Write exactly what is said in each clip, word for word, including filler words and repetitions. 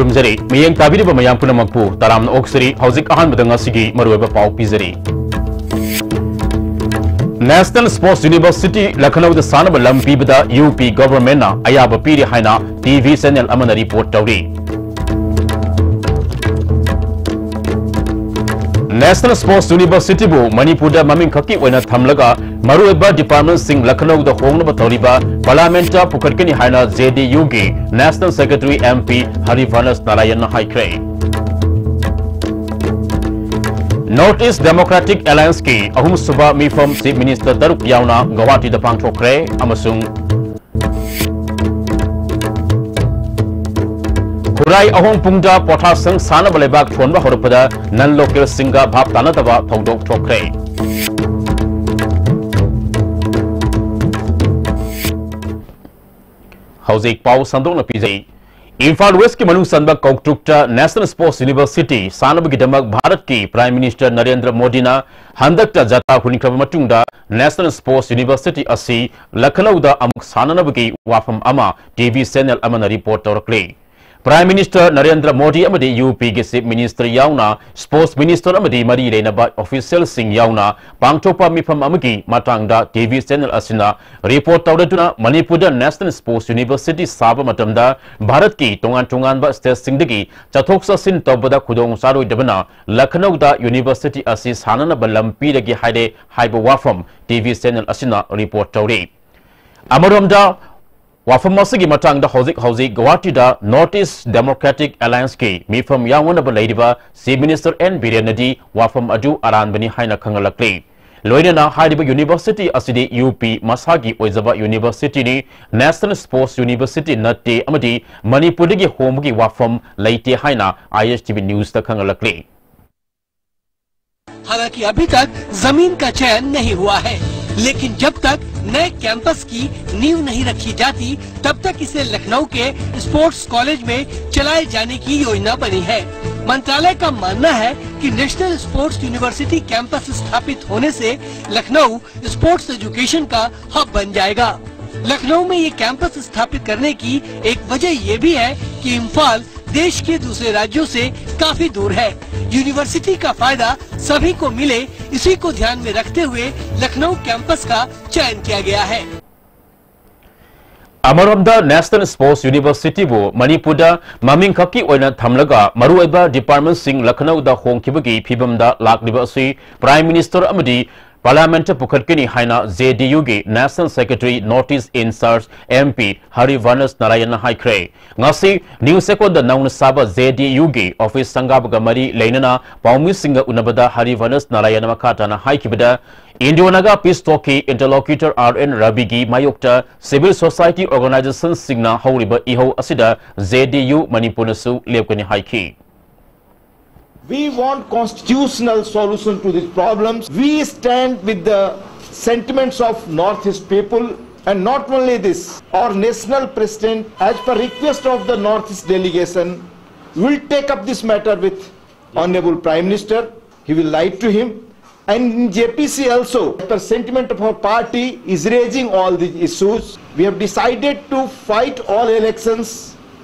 ꯊꯝꯖꯔꯤ꯫ ꯃꯤꯠꯌꯦꯡ ꯇꯥꯕꯤꯔꯤꯕ ꯃꯌꯥꯝ ꯄꯨꯝꯅꯃꯛꯄꯨ ꯇꯔꯥꯝꯅ ꯑꯣꯛꯆꯔꯤ꯫ ꯍꯧꯖꯤꯛ ꯑꯍꯥꯟꯕꯗ ꯉꯁꯤꯒꯤ ꯃꯔꯨꯑꯣꯏꯕ ꯄꯥꯎ ꯄꯤꯖꯔꯤ꯫ National Sports University ꯂꯈꯅꯧꯗ ꯁꯥꯅꯕ ꯂꯝ ꯄꯤꯕꯗ ꯌꯨ ꯄꯤ governmentꯅ ꯑꯌꯥꯕ ꯄꯤꯔꯦ ꯍꯥꯏꯅ ꯇꯤ ꯚꯤ channel ꯑꯃꯅ report ꯇꯧꯔꯤ꯫ National Sports Universityꯕꯨ ꯃꯅꯤꯄꯨꯔꯗ ꯃꯃꯤꯡ ꯈꯛꯀꯤ ꯑꯣꯏꯅ ꯊꯝꯂꯒ ꯃꯔꯨꯑꯣꯏꯕ departmentꯁꯤꯡ ꯂꯈꯅꯧꯗ ꯍꯣꯡꯅꯕ ꯇꯧꯔꯤꯕ parliamentꯇ ꯄꯨꯈꯠꯀꯅꯤ ꯍꯥꯏꯅ ꯖꯦ ꯗꯤ ꯌꯨꯒꯤ national secretary ꯑꯦꯝ ꯄꯤ ꯍꯔꯤꯚꯅꯁ ꯅꯥꯔꯥꯌꯟꯅ ꯍꯥꯏꯈ꯭ꯔꯦ꯫ North East Democratic Allianceꯀꯤ ꯑꯍꯨꯝꯁꯨꯕ ꯃꯤꯐꯝ Chief Minister ꯇꯔꯨꯛ ꯌꯥꯎꯅ ꯒꯧꯍꯥꯇꯤꯗ ꯄꯥꯡꯊꯣꯛꯈ꯭ꯔꯦ ꯑꯃꯁꯨꯡ ꯈꯨꯔꯥꯏ ꯑꯍꯣꯡꯄꯨꯡꯗ ꯄꯣꯊꯥꯁꯪ ꯁꯥꯅꯕ ꯂꯩꯕꯥꯛ ꯊꯣꯟꯕ ꯍꯧꯔꯛꯄꯗ non localꯁꯤꯡꯒ ꯚꯥꯞ ꯇꯥꯅꯗꯕ ꯊꯧꯗꯣꯛ ꯊꯣꯛꯈ꯭ꯔꯦ꯫ ꯍꯧꯖꯤꯛ ꯄꯥꯎ ꯁꯟꯗꯣꯛꯅ ꯄꯤꯖꯩ꯫ ꯏꯝꯐꯥꯜ Westꯀꯤ ꯃꯅꯨꯡ ꯆꯟꯕ ꯀꯧꯇ꯭ꯔꯨꯛꯇ National Sports University ꯁꯥꯅꯕꯒꯤꯗꯃꯛ ꯚꯥꯔꯠꯀꯤ Prime Minister ꯅꯔꯦꯟꯗ꯭ꯔ ꯃꯣꯗꯤꯅ ꯍꯟꯗꯛꯇ ꯖꯇꯥ ꯍꯨꯟꯈ꯭ꯔꯕ ꯃꯇꯨꯡꯗ National Sports University ꯑꯁꯤ ꯂꯈꯅꯧꯗ ꯑꯃꯨꯛ ꯁꯥꯅꯅꯕꯒꯤ ꯋꯥꯐꯝ ꯑꯃ ꯇꯤ ꯚꯤ channel ꯑꯃꯅ report ꯇꯧꯔꯛꯂꯤ꯫ Prime Minister Narendra Modi ꯑꯃꯗꯤ ꯌꯨ ꯄꯤꯒꯤ Chief Minister ꯌꯥꯎꯅ Sports Minister ꯑꯃꯗꯤ ꯃꯔꯤ ꯂꯩꯅꯕ officialꯁꯤꯡ ꯌꯥꯎꯅ ꯄꯥꯡꯊꯣꯛꯄ ꯃꯤꯐꯝ ꯑꯃꯒꯤ ꯃꯇꯥꯡꯗ ꯇꯤ ꯚꯤ channel ꯑꯁꯤꯅ report ꯇꯧꯔꯗꯨꯅ ꯃꯅꯤꯄꯨꯔꯗ National Sports University ꯁꯥꯕ ꯃꯇꯝꯗ ꯚꯥꯔꯠꯀꯤ ꯇꯣꯉꯥꯟ ꯇꯣꯉꯥꯟꯕ stateꯁꯤꯡꯗꯒꯤ ꯆꯠꯊꯣꯛ ꯆꯠꯁꯤꯟ ꯇꯧꯕꯗ ꯈꯨꯗꯣꯡ ꯆꯥꯔꯣꯏꯗꯕꯅ ꯂꯈꯅꯧꯗ university ꯑꯁꯤ ꯁꯥꯅꯅꯕ ꯂꯝ ꯄꯤꯔꯒꯦ ꯍꯥꯏꯔꯦ ꯍꯥꯏꯕ ꯋꯥꯐꯝ ꯇꯤ ꯚꯤ channel ꯑꯁꯤꯅ report ꯇꯧꯔꯤ꯫ ꯑꯃꯔꯣꯝꯗ ꯋꯥꯐꯝ ꯑꯁꯤꯒꯤ ꯃꯇꯥꯡꯗ ꯍꯧꯖꯤꯛ ꯍꯧꯖꯤꯛ ꯒꯧꯍꯥꯇꯤꯗ North East Democratic Allianceꯀꯤ ꯃꯤꯐꯝ ꯌꯥꯎꯅꯅꯕ ꯂꯩꯔꯤꯕ Chief Minister ꯑꯦꯟ ꯕꯤꯔꯦꯟꯅꯗꯤ ꯋꯥꯐꯝ ꯑꯗꯨ ꯑꯔꯥꯟꯕꯅꯤ ꯍꯥꯏꯅ ꯈꯪꯍꯜꯂꯛꯂꯤ꯫ ꯂꯣꯏꯅꯅ ꯍꯥꯏꯔꯤꯕ university ꯑꯁꯤꯗꯤ ꯌꯨ ꯄꯤ ꯃꯁꯥꯒꯤ ꯑꯣꯏꯖꯕ universityꯅꯤ, National Sports University ꯅꯠꯇꯦ ꯑꯃꯗꯤ ꯃꯅꯤꯄꯨꯔꯗꯒꯤ ꯍꯣꯡꯕꯒꯤ ꯋꯥꯐꯝ ꯂꯩꯇꯦ ꯍꯥꯏꯅ ꯑꯥꯏ ꯑꯦꯁ ꯇꯤ ꯚꯤ newsꯇ ꯈꯪꯍꯜꯂꯛꯂꯤ꯫ हालांकि अभी तक जमीन का चयन नहीं हुआ है, लेकिन जब तक नए कैंपस की नींव नहीं रखी जाती, तब तक इसे लखनऊ के स्पोर्ट्स कॉलेज में चलाए जाने की योजना बनी है। मंत्रालय का मानना है कि नेशनल स्पोर्ट्स यूनिवर्सिटी कैंपस स्थापित होने से लखनऊ स्पोर्ट्स एजुकेशन का हब बन जाएगा। लखनऊ में ये कैंपस स्थापित करने की एक वजह ये भी है कि इम्फाल देश के दूसरे राज्यों से काफी दूर है। यूनिवर्सिटी का फायदा सभी को मिले, इसी को ध्यान में रखते हुए लखनऊ कैंपस का चयन किया गया है। ꯑꯃꯔꯣꯝꯗ, National Sports University ꯕꯨ ꯃꯅꯤꯄꯨꯔꯗ ꯃꯃꯤꯡ ꯈꯛꯀꯤ ꯑꯣꯏꯅ ꯊꯝꯂꯒ ꯃꯔꯨꯑꯣꯏꯕ department ꯁꯤꯡ ꯂꯈꯅꯧꯗ ꯍꯣꯡꯈꯤꯕꯒꯤ ꯐꯤꯕꯝꯗ ꯂꯥꯛꯂꯤꯕ ꯑꯁꯤ Prime Minister ꯑꯃꯗꯤ Parliament ꯇ ꯄꯨꯈꯠꯀꯅꯤ ꯍꯥꯏꯅ J D U ꯒꯤ National Secretary North East in Charge M P ꯍꯔꯤꯚꯅꯁ ꯅꯥꯔꯥꯌꯟꯅ ꯍꯥꯏꯈ꯭ꯔꯦ꯫ ꯉꯁꯤ News Check On ꯗ ꯅꯧꯅ ꯁꯥꯕ J D U ꯒꯤ office ꯁꯪꯒꯥꯕꯒ ꯃꯔꯤ ꯂꯩꯅꯅ ꯄꯥꯎꯃꯤꯁꯤꯡꯒ ꯎꯅꯕꯗ ꯍꯔꯤꯚꯅꯁ ꯅꯥꯔꯥꯌꯟꯅ ꯃꯈꯥ ꯇꯥꯅ ꯍꯥꯏꯈꯤꯕꯗ, India Naga Peace Talk ꯀꯤ interlocutor R N Ravi ꯒꯤ ꯃꯥꯌꯣꯛꯇ civil society organization ꯁꯤꯡꯅ ꯍꯧꯔꯤꯕ ꯏꯍꯧ ꯑꯁꯤꯗ J D U ꯃꯅꯤꯄꯨꯔꯅꯁꯨ ꯂꯦꯞꯀꯅꯤ ꯍꯥꯏꯈꯤ꯫ We want constitutional solution to these problems. We stand with the sentiments of Northeast people, and not only this, our national president, as per request of the Northeast delegation, will take up this matter with Honorable Prime Minister. He will write to him. And in J P C also, the sentiment of our party is raising all these issues. We have decided to fight all elections.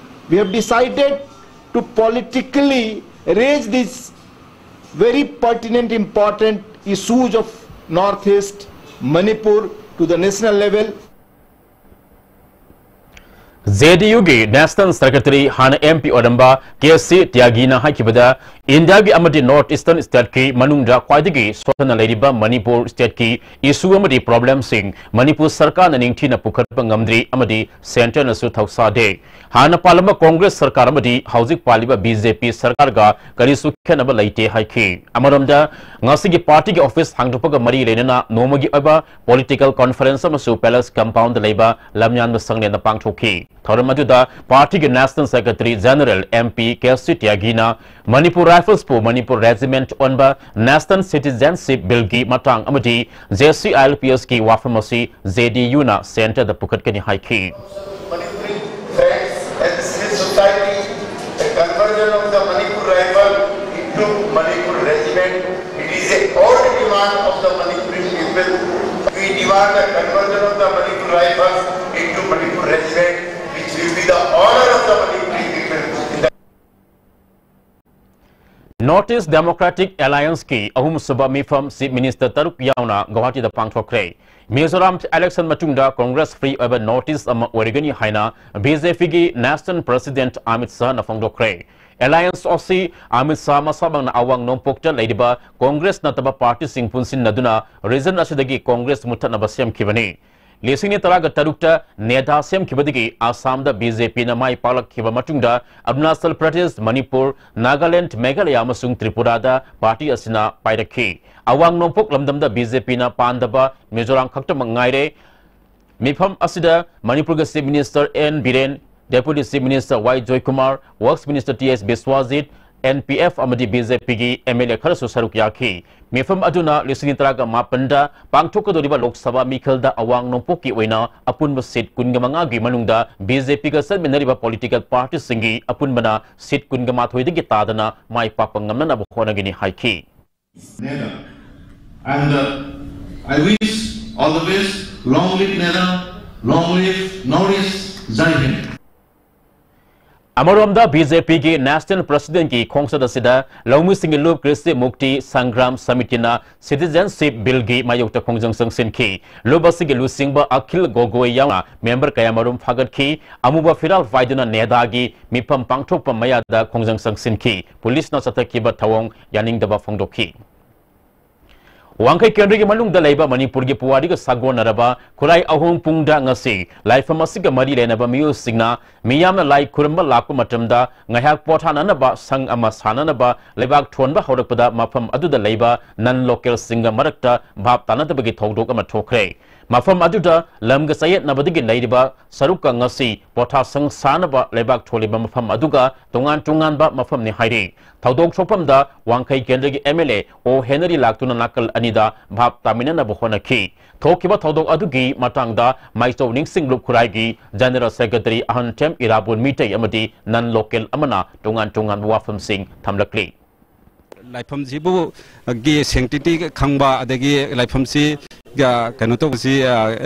We have decided to politically raise these very pertinent, important issues of Northeast, Manipur to the national level. J D U ꯒꯤ National Secretary, ꯍꯥꯟꯅ M P ꯑꯣꯏꯔꯝꯕ K C ꯇ꯭ꯌꯥꯒꯤꯅ ꯍꯥꯏꯈꯤꯕꯗ, India ꯒꯤ ꯑꯃꯗꯤ North Eastern state ꯀꯤ ꯃꯅꯨꯡꯗ ꯈ꯭ꯋꯥꯏꯗꯒꯤ ꯁꯣꯠꯊꯅ ꯂꯩꯔꯤꯕ Manipur state ꯀꯤ issue ꯑꯃꯗꯤ problem ꯁꯤꯡ ꯃꯅꯤꯄꯨꯔ ꯁꯔꯀꯥꯔꯅ ꯅꯤꯡꯊꯤꯅ ꯄꯨꯈꯠꯄ ꯉꯝꯗ꯭ꯔꯤ ꯑꯃꯗꯤ centre ꯅꯁꯨ ꯊꯧꯁꯥꯗꯦ꯫ ꯍꯥꯟꯅ ꯄꯥꯜꯂꯝꯕ Congress ꯁꯔꯀꯥꯔ ꯑꯃꯗꯤ ꯍꯧꯖꯤꯛ ꯄꯥꯜꯂꯤꯕ B J P ꯁꯔꯀꯥꯔꯒ ꯀꯔꯤꯁꯨ ꯈꯦꯠꯅꯕ ꯂꯩꯇꯦ ꯍꯥꯏꯈꯤ꯫ ꯑꯃꯔꯣꯝꯗ, ꯉꯁꯤꯒꯤ party ꯒꯤ office ꯍꯥꯡꯗꯣꯛꯄꯒ ꯃꯔꯤ ꯂꯩꯅꯅ ꯅꯣꯡꯃꯒꯤ ꯑꯣꯏꯕ political conference ꯑꯃꯁꯨ Palace Compound ꯗ ꯂꯩꯕ ꯂꯝꯌꯥꯟꯕ ꯁꯪꯂꯦꯟꯗ ꯄꯥꯡꯊꯣꯛꯈꯤ꯫ ꯊꯧꯔꯝ ꯑꯗꯨꯗ party ꯒꯤ National Secretary General MP K C ꯇ꯭ꯌꯥꯒꯤꯅ Manipur Rifles ꯕꯨ Manipur Regiment ꯑꯣꯟꯕ, National Citizenship Bill ꯒꯤ ꯃꯇꯥꯡ ꯑꯃꯗꯤ J C I L P S ꯀꯤ ꯋꯥꯐꯝ ꯑꯁꯤ J D U ꯅ centre ꯗ ꯄꯨꯈꯠꯀꯅꯤ ꯍꯥꯏꯈꯤ꯫ Manipuri friends and civil society, the conversion of the Manipur Rifle into Manipur Regiment, it is a old demand of the Manipuri people. We demand the conversion of the Manipur Rifles into Manipur Regiment, which will be the honor of the Manipuri people in the North East Democratic Alliance ꯀꯤ ꯑꯍꯨꯝꯁꯨꯕ ꯃꯤꯐꯝ Chief Minister ꯇꯔꯨꯛ ꯌꯥꯎꯅ ꯒꯧꯍꯥꯇꯤꯗ ꯄꯥꯡꯊꯣꯛꯈ꯭ꯔꯦ꯫ Mizoram election ꯃꯇꯨꯡꯗ Congress free ꯑꯣꯏꯕ North East ꯑꯃ ꯑꯣꯏꯔꯒꯅꯤ ꯍꯥꯏꯅ B J P ꯒꯤ National President ꯑꯃꯤꯠ ꯁꯥꯍꯅ ꯐꯣꯡꯗꯣꯛꯈ꯭ꯔꯦ꯫ Alliance ꯑꯁꯤ ꯑꯃꯤꯠ ꯁꯥꯍ ꯃꯁꯥꯃꯛꯅ ꯑꯋꯥꯡ ꯅꯣꯡꯄꯣꯛꯇ ꯂꯩꯔꯤꯕ Congress ꯅꯠꯇꯕ party ꯁꯤꯡ ꯄꯨꯟꯁꯤꯟꯅꯗꯨꯅ region ꯑꯁꯤꯗꯒꯤ Congress ꯃꯨꯠꯊꯠꯅꯕ ꯁꯦꯝꯈꯤꯕꯅꯤ꯫ ꯂꯤꯁꯤꯡ ꯑꯅꯤ ꯇꯔꯥꯒ ꯇꯔꯨꯛꯇ NEDA ꯁꯦꯝꯈꯤꯕꯗꯒꯤ ꯑꯁꯥꯝꯗ B J P ꯅ ꯃꯥꯏ ꯄꯥꯛꯂꯛꯈꯤꯕ ꯃꯇꯨꯡꯗ ꯑꯔꯨꯅꯥꯆꯜ ꯄ꯭ꯔꯗꯦꯁ, ꯃꯅꯤꯄꯨꯔ, ꯅꯥꯒꯥꯂꯦꯟꯗ, ꯃꯦꯘꯥꯂꯌꯥ ꯑꯃꯁꯨꯡ ꯇ꯭ꯔꯤꯄꯨꯔꯥꯗ party ꯑꯁꯤꯅ ꯄꯥꯏꯔꯛꯈꯤ꯫ ꯑꯋꯥꯡ ꯅꯣꯡꯄꯣꯛ ꯂꯝꯗꯝꯗ B J P ꯅ ꯄꯥꯟꯗꯕ ꯃꯤꯖꯣꯔꯥꯝ ꯈꯛꯇꯃꯛ ꯉꯥꯏꯔꯦ꯫ ꯃꯤꯐꯝ ꯑꯁꯤꯗ ꯃꯅꯤꯄꯨꯔꯒꯤ Chief Minister N Biren, Deputy Chief Minister ꯋꯥꯏ ꯖꯣꯏꯀꯨꯃꯥꯔ, Works Minister ꯇꯤ ꯑꯦꯁ ꯕꯤꯁ꯭ꯋꯥꯖꯤꯠ, N P F ꯑꯃꯗꯤ B J P ꯒꯤ M L A ꯈꯔꯁꯨ ꯁꯔꯨꯛ ꯌꯥꯈꯤ꯫ ꯃꯤꯐꯝ ꯑꯗꯨꯅ ꯂꯤꯁꯤꯡ ꯑꯅꯤ ꯇꯔꯥꯒ ꯃꯥꯄꯟꯗ ꯄꯥꯡꯊꯣꯛꯀꯗꯧꯔꯤꯕ ꯂꯣꯛ ꯁꯚꯥ ꯃꯤꯈꯜꯗ ꯑꯋꯥꯡ ꯅꯣꯡꯄꯣꯛꯀꯤ ꯑꯣꯏꯅ ꯑꯄꯨꯟꯕ seat ꯀꯨꯟꯒ ꯃꯉꯥꯒꯤ ꯃꯅꯨꯡꯗ B J P ꯒ ꯆꯠꯃꯤꯟꯅꯔꯤꯕ political party ꯁꯤꯡꯒꯤ ꯑꯄꯨꯟꯕꯅ seat ꯀꯨꯟꯒ ꯃꯥꯊꯣꯏꯗꯒꯤ ꯇꯥꯗꯅ ꯃꯥꯏ ꯄꯥꯛꯄ ꯉꯝꯅꯅꯕ ꯍꯣꯠꯅꯒꯅꯤ ꯍꯥꯏꯈꯤ꯫ NEDA. And uh, I wish all the best. Long live NEDA. Long live North East. Jai Hind. ꯑꯃꯔꯣꯝꯗ B J P ꯒꯤ National President ꯀꯤ ꯈꯣꯡꯆꯠ ꯑꯁꯤꯗ ꯂꯧꯃꯤꯁꯤꯡꯒꯤ ꯂꯨꯞ ꯀ꯭ꯔꯤꯁꯤ ꯃꯨꯛꯇꯤ ꯁꯪꯒ꯭ꯔꯥꯝ ꯁꯃꯤꯇꯤꯅ Citizenship Bill ꯒꯤ ꯃꯥꯌꯣꯛꯇ ꯈꯣꯡꯖꯪ ꯆꯪꯁꯤꯟꯈꯤ꯫ ꯂꯨꯞ ꯑꯁꯤꯒꯤ ꯂꯨꯆꯤꯡꯕ ꯑꯈꯤꯜ ꯒꯣꯒꯣꯏ ꯌꯥꯎꯅ member ꯀꯌꯥꯃꯔꯨꯝ ꯐꯥꯒꯠꯈꯤ꯫ ꯑꯃꯨꯕ ꯐꯤꯔꯥꯜ ꯄꯥꯏꯗꯨꯅ NEDA ꯒꯤ ꯃꯤꯐꯝ ꯄꯥꯡꯊꯣꯛꯄ ꯃꯌꯥꯗ ꯈꯣꯡꯖꯪ ꯆꯪꯁꯤꯟꯈꯤ꯫ ꯄꯨꯂꯤꯁꯅ ꯆꯠꯊꯈꯤꯕ ꯊꯧꯑꯣꯡ ꯌꯥꯅꯤꯡꯗꯕ ꯐꯣꯡꯗꯣꯛꯈꯤ꯫ ꯋꯥꯡꯈꯩ ꯀꯦꯟꯗ꯭ꯔꯒꯤ ꯃꯅꯨꯡꯗ ꯂꯩꯕ ꯃꯅꯤꯄꯨꯔꯒꯤ ꯄꯨꯋꯥꯔꯤꯒ ꯁꯥꯒꯣꯟꯅꯔꯕ ꯈꯨꯔꯥꯏ ꯑꯍꯣꯡ ꯄꯨꯡꯗ ꯉꯁꯤ ꯂꯥꯏꯐꯝ ꯑꯁꯤꯒ ꯃꯔꯤ ꯂꯩꯅꯕ ꯃꯤꯑꯣꯏꯁꯤꯡꯅ ꯃꯤꯌꯥꯝꯅ ꯂꯥꯏ ꯈꯨꯔꯨꯝꯕ ꯂꯥꯛꯄ ꯃꯇꯝꯗ ꯉꯥꯏꯍꯥꯛ ꯄꯣꯊꯥꯅꯅꯕ ꯁꯪ ꯑꯃ ꯁꯥꯅꯅꯕ ꯂꯩꯕꯥꯛ ꯊꯣꯟꯕ ꯍꯧꯔꯛꯄꯗ ꯃꯐꯝ ꯑꯗꯨꯗ ꯂꯩꯕ non local ꯁꯤꯡꯒ ꯃꯔꯛꯇ ꯚꯥꯞ ꯇꯥꯅꯗꯕꯒꯤ ꯊꯧꯗꯣꯛ ꯑꯃ ꯊꯣꯛꯈ꯭ꯔꯦ꯫ ꯃꯐꯝ ꯑꯗꯨꯗ ꯂꯝꯒ ꯆꯌꯦꯠꯅꯕꯗꯒꯤ ꯂꯩꯔꯤꯕ ꯁꯔꯨꯛꯀ ꯉꯁꯤ ꯄꯣꯊꯥ ꯁꯪ ꯁꯥꯅꯕ ꯂꯩꯕꯥꯛ ꯊꯣꯜꯂꯤꯕ ꯃꯐꯝ ꯑꯗꯨꯒ ꯇꯣꯉꯥꯟ ꯇꯣꯉꯥꯟꯕ ꯃꯐꯝꯅꯤ ꯍꯥꯏꯔꯤ꯫ ꯊꯧꯗꯣꯛ ꯊꯣꯛꯐꯝꯗ ꯋꯥꯡꯈꯩ ꯀꯦꯟꯗ꯭ꯔꯒꯤ M L A ꯑꯣ ꯍꯦꯅꯔꯤ ꯂꯥꯛꯇꯨꯅ ꯅꯥꯀꯜ ꯑꯅꯤꯗ ꯚꯥꯞ ꯇꯥꯃꯤꯟꯅꯅꯕ ꯍꯣꯠꯅꯈꯤ꯫ ꯊꯣꯛꯈꯤꯕ ꯊꯧꯗꯣꯛ ꯑꯗꯨꯒꯤ ꯃꯇꯥꯡꯗ ꯃꯥꯏꯆꯧ ꯅꯤꯡꯁꯤꯡ ꯂꯨꯞ ꯈꯨꯔꯥꯏꯒꯤ General Secretary ꯑꯍꯟꯊꯦꯝ ꯏꯔꯥꯕꯣꯟ ꯃꯤꯇꯩ ꯑꯃꯗꯤ non local ꯑꯃꯅ ꯇꯣꯉꯥꯟ ꯇꯣꯉꯥꯟꯕ ꯋꯥꯐꯝꯁꯤꯡ ꯊꯝꯂꯛꯂꯤ꯫ ꯂꯥꯏꯐꯝꯁꯤꯕꯨ ꯒꯤ sanctity ꯈꯪꯕ, ꯑꯗꯒꯤ ꯂꯥꯏꯐꯝꯁꯤ ꯀꯩꯅꯣ ꯇꯧꯕꯁꯤ, ꯑ,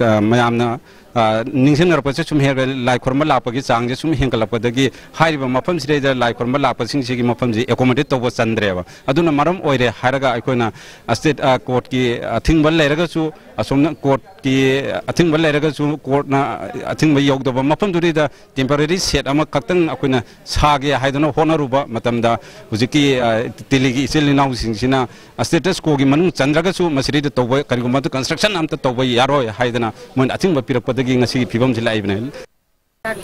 ꯑ, ꯃꯌꯥꯝꯅ, ꯑ, ꯅꯤꯡꯁꯤꯡꯅꯔꯛꯄꯁꯦ ꯁꯨꯝ ꯍꯦꯟꯒꯠ-, ꯂꯥꯏ ꯈꯨꯔꯨꯝꯕ ꯂꯥꯛꯄꯒꯤ ꯆꯥꯡꯁꯦ ꯁꯨꯝ ꯍꯦꯟꯒꯠꯂꯛꯄꯗꯒꯤ ꯍꯥꯏꯔꯤꯕ ꯃꯐꯝꯁꯤꯗꯩꯗ ꯂꯥꯏ ꯈꯨꯔꯨꯝꯕ ꯂꯥꯛꯄꯁꯤꯡꯁꯤꯒꯤ ꯃꯐꯝꯁꯤ accommodate ꯇꯧꯕ ꯆꯟꯗ꯭ꯔꯦꯕ꯫ ꯑꯗꯨꯅ ꯃꯔꯝ ꯑꯣꯏꯔꯦ ꯍꯥꯏꯔꯒ ꯑꯩꯈꯣꯏꯅ state, ꯑ, courtꯀꯤ ꯑꯊꯤꯡꯕ ꯂꯩꯔꯒꯁꯨ, ꯑꯁꯣꯝꯅ courtꯀꯤ ꯑꯊꯤꯡꯕ ꯂꯩꯔꯒꯁꯨ, courtꯅ ꯑꯊꯤꯡꯕ ꯌꯧꯗꯕ ꯃꯐꯝꯗꯨꯗꯩꯗ temporary shed ꯑꯃꯈꯛꯇꯪ ꯑꯩꯈꯣꯏꯅ ꯁꯥꯒꯦ ꯍꯥꯏꯗꯨꯅ ꯍꯣꯠꯅꯔꯨꯕ ꯃꯇꯝꯗ, ꯍꯧꯖꯤꯛꯀꯤ, ꯑ, ꯇꯤꯂꯤꯒꯤ ꯏꯆꯤꯜ ꯏꯅꯥꯎꯁꯤꯡꯁꯤꯅ status quoꯒꯤ ꯃꯅꯨꯡ ꯆꯟꯗ꯭ꯔꯒꯁꯨ ꯃꯁꯤꯗꯩꯗ ꯇꯧꯕ, ꯀꯔꯤꯒꯨꯝꯕ ꯑꯗꯨ construction ꯑꯝꯇ ꯇꯧꯕ ꯌꯥꯔꯣꯏ ꯍꯥꯏꯗꯅ ꯃꯣꯏꯅ ꯑꯊꯤꯡꯕ ꯄꯤꯔꯛꯄꯗꯒꯤ ꯉꯁꯤꯒꯤ ꯐꯤꯕꯝꯁꯤ ꯂꯥꯛꯏꯕꯅꯦ꯫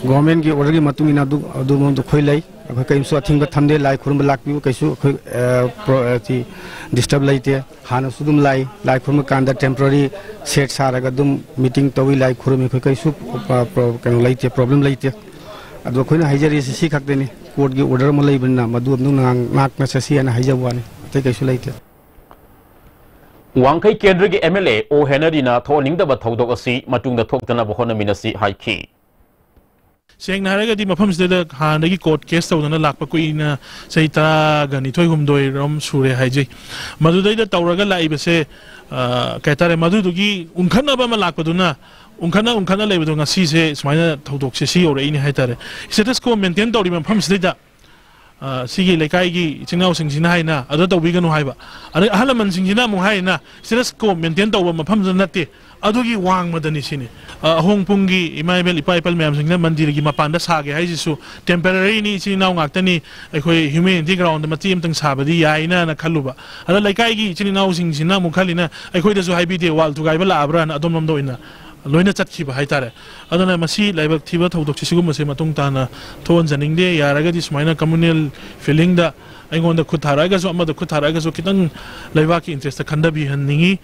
Governmentꯀꯤ orderꯒꯤ ꯃꯇꯨꯡ ꯏꯟꯅ ꯑꯗꯨ, ꯑꯗꯨꯃꯛꯇ ꯑꯩꯈꯣꯏ ꯂꯩ꯫ ꯑꯩꯈꯣꯏ ꯀꯔꯤꯝꯁꯨ ꯑꯊꯤꯡꯕ ꯊꯝꯗꯦ꯫ ꯂꯥꯏ ꯈꯨꯔꯨꯝꯕ ꯂꯥꯛꯄꯤꯌꯨ, ꯀꯩꯁꯨ ꯑꯩꯈꯣꯏ, ꯑ, ꯄ꯭ꯔꯣ-, ꯑ, ꯁꯤ disturb ꯂꯩꯇꯦ꯫ ꯍꯥꯟꯅꯁꯨ ꯑꯗꯨꯝ ꯂꯥꯛꯏ꯫ ꯂꯥꯏ ꯈꯨꯔꯨꯝꯕ ꯀꯥꯟꯗ temporary shed ꯁꯥꯔꯒ ꯑꯗꯨꯝ meeting ꯇꯧꯏ, ꯂꯥꯏ ꯈꯨꯔꯨꯝꯃꯤ꯫ ꯑꯩꯈꯣꯏ ꯀꯩꯁꯨ, ꯑ, ꯄ꯭ꯔꯣ-, ꯀꯩꯅꯣ ꯂꯩꯇꯦ, problem ꯂꯩꯇꯦ꯫ ꯑꯗꯣ ꯑꯩꯈꯣꯏꯅ ꯍꯥꯏꯖꯔꯤꯁꯤ ꯁꯤ ꯈꯛꯇꯅꯤ꯫ Courtꯀꯤ order ꯑꯃ ꯂꯩꯕꯅꯤꯅ ꯃꯗꯨ ꯑꯗꯨꯝ ꯉꯥꯛ-, ꯉꯥꯛꯅ ꯆꯠꯁꯤ ꯍꯥꯏꯅ ꯍꯥꯏꯖꯕ ꯋꯥꯅꯤ, ꯑꯇꯩ ꯀꯩꯁꯨ ꯂꯩꯇꯦ꯫ ꯋꯥꯡꯈꯩ ꯀꯦꯟꯗ꯭ꯔꯒꯤ MLA ꯑꯣ ꯍꯦꯅꯔꯤꯅ ꯊꯣꯛꯍꯟꯅꯤꯡꯗꯕ ꯊꯧꯗꯣꯛ ꯑꯁꯤ ꯃꯇꯨꯡꯗ ꯊꯣꯛꯇꯅꯕ ꯍꯣꯠꯅꯃꯤꯟꯅꯁꯤ ꯍꯥꯏꯈꯤ꯫ ꯁꯦꯡꯅ ꯍꯥꯏꯔꯒꯗꯤ ꯃꯐꯝꯁꯤꯗ ꯍꯥꯟꯅꯗꯒꯤ court case ꯇꯧꯗꯅ ꯂꯥꯛꯄ ꯀꯨꯏꯅ ꯆꯍꯤ ꯇꯔꯥꯒ ꯅꯤꯊꯣꯏ ꯍꯨꯝꯗꯣꯏ ꯔꯣꯝ ꯁꯨꯔꯦ ꯍꯥꯏꯖꯩ꯫ ꯃꯗꯨꯗꯩꯗ ꯇꯧꯔꯒ ꯂꯥꯛꯏꯕꯁꯦ, ꯑ, ꯀꯩ ꯍꯥꯏꯇꯥꯔꯦ, ꯃꯗꯨꯗꯨꯒꯤ ꯎꯪꯈꯠꯅꯕ ꯑꯃ ꯂꯥꯛꯄꯗꯨꯅ, ꯎꯪꯈꯠꯅ ꯎꯪꯈꯠꯅ ꯂꯩꯕꯗꯣ ꯉꯁꯤꯁꯦ ꯁꯨꯃꯥꯏꯅ ꯊꯧꯗꯣꯛꯁꯦ ꯁꯤ ꯌꯧꯔꯛꯏꯅꯦ ꯍꯥꯏꯇꯥꯔꯦ꯫ Status quo maintain ꯇꯧꯔꯤꯕ ꯃꯐꯝꯁꯤꯗꯩꯗ, ꯑ, ꯁꯤꯒꯤ ꯂꯩꯀꯥꯏꯒꯤ ꯏꯆꯤꯟ ꯏꯅꯥꯎꯁꯤꯡꯁꯤꯅ ꯍꯥꯏꯅ ꯑꯗꯨ ꯇꯧꯕꯤꯒꯅꯨ ꯍꯥꯏꯕ, ꯑꯗꯩ ꯑꯍꯜ ꯂꯃꯟꯁꯤꯡꯁꯤꯅ ꯑꯃꯨꯛ ꯍꯥꯏꯔꯤꯅ status quo maintain ꯇꯧꯕ ꯃꯐꯝꯗꯨ ꯅꯠꯇꯦ, ꯑꯗꯨꯒꯤ ꯋꯥꯡꯃꯗꯅꯤ ꯁꯤꯅꯤ꯫ ꯑ, ꯑꯍꯣꯡ ꯄꯨꯡꯒꯤ ꯏꯃꯥ ꯏꯕꯦꯜ ꯏꯄꯥ ꯏꯄꯜ ꯃꯌꯥꯝꯁꯤꯡꯁꯤꯅ ꯃꯟꯗꯤꯔꯒꯤ ꯃꯄꯥꯟꯗ ꯁꯥꯒꯦ ꯍꯥꯏꯁꯤꯁꯨ temporaryꯅꯤ, ꯏꯆꯤꯟ ꯏꯅꯥꯎ ꯉꯥꯛꯇꯅꯤ, ꯑꯩꯈꯣꯏ humanity groundꯗ ꯃꯇꯦꯛ ꯑꯃꯇꯪ ꯁꯥꯕꯗꯤ ꯌꯥꯏꯅꯅ ꯈꯜꯂꯨꯕ꯫ ꯑꯗ ꯂꯩꯀꯥꯏꯒꯤ ꯏꯆꯤꯟ ꯏꯅꯥꯎꯁꯤꯡꯁꯤꯅ ꯑꯃꯨꯛ ꯈꯜꯂꯤꯅ ꯑꯩꯈꯣꯏꯗꯁꯨ ꯍꯥꯏꯕꯤꯗꯦ, wall ꯊꯨꯒꯥꯏꯕ ꯂꯥꯛꯑꯕ꯭ꯔꯥꯅ ꯑꯗꯣꯝꯂꯣꯝꯗ ꯑꯣꯏꯅ ꯂꯣꯏꯅ ꯆꯠꯈꯤꯕ ꯍꯥꯏꯇꯥꯔꯦ꯫ ꯑꯗꯨꯅ ꯃꯁꯤ ꯂꯥꯏꯕꯛ ꯊꯤꯕ ꯊꯧꯗꯣꯛꯁꯤ ꯁꯤꯒꯨꯝꯕꯁꯦ ꯃꯇꯨꯡ ꯇꯥꯅ ꯊꯣꯛꯍꯟꯖꯅꯤꯡꯗꯦ꯫ ꯌꯥꯔꯒꯗꯤ ꯁꯨꯃꯥꯏꯅ communal feelingꯗ ꯑꯩꯉꯣꯟꯗ ꯈꯨꯠ ꯊꯥꯔꯛꯑꯒꯁꯨ, ꯑꯃꯗ ꯈꯨꯠ ꯊꯥꯔꯛꯑꯒꯁꯨ ꯈꯤꯇꯪ ꯂꯩꯕꯥꯛꯀꯤ interestꯇ ꯈꯟꯊꯕꯤꯍꯟꯅꯤꯡꯉꯤ꯫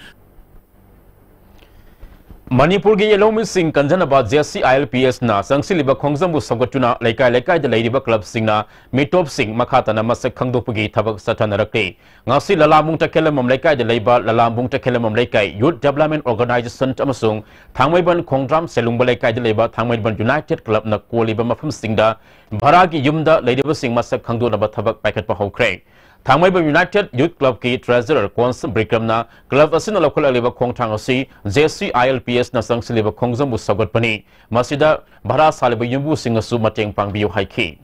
ꯃꯅꯤꯄꯨꯔꯒꯤ ꯂꯧꯃꯤꯁꯤꯡ ꯀꯟꯖꯅꯕ JCILPSꯅ ꯆꯪꯁꯤꯜꯂꯤꯕ ꯈꯣꯡꯖꯪꯕꯨ ꯁꯧꯒꯠꯇꯨꯅ ꯂꯩꯀꯥꯏ ꯂꯩꯀꯥꯏꯗ ꯂꯩꯔꯤꯕ clubꯁꯤꯡꯅ ꯃꯤꯇꯣꯞꯁꯤꯡ ꯃꯈꯥ ꯇꯥꯅ ꯃꯁꯛ ꯈꯪꯗꯣꯛꯄꯒꯤ ꯊꯕꯛ ꯆꯠꯊꯅꯔꯛꯂꯤ꯫ ꯉꯁꯤ ꯂꯂꯥꯝꯕꯨꯡ ꯇꯈꯦꯂꯝꯕꯝ ꯂꯩꯀꯥꯏꯗ ꯂꯩꯕ ꯂꯂꯥꯝꯕꯨꯡ ꯇꯈꯦꯂꯝꯕꯝ ꯂꯩꯀꯥꯏ Youth Development Organisation ꯑꯃꯁꯨꯡ ꯊꯥꯡꯃꯩꯕꯟ ꯈꯣꯡꯗ꯭ꯔꯥꯝ ꯁꯦꯂꯨꯡꯕ ꯂꯩꯀꯥꯏꯗ ꯂꯩꯕ ꯊꯥꯡꯃꯩꯕꯟ United Clubꯅ ꯀꯣꯜꯂꯤꯕ ꯃꯐꯝꯁꯤꯡꯗ ꯚꯔꯥꯒꯤ ꯌꯨꯝꯗ ꯂꯩꯔꯤꯕꯁꯤꯡ ꯃꯁꯛ ꯈꯪꯗꯣꯛꯅꯕ ꯊꯕꯛ ꯄꯥꯏꯈꯠꯄ ꯍꯧꯈ꯭ꯔꯦ꯫ ꯊꯥꯡꯃꯩꯕꯟ United Youth Clubꯀꯤ Treasurer Konsam ꯕꯤꯀ꯭ꯔꯝꯅ club ꯑꯁꯤꯅ ꯂꯧꯈꯠꯂꯛꯂꯤꯕ ꯈꯣꯡꯊꯥꯡ ꯑꯁꯤ JCILPSꯅ ꯆꯪꯁꯤꯜꯂꯤꯕ ꯈꯣꯡꯖꯪꯕꯨ ꯁꯧꯒꯠꯄꯅꯤ, ꯃꯁꯤꯗ ꯚꯔꯥ ꯁꯥꯜꯂꯤꯕ ꯌꯨꯝꯕꯨꯁꯤꯡꯅꯁꯨ ꯃꯇꯦꯡ ꯄꯥꯡꯕꯤꯌꯨ ꯍꯥꯏꯈꯤ꯫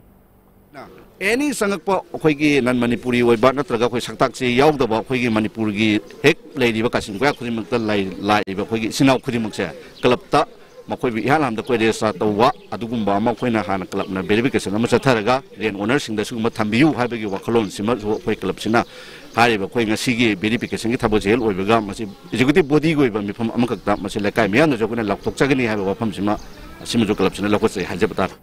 ꯑꯦꯅꯤ ꯆꯪꯉꯛꯄ ꯑꯩꯈꯣꯏꯒꯤ ꯅꯟ ꯃꯅꯤꯄꯨꯔꯤ ꯑꯣꯏꯕ ꯅꯠꯇ꯭ꯔꯒ ꯑꯩꯈꯣꯏ ꯁꯛꯇꯥꯛꯁꯦ ꯌꯥꯎꯗꯕ ꯑꯩꯈꯣꯏꯒꯤ ꯃꯅꯤꯄꯨꯔꯒꯤ ꯍꯦꯛ ꯂꯩꯔꯤꯕ ꯀꯥꯆꯤꯟ ꯀꯣꯌꯥ ꯈꯨꯗꯤꯡꯃꯛꯇ ꯂꯩ-, ꯂꯥꯛꯏꯕ ꯑꯩꯈꯣꯏꯒꯤ ꯏꯆꯤꯟ ꯏꯅꯥꯎ ꯈꯨꯗꯤꯡꯃꯛꯁꯦ clubꯇ ꯃꯈꯣꯏꯕꯨ ꯏꯍꯥꯟ ꯍꯥꯟꯕꯗ ꯑꯩꯈꯣꯏ register ꯇꯧꯕ ꯑꯗꯨꯒꯨꯝꯕ ꯑꯃ ꯑꯩꯈꯣꯏꯅ ꯍꯥꯟꯅ clubꯅ verification ꯑꯃ ꯆꯠꯊꯔꯒ land ownerꯁꯤꯡꯗ ꯁꯤꯒꯨꯝꯕ ꯊꯝꯕꯤꯌꯨ ꯍꯥꯏꯕꯒꯤ ꯋꯥꯈꯜꯂꯣꯟꯁꯤꯃꯁꯨ ꯑꯩꯈꯣꯏ clubꯁꯤꯅ ꯍꯥꯏꯔꯤꯕ ꯑꯩꯈꯣꯏ ꯉꯁꯤꯒꯤ verificationꯒꯤ ꯊꯕꯛꯁꯦ ꯍꯦꯛ ꯂꯣꯏꯕꯒ ꯃꯁꯤ executive bodyꯒꯤ ꯑꯣꯏꯕ ꯃꯤꯐꯝ ꯑꯃꯈꯛꯇ ꯃꯁꯤ ꯂꯩꯀꯥꯏ ꯃꯤꯌꯥꯝꯅꯁꯨ ꯑꯩꯈꯣꯏꯅ ꯂꯥꯎꯊꯣꯛꯆꯒꯅꯤ ꯍꯥꯏꯕ ꯋꯥꯐꯝꯁꯤꯃ ꯑꯁꯤꯃꯁꯨ clubꯁꯤꯅ ꯂꯧꯈꯠꯆꯩ ꯍꯥꯏꯖꯕ ꯇꯥꯔꯦ꯫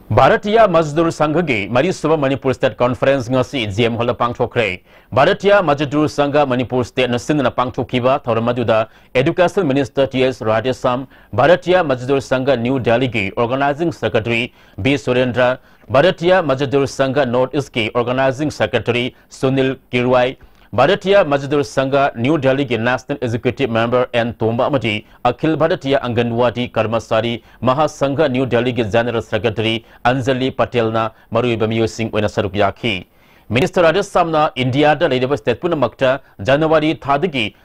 ꯚꯥꯔꯇꯤꯌꯥ ꯃꯖꯗꯨꯔ ꯁꯪꯘꯒꯤ ꯃꯔꯤꯁꯨꯕ ꯃꯅꯤꯄꯨꯔ State Conference ꯉꯁꯤ GM Hallꯗ ꯄꯥꯡꯊꯣꯛꯈ꯭ꯔꯦ꯫ ꯚꯥꯔꯇꯤꯌꯥ ꯃꯖꯗꯨꯔ ꯁꯪꯘ ꯃꯅꯤꯄꯨꯔ Stateꯅ ꯁꯤꯟꯗꯨꯅ ꯄꯥꯡꯊꯣꯛꯈꯤꯕ ꯊꯧꯔꯝ ꯑꯗꯨꯗ Education Minister T S Radheshyam, Bharatiya ꯃꯖꯗꯨꯔ ꯁꯪꯘ New Delhiꯒꯤ Organizing Secretary B ꯁꯨꯔꯦꯟꯗ꯭ꯔ, Bharatiya ꯃꯖꯗꯨꯔ ꯁꯪꯘ North Eastꯀꯤ Organizing Secretary Sunil ꯀꯤꯔꯋꯥꯏ, Bharatiya ꯃꯖꯗꯨꯔ ꯁꯪꯘ New Delhiꯒꯤ National Executive Member N ꯇꯣꯝꯕ ꯑꯃꯗꯤ ꯑꯈꯤꯜ Bharatiya ꯑꯪꯒꯟꯋꯥꯗꯤ ꯀꯔꯃꯆꯥꯔꯤ ꯃꯍꯥꯁꯪꯘ New Delhiꯒꯤ General Secretary Anjali ꯄꯇꯦꯜꯅ ꯃꯔꯨꯑꯣꯏꯕ ꯃꯤꯑꯣꯏꯁꯤꯡ ꯑꯣꯏꯅ ꯁꯔꯨꯛ ꯌꯥꯈꯤ꯫ Minister ꯔꯥꯙꯦꯁ꯭ꯌꯥꯝꯅ ꯏꯟꯗꯤꯌꯥꯗ ꯂꯩꯔꯤꯕ state ꯄꯨꯝꯅꯃꯛꯇ ꯖꯅꯋꯥꯔꯤ ꯊꯥꯗꯒꯤ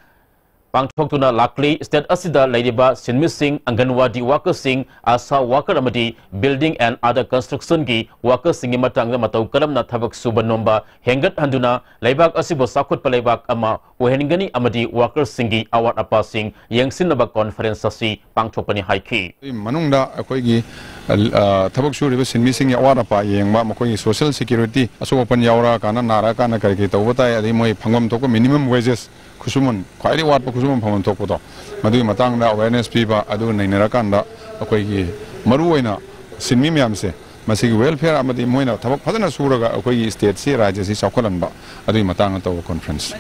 ꯄꯥꯡꯊꯣꯛꯇꯨꯅ ꯂꯥꯛꯂꯤ꯫ State ꯑꯁꯤꯗ ꯂꯩꯔꯤꯕ ꯁꯤꯟꯃꯤꯁꯤꯡ, ꯑꯪꯒꯟꯋꯥꯗꯤ workerꯁꯤꯡ, ASHA worker ꯑꯃꯗꯤ building and other constructionꯒꯤ workerꯁꯤꯡꯒꯤ ꯃꯇꯥꯡꯗ ꯃꯇꯧ ꯀꯔꯝꯅ ꯊꯕꯛ ꯁꯨꯕ ꯅꯣꯝꯕ ꯍꯦꯟꯒꯠꯍꯟꯗꯨꯅ ꯂꯩꯕꯥꯛ ꯑꯁꯤꯕꯨ ꯆꯥꯎꯈꯠꯄ ꯂꯩꯕꯥꯛ ꯑꯃ ꯑꯣꯏꯍꯟꯒꯅꯤ ꯑꯃꯗꯤ workerꯁꯤꯡꯒꯤ ꯑꯋꯥꯠ ꯑꯄꯥꯁꯤꯡ ꯌꯦꯡꯁꯤꯟꯅꯕ conference ꯑꯁꯤ ꯄꯥꯡꯊꯣꯛꯄꯅꯤ ꯍꯥꯏꯈꯤ꯫ ꯃꯅꯨꯡꯗ ꯑꯩꯈꯣꯏꯒꯤ, ꯑ, ꯊꯕꯛ ꯁꯨꯔꯤꯕ ꯁꯤꯟꯃꯤꯁꯤꯡꯒꯤ ꯑꯋꯥꯠ ꯑꯄꯥ ꯌꯦꯡꯕ, ꯃꯈꯣꯏꯒꯤ social security, ꯑꯁꯣꯛ ꯑꯄꯟ ꯌꯥꯎꯔꯛꯑꯀꯥꯟꯗ, ꯅꯥꯔꯛꯑꯀꯥꯟꯗ ꯀꯔꯤ ꯀꯔꯤ ꯇꯧꯕ ꯇꯥꯏ, ꯑꯗꯩ ꯃꯣꯏ ꯐꯪꯐꯝ ꯊꯣꯛꯄ minimum wages, ꯈꯨꯠꯁꯨꯃꯟ, ꯈ꯭ꯋꯥꯏꯗꯒꯤ ꯋꯥꯠꯄ ꯈꯨꯠꯁꯨꯃꯟ ꯐꯪꯐꯝ ꯊꯣꯛꯄꯗꯣ, ꯃꯗꯨꯒꯤ ꯃꯇꯥꯡꯗ awareness ꯄꯤꯕ, ꯑꯗꯨ ꯅꯩꯅꯔꯀꯥꯟꯗ ꯑꯩꯈꯣꯏꯒꯤ ꯃꯔꯨꯑꯣꯏꯅ ꯁꯤꯟꯃꯤ ꯃꯌꯥꯝꯁꯦ ꯃꯁꯤꯒꯤ welfare ꯑꯃꯗꯤ ꯃꯣꯏꯅ ꯊꯕꯛ ꯐꯖꯅ ꯁꯨꯔꯒ ꯑꯩꯈꯣꯏꯒꯤ stateꯁꯤ, ꯔꯥꯖ꯭ꯌꯁꯤ ꯆꯥꯎꯈꯠꯍꯟꯕ, ꯑꯗꯨꯒꯤ ꯃꯇꯥꯡꯗ ꯇꯧꯕ conference꯫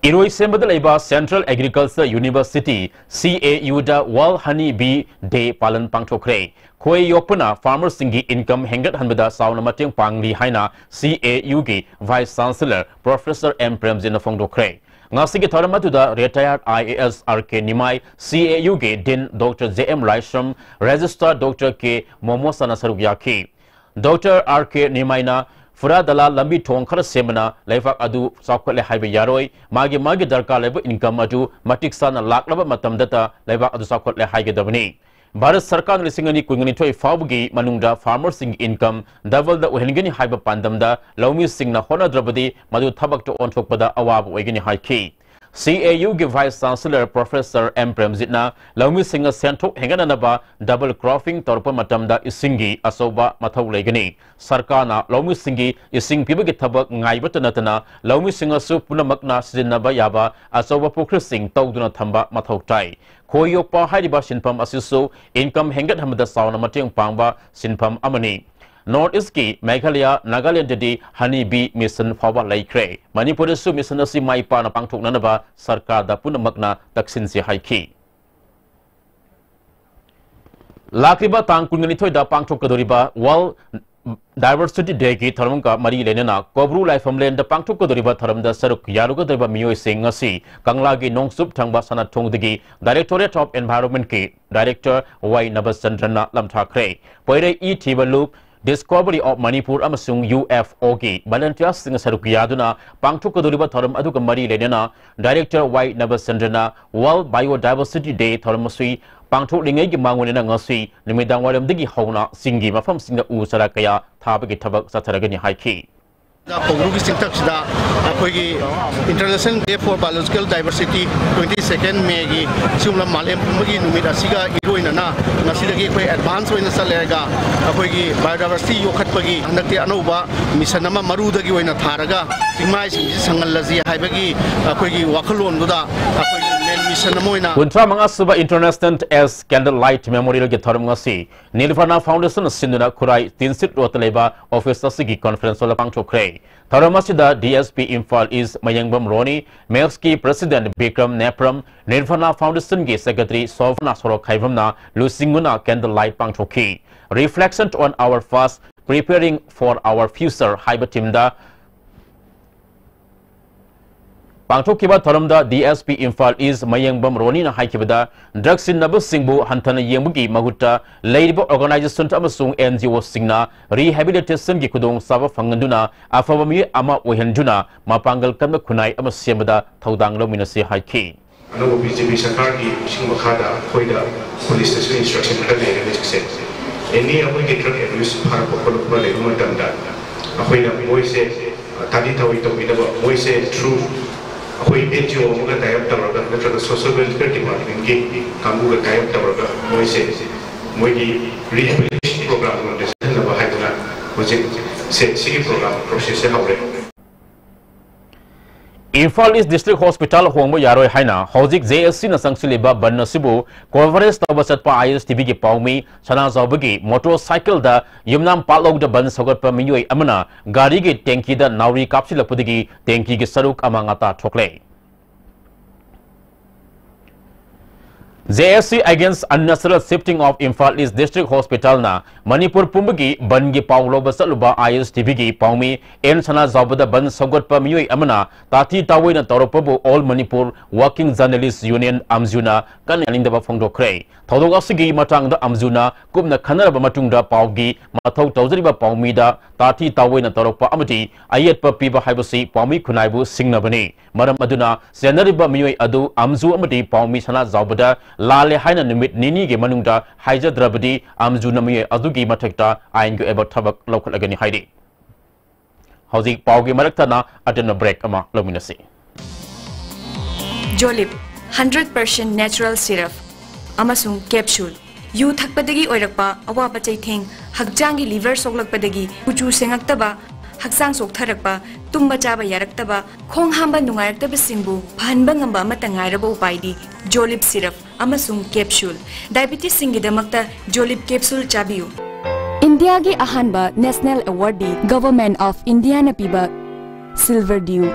ꯏꯔꯣꯏꯁꯦꯝꯕꯗ ꯂꯩꯕ Central Agriculture University, CAUꯗ World Honey Bee Day ꯄꯥꯂꯟ ꯄꯥꯡꯊꯣꯛꯈ꯭ꯔꯦ꯫ ꯈꯣꯏ ꯌꯣꯛꯄꯅ farmerꯁꯤꯡꯒꯤ income ꯍꯦꯟꯒꯠꯍꯟꯕꯗ ꯆꯥꯎꯅ ꯃꯇꯦꯡ ꯄꯥꯡꯂꯤ ꯍꯥꯏꯅ CAUꯒꯤ Vice Chancellor Professor M ꯄ꯭ꯔꯦꯝꯖꯤꯠꯅ ꯐꯣꯡꯗꯣꯛꯈ꯭ꯔꯦ꯫ ꯉꯁꯤꯒꯤ ꯊꯧꯔꯝ ꯑꯗꯨꯗ retired IAS R K ꯅꯤꯃꯥꯏ, CAUꯒꯤ Dean Doctor J M ꯔꯥꯏꯁ꯭ꯔꯝ, Registrar Doctor K ꯃꯣꯃꯣꯁꯥꯅ ꯁꯔꯨꯛ ꯌꯥꯈꯤ꯫ ꯗꯣꯛꯇꯔ ꯑꯥꯔ ꯀꯦ ꯅꯤꯃꯥꯏꯅ ꯐꯨꯔꯥꯗꯂꯥ ꯂꯝꯕꯤ ꯊꯣꯡ ꯈꯔ ꯁꯦꯝꯕꯅ ꯂꯩꯕꯥꯛ ꯑꯗꯨ ꯆꯥꯎꯈꯠꯂꯦ ꯍꯥꯏꯕ ꯌꯥꯔꯣꯏ, ꯃꯥꯒꯤ ꯃꯥꯒꯤ ꯗꯔꯀꯥꯔ ꯂꯩꯕ income ꯑꯗꯨ ꯃꯇꯤꯛ ꯆꯥꯅ ꯂꯥꯛꯂꯕ ꯃꯇꯝꯗꯇ ꯂꯩꯕꯥꯛ ꯑꯗꯨ ꯆꯥꯎꯈꯠꯂꯦ ꯍꯥꯏꯒꯗꯕꯅꯤ꯫ ꯚꯥꯔꯠ ꯁꯔꯀꯥꯔꯅ ꯂꯤꯁꯤꯡ ꯑꯅꯤ ꯀꯨꯟꯅꯤꯊꯣꯏ ꯐꯥꯎꯕꯒꯤ ꯃꯅꯨꯡꯗ farmerꯁꯤꯡꯒꯤ income doubleꯗ ꯑꯣꯏꯍꯟꯒꯅꯤ ꯍꯥꯏꯕ ꯄꯥꯟꯗꯝꯗ ꯂꯧꯃꯤꯁꯤꯡꯅ ꯍꯣꯠꯅꯗ꯭ꯔꯕꯗꯤ ꯃꯗꯨ ꯊꯕꯛꯇ ꯑꯣꯟꯊꯣꯛꯄꯗ ꯑꯋꯥꯕ ꯑꯣꯏꯒꯅꯤ ꯍꯥꯏꯈꯤ꯫ C A Uꯒꯤ Vice Chancellor Professor M ꯄ꯭ꯔꯦꯝꯖꯤꯠꯅ ꯂꯧꯃꯤꯁꯤꯡꯅ ꯁꯦꯟꯊꯣꯛ ꯍꯦꯟꯒꯠꯅꯅꯕ double cropping ꯇꯧꯔꯛꯄ ꯃꯇꯝꯗ ꯏꯁꯤꯡꯒꯤ ꯑꯆꯧꯕ ꯃꯊꯧ ꯂꯩꯒꯅꯤ꯫ ꯁꯔꯀꯥꯔꯅ ꯂꯧꯃꯤꯁꯤꯡꯒꯤ ꯏꯁꯤꯡ ꯄꯤꯕꯒꯤ ꯊꯕꯛ ꯉꯥꯏꯕꯇ ꯅꯠꯇꯅ ꯂꯧꯃꯤꯁꯤꯡꯅꯁꯨ ꯄꯨꯝꯅꯃꯛꯅ ꯁꯤꯖꯤꯟꯅꯕ ꯌꯥꯕ ꯑꯆꯧꯕ ꯄꯨꯈ꯭ꯔꯤꯁꯤꯡ ꯇꯧꯗꯨꯅ ꯊꯝꯕ ꯃꯊꯧ ꯇꯥꯏ꯫ ꯈꯣꯏ ꯌꯣꯛꯄ ꯍꯥꯏꯔꯤꯕ ꯁꯤꯟꯐꯝ ꯑꯁꯤꯁꯨ income ꯍꯦꯟꯒꯠꯍꯟꯕꯗ ꯆꯥꯎꯅ ꯃꯇꯦꯡ ꯄꯥꯡꯕ ꯁꯤꯟꯐꯝ ꯑꯃꯅꯤ꯫ North Eastꯀꯤ Meghalaya, ꯅꯥꯒꯥꯂꯦꯟꯗꯗꯤ honey bee mission ꯐꯥꯎꯕ ꯂꯩꯈ꯭ꯔꯦ꯫ ꯃꯅꯤꯄꯨꯔꯗꯁꯨ mission ꯑꯁꯤ ꯃꯥꯏ ꯄꯥꯛꯅ ꯄꯥꯡꯊꯣꯛꯅꯅꯕ ꯁꯔꯀꯥꯔꯗ ꯄꯨꯝꯅꯃꯛꯅ ꯇꯛꯁꯤꯟꯁꯤ ꯍꯥꯏꯈꯤ꯫ ꯂꯥꯛꯂꯤꯕ ꯇꯥꯡ ꯀꯨꯟꯅꯤꯊꯣꯏꯗ ꯄꯥꯡꯊꯣꯛꯀꯗꯧꯔꯤꯕ World Diversity Dayꯒꯤ ꯊꯧꯔꯝꯒ ꯃꯔꯤ ꯂꯩꯅꯅ ꯀꯧꯕ꯭ꯔꯨ ꯂꯥꯏꯐꯝꯂꯦꯟꯗ ꯄꯥꯡꯊꯣꯛꯀꯗꯧꯔꯤꯕ ꯊꯧꯔꯝꯗ ꯁꯔꯨꯛ ꯌꯥꯔꯨꯒꯗꯧꯔꯤꯕ ꯃꯤꯑꯣꯏꯁꯤꯡ ꯉꯁꯤ ꯀꯪꯂꯥꯒꯤ ꯅꯣꯡꯆꯨꯞ ꯊꯪꯕ ꯁꯅꯥꯊꯣꯡꯗꯒꯤ Directorate of Environmentꯀꯤ Director Y ꯅꯕꯆꯟꯗ꯭ꯔꯟꯅ ꯂꯝꯊꯥꯈ꯭ꯔꯦ꯫ ꯄꯣꯏꯔꯩ E ꯊꯤꯕ ꯂꯨꯞ, Discovery of Manipur ꯑꯃꯁꯨꯡ UFOꯒꯤ volunteersꯁꯤꯡꯅ ꯁꯔꯨꯛ ꯌꯥꯗꯨꯅ ꯄꯥꯡꯊꯣꯛꯀꯗꯧꯔꯤꯕ ꯊꯧꯔꯝ ꯑꯗꯨꯒ ꯃꯔꯤ ꯂꯩꯅꯅ Director ꯋꯥꯏ ꯅꯕꯆꯟꯗ꯭ꯔꯟꯅ World Biodiversity Day ꯊꯧꯔꯝ ꯑꯁꯤ ꯄꯥꯡꯊꯣꯛꯂꯤꯉꯩꯒꯤ ꯃꯥꯡꯑꯣꯏꯅꯅ ꯉꯁꯤ ꯅꯨꯃꯤꯗꯥꯡ ꯋꯥꯏꯔꯝꯗꯒꯤ ꯍꯧꯅ ꯆꯤꯡꯒꯤ ꯃꯐꯝꯁꯤꯡꯗ ꯎ ꯆꯥꯔꯥ ꯀꯌꯥ ꯊꯥꯕꯒꯤ ꯊꯕꯛ ꯆꯠꯊꯔꯒꯅꯤ ꯍꯥꯏꯈꯤ꯫ ꯀꯧꯕ꯭ꯔꯨꯒꯤ ꯆꯤꯡꯊꯛꯁꯤꯗ ꯑꯩꯈꯣꯏꯒꯤ International Day for Biological Diversity, twenty second Mayꯒꯤ ꯁꯤꯒꯨꯝꯕ ꯃꯥꯂꯦꯝ ꯄꯨꯝꯕꯒꯤ ꯅꯨꯃꯤꯠ ꯑꯁꯤꯒ ꯏꯔꯣꯏꯅꯅ ꯉꯁꯤꯗꯒꯤ ꯑꯩꯈꯣꯏ advance ꯑꯣꯏꯅ ꯆꯠꯂꯦ ꯍꯥꯏꯔꯒ ꯑꯩꯈꯣꯏꯒꯤ biodiversity ꯌꯣꯛꯈꯠꯄꯒꯤ ꯍꯟꯗꯛꯇꯤ ꯑꯅꯧꯕ mission ꯑꯃ ꯃꯔꯨꯗꯒꯤ ꯑꯣꯏꯅ ꯊꯥꯔꯒ ꯆꯤꯡꯃꯥꯏꯁꯤꯡꯁꯤ ꯁꯪꯍꯜꯂꯁꯤ ꯍꯥꯏꯕꯒꯤ ꯑꯩꯈꯣꯏꯒꯤ ꯋꯥꯈꯜꯂꯣꯟꯗꯨꯗ ꯑꯩꯈꯣꯏꯒꯤ main mission ꯑꯃ ꯑꯣꯏꯅ ꯀꯨꯟꯊ꯭ꯔꯥ ꯃꯉꯥ ꯁꯨꯕ International Ash Candlelight Memorialꯒꯤ ꯊꯧꯔꯝ ꯉꯁꯤ ꯅꯤꯔꯚꯥꯅꯥ Foundationꯅ ꯁꯤꯟꯗꯨꯅ ꯈꯨꯔꯥꯏ ꯇꯤꯟꯁꯤꯠ ꯔꯣꯗꯇ ꯂꯩꯕ office ꯑꯁꯤꯒꯤ conference hallꯗ ꯄꯥꯡꯊꯣꯛꯈ꯭ꯔꯦ꯫ ꯊꯧꯔꯝ ꯑꯁꯤꯗ DSP ꯏꯝꯐꯥꯜ East ꯃꯌꯦꯡꯕꯝ ꯔꯣꯅꯤ, ꯃꯦꯞꯁꯀꯤ President ꯕꯤꯀ꯭ꯔꯝ ꯅꯦꯄ꯭ꯔꯝ, ꯅꯤꯔꯚꯥꯅꯥ Foundationꯒꯤ Secretary ꯁꯣꯚꯅꯥ ꯁꯣꯔꯣꯛꯈꯥꯏꯕꯝꯅ ꯂꯨꯆꯤꯡꯗꯨꯅ candlelight ꯄꯥꯡꯊꯣꯛꯈꯤ꯫ Reflection on our past, preparing for our future ꯍꯥꯏꯕ themeꯗ ꯄꯥꯡꯊꯣꯛꯈꯤꯕ ꯊꯧꯔꯝꯗ D S P ꯏꯝꯐꯥꯜ ꯏꯁ ꯃꯌꯦꯡꯕꯝ ꯔꯣꯅꯤꯅ ꯍꯥꯏꯈꯤꯕꯗ, ꯗ꯭ꯔꯒ ꯁꯤꯖꯤꯟꯅꯕꯁꯤꯡꯕꯨ ꯍꯟꯊꯅ ꯌꯦꯡꯕꯒꯤ ꯃꯍꯨꯠꯇ ꯂꯩꯔꯤꯕ ꯑꯣꯔꯒꯅꯥꯏꯖꯦꯁꯟ ꯑꯃꯁꯨꯡ N G Oꯁꯤꯡꯅ ꯔꯤꯍꯦꯕꯤꯂꯤꯇꯦꯁꯟꯒꯤ ꯈꯨꯗꯣꯡꯆꯥꯕ ꯐꯪꯍꯟꯗꯨꯅ ꯑꯐꯕ ꯃꯤꯑꯣꯏ ꯑꯃ ꯑꯣꯏꯍꯟꯗꯨꯅ ꯃꯄꯥꯡꯒꯜ ꯀꯟꯕ ꯈꯨꯟꯅꯥꯏ ꯑꯃ ꯁꯦꯝꯕꯗ ꯊꯧꯗꯥꯡ ꯂꯧꯃꯤꯟꯅꯁꯤ ꯍꯥꯏꯈꯤ꯫ ꯑꯅꯧꯕ B J P ꯁꯔꯀꯥꯔꯒꯤ ꯂꯨꯆꯤꯡ ꯃꯈꯥꯗ ꯑꯩꯈꯣꯏꯗ ꯄꯨꯂꯤꯁꯇꯁꯨ instruction ꯈꯔ ꯂꯩꯔꯦ ꯍꯧꯖꯤꯛꯁꯦ꯫ Any ꯑꯩꯈꯣꯏꯒꯤ drug abuse ꯐꯥꯔꯛꯄ ꯈꯣꯠꯂꯛꯄ ꯂꯩꯕ ꯃꯇꯝꯗ ꯑꯩꯈꯣꯏꯅ ꯃꯣꯏꯁꯦ, ꯑ, ꯇꯥꯊꯤ ꯇꯥꯑꯣꯏ ꯇꯧꯕꯤꯗꯕ, ꯃꯣꯏꯁꯦ through ꯑꯩꯈꯣꯏ N G O ꯑꯃꯒ tie up ꯇꯧꯔꯒ ꯅꯠꯇ꯭ꯔꯒ social welfare departmentꯀꯤ ꯀꯥꯡꯕꯨꯒ tie up ꯇꯧꯔꯒ ꯃꯣꯏꯁꯦ ꯃꯣꯏꯒꯤ rehabilitation programꯗ ꯆꯠꯍꯟꯅꯕ ꯍꯥꯏꯗꯨꯅ ꯍꯧꯖꯤꯛ ꯁꯦ, ꯁꯤꯒꯤ program processꯁꯦ ꯍꯧꯔꯦ꯫ ꯏꯝꯐꯥꯜ ꯏꯁ ꯗꯤꯁꯇ꯭ꯔꯤꯛ ꯍꯣꯁꯄꯤꯇꯥꯜ ꯍꯣꯡꯕ ꯌꯥꯔꯣꯏ ꯍꯥꯏꯅ ꯍꯧꯖꯤꯛ J S Cꯅ ꯆꯪꯁꯤꯜꯂꯤꯕ ꯕꯟ ꯑꯁꯤꯕꯨ coverage ꯇꯧꯕ ꯆꯠꯄ I S T Vꯒꯤ ꯄꯥꯎꯃꯤ ꯁꯅꯥꯖꯥꯎꯕꯒꯤ ꯃꯣꯇꯣꯔ ꯁꯥꯏꯀꯜꯗ ꯌꯨꯝꯅꯥꯝ ꯄꯥꯠꯂꯧꯗ ꯕꯟ ꯁꯧꯒꯠꯄ ꯃꯤꯑꯣꯏ ꯑꯃꯅ ꯒꯥꯔꯤꯒꯤ ꯇꯦꯡꯀꯤꯗ ꯅꯥꯎꯔꯤ ꯀꯥꯞꯁꯤꯜꯂꯛꯄꯗꯒꯤ ꯇꯦꯡꯀꯤꯒꯤ ꯁꯔꯨꯛ ꯑꯃ ꯉꯥꯇꯥ ꯊꯣꯛꯂꯦ꯫ J S C against unnecessary shifting of Imphal East District Hospitalꯅ Manipur ꯄꯨꯝꯕꯒꯤ ꯕꯟꯒꯤ ꯄꯥꯎ ꯂꯧꯕ ꯆꯠꯂꯨꯕ I S T Vꯒꯤ ꯄꯥꯎꯃꯤ ꯑꯦꯟ ꯁꯅꯥꯖꯥꯎꯕꯗ ꯕꯟ ꯁꯧꯒꯠꯄ ꯃꯤꯑꯣꯏ ꯑꯃꯅ ꯇꯥꯊꯤ ꯇꯥꯑꯣꯏꯅ ꯇꯧꯔꯛꯄꯕꯨ All Manipur Working Journalist Union, ꯑꯝꯖꯨꯅ ꯀꯟꯅ ꯌꯥꯅꯤꯡꯗꯕ ꯐꯣꯡꯗꯣꯛꯈ꯭ꯔꯦ꯫ ꯊꯧꯗꯣꯛ ꯑꯁꯤꯒꯤ ꯃꯇꯥꯡꯗ ꯑꯝꯖꯨꯅ ꯀꯨꯞꯅ ꯈꯟꯅꯔꯕ ꯃꯇꯨꯡꯗ ꯄꯥꯎꯒꯤ ꯃꯊꯧ ꯇꯧꯖꯔꯤꯕ ꯄꯥꯎꯃꯤꯗ ꯇꯥꯊꯤ ꯇꯥꯑꯣꯏꯅ ꯇꯧꯔꯛꯄ ꯑꯃꯗꯤ ꯑꯌꯦꯠꯄ ꯄꯤꯕ ꯍꯥꯏꯕꯁꯤ ꯄꯥꯎꯃꯤ ꯈꯨꯟꯅꯥꯏꯕꯨ ꯁꯤꯡꯅꯕꯅꯤ꯫ ꯃꯔꯝ ꯑꯗꯨꯅ ꯆꯦꯟꯅꯔꯤꯕ ꯃꯤꯑꯣꯏ ꯑꯗꯨ ꯑꯝꯖꯨ ꯑꯃꯗꯤ ꯄꯥꯎꯃꯤ ꯁꯅꯥꯖꯥꯎꯕꯗ ꯂꯥꯜꯂꯦ ꯍꯥꯏꯅ ꯅꯨꯃꯤꯠ ꯅꯤꯅꯤꯒꯤ ꯃꯅꯨꯡꯗ ꯍꯥꯏꯖꯗ꯭ꯔꯕꯗꯤ ꯑꯝꯖꯨꯅ ꯃꯤꯑꯣꯏ ꯑꯗꯨꯒꯤ ꯃꯊꯛꯇ ꯑꯥꯏꯟꯒꯤ ꯑꯣꯏꯕ ꯊꯕꯛ ꯂꯧꯈꯠꯂꯒꯅꯤ ꯍꯥꯏꯔꯤ꯫ ꯍꯧꯖꯤꯛ ꯄꯥꯎꯒꯤ ꯃꯔꯛ ꯊꯠꯅ ꯑꯇꯦꯟꯕ break ꯑꯃ ꯂꯧꯃꯤꯟꯅꯁꯤ꯫ Jolib, hundred percent natural syrup ꯑꯃꯁꯨꯡ capsule꯫ ꯌꯨ ꯊꯛꯄꯗꯒꯤ ꯑꯣꯏꯔꯛꯄ ꯑꯋꯥꯕ ꯆꯩꯊꯦꯡ, ꯍꯛꯆꯥꯡꯒꯤ liver ꯁꯣꯛꯂꯛꯄꯗꯒꯤ ꯀꯨꯆꯨ ꯁꯦꯡꯉꯛꯇꯕ, ꯍꯛꯆꯥꯡ ꯆꯣꯛꯊꯔꯛꯄ, ꯇꯨꯝꯕ ꯆꯥꯕ ꯌꯥꯔꯛꯇꯕ, ꯈꯣꯡ ꯍꯥꯝꯕ ꯅꯨꯡꯉꯥꯏꯔꯛꯇꯕꯁꯤꯡꯕꯨ ꯐꯍꯟꯕ ꯉꯝꯕ ꯑꯃꯠꯇ ꯉꯥꯏꯔꯕ ꯎꯄꯥꯏꯗꯤ Jolib syrup ꯑꯃꯁꯨꯡ capsule꯫ Diabetesꯁꯤꯡꯒꯤꯗꯃꯛꯇ Jolib capsule ꯆꯥꯕꯤꯌꯨ꯫ ꯏꯟꯗꯤꯌꯥꯒꯤ ꯑꯍꯥꯟꯕ national awardꯗꯤ Government of Indiaꯅ ꯄꯤꯕ Silver Dew꯫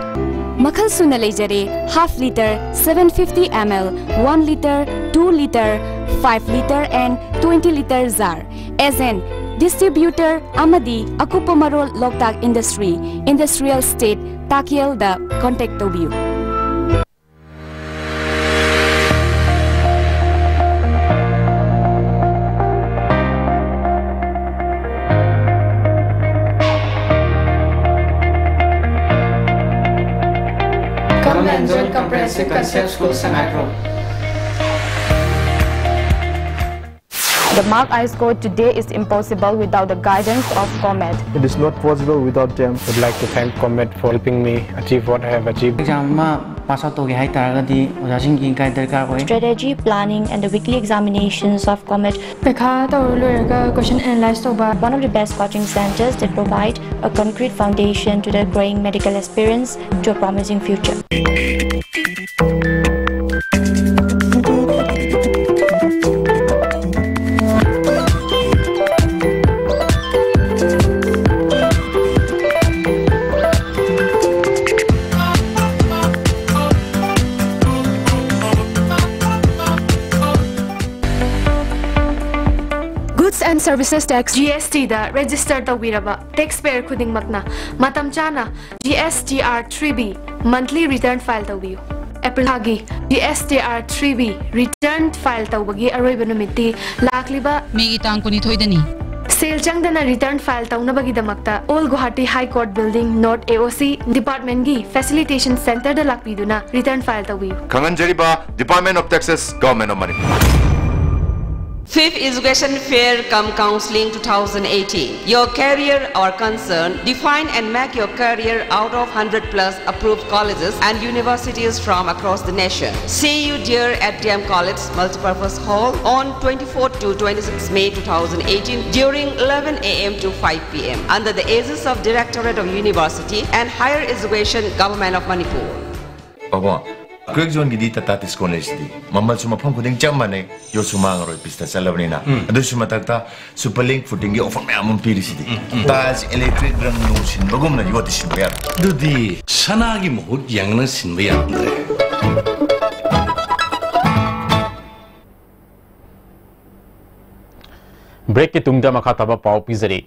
ꯃꯈꯜ ꯁꯨꯅ ꯂꯩꯖꯔꯦ, half litre, seven fifty ml, one litre, two litre, five litre and twenty litre jar꯫ Agent, distributor ꯑꯃꯗꯤ ꯑꯀꯨꯞꯄ ꯃꯔꯣꯜ ꯂꯣꯛꯇꯥꯛ Industry, Industrial Estate, ꯇꯥꯀꯦꯜꯗ contact ꯇꯧꯕꯤꯌꯨ꯫ Joint Comprehensive Concept School, Sangaiprou. The marked ice coat today is impossible without the guidance of Comet. It is not possible without them. Would like to thank Comet for helping me achieve what I have achieved. Exam ꯑꯃ pass out ꯇꯧꯒꯦ ꯍꯥꯏꯇꯥꯔꯒꯗꯤ ꯑꯣꯖꯥꯁꯤꯡꯒꯤ guide ꯗꯔꯀꯥꯔ ꯑꯣꯏ꯫ Strategy planning and the weekly examinations of Comet. ꯄꯩꯈꯥ ꯇꯧꯔ ꯂꯣꯏꯔꯒ ꯀꯣꯏꯁꯟ analyse ꯇꯧꯕ꯫ One of the best coaching centers that provide a concrete foundation to the growing medical aspirants to a promising future. Goods and Services Tax GST the register ꯇꯧꯕꯤꯔꯕ taxpayer ꯈꯨꯗꯤꯡꯃꯛꯅ ꯃꯇꯝ ꯆꯥꯅ GSTR three B monthly return file ꯇꯧꯕꯤꯌꯨ꯫ April ꯊꯥꯒꯤ GSTR three B return file ꯇꯧꯕꯒꯤ ꯑꯔꯣꯏꯕ ꯅꯨꯃꯤꯠꯇꯤ ꯂꯥꯛꯂꯤꯕ ꯃꯦꯒꯤ ꯇꯥꯡ ꯀꯨꯟꯅꯤꯊꯣꯏꯗꯅꯤ꯫ ꯁꯦꯜ ꯆꯪꯗꯅ return file ꯇꯧꯅꯕꯒꯤꯗꯃꯛꯇ Old Guwahati High Court Building, North AOC department ꯀꯤ facilitation center ꯗ ꯂꯥꯛꯄꯤꯗꯨꯅ return file ꯇꯧꯕꯤꯌꯨ꯫ ꯈꯪꯍꯟꯖꯔꯤꯕ Department of Taxes, Government of Manipur. Fifth Education Fair cum Counseling two thousand eighteen. Your career our concern. Define and make your career out of hundred plus approved colleges and universities from across the nation. See you dear at D M College Multipurpose Hall on twenty-fourth to twenty-sixth May two thousand eighteen during eleven A M to five P M under the aegis of Directorate of University and Higher Education, Government of Manipur. ꯄꯥꯕꯨꯡ, ꯀ꯭ꯔꯦꯛ ꯖꯣꯟꯒꯤꯗꯤ ꯇꯥꯇꯥ ꯇꯤꯁꯀꯣꯟ ꯂꯩꯁꯤꯗꯤ꯫ ꯃꯃꯜꯁꯨ ꯃꯐꯝ ꯈꯨꯗꯤꯡ ꯆꯞ ꯃꯥꯟꯅꯩ, ꯌꯣꯠꯁꯨ ꯃꯥꯡꯉꯔꯣꯏ, ꯄꯤꯁꯇ ꯆꯠꯂꯕꯅꯤꯅ꯫ ꯑꯗꯨꯁꯨ ꯃꯊꯛꯇ super link ꯐꯨꯇꯤꯡꯒꯤ offer ꯃꯌꯥꯝ ꯑꯃ ꯄꯤꯔꯤꯁꯤꯗꯤ꯫ ꯇꯥꯏꯜꯁ ꯏꯂꯦꯛꯇ꯭ꯔꯤꯛ ꯔꯪ ꯅꯨꯡ ꯁꯤꯟꯕꯒꯨꯝꯅ ꯌꯣꯠꯇꯤ ꯁꯤꯟꯕ ꯌꯥꯔꯣꯏ꯫ ꯑꯗꯨꯗꯤ ꯁꯅꯥꯒꯤ ꯃꯍꯨꯠ ꯌꯦꯡꯅ ꯁꯤꯟꯕ ꯌꯥꯔꯝꯗ꯭ꯔꯦ꯫ ꯕ꯭ꯔꯦꯛꯀꯤ ꯇꯨꯡꯗ ꯃꯈꯥ ꯇꯥꯕ ꯄꯥꯎ ꯄꯤꯖꯔꯤ꯫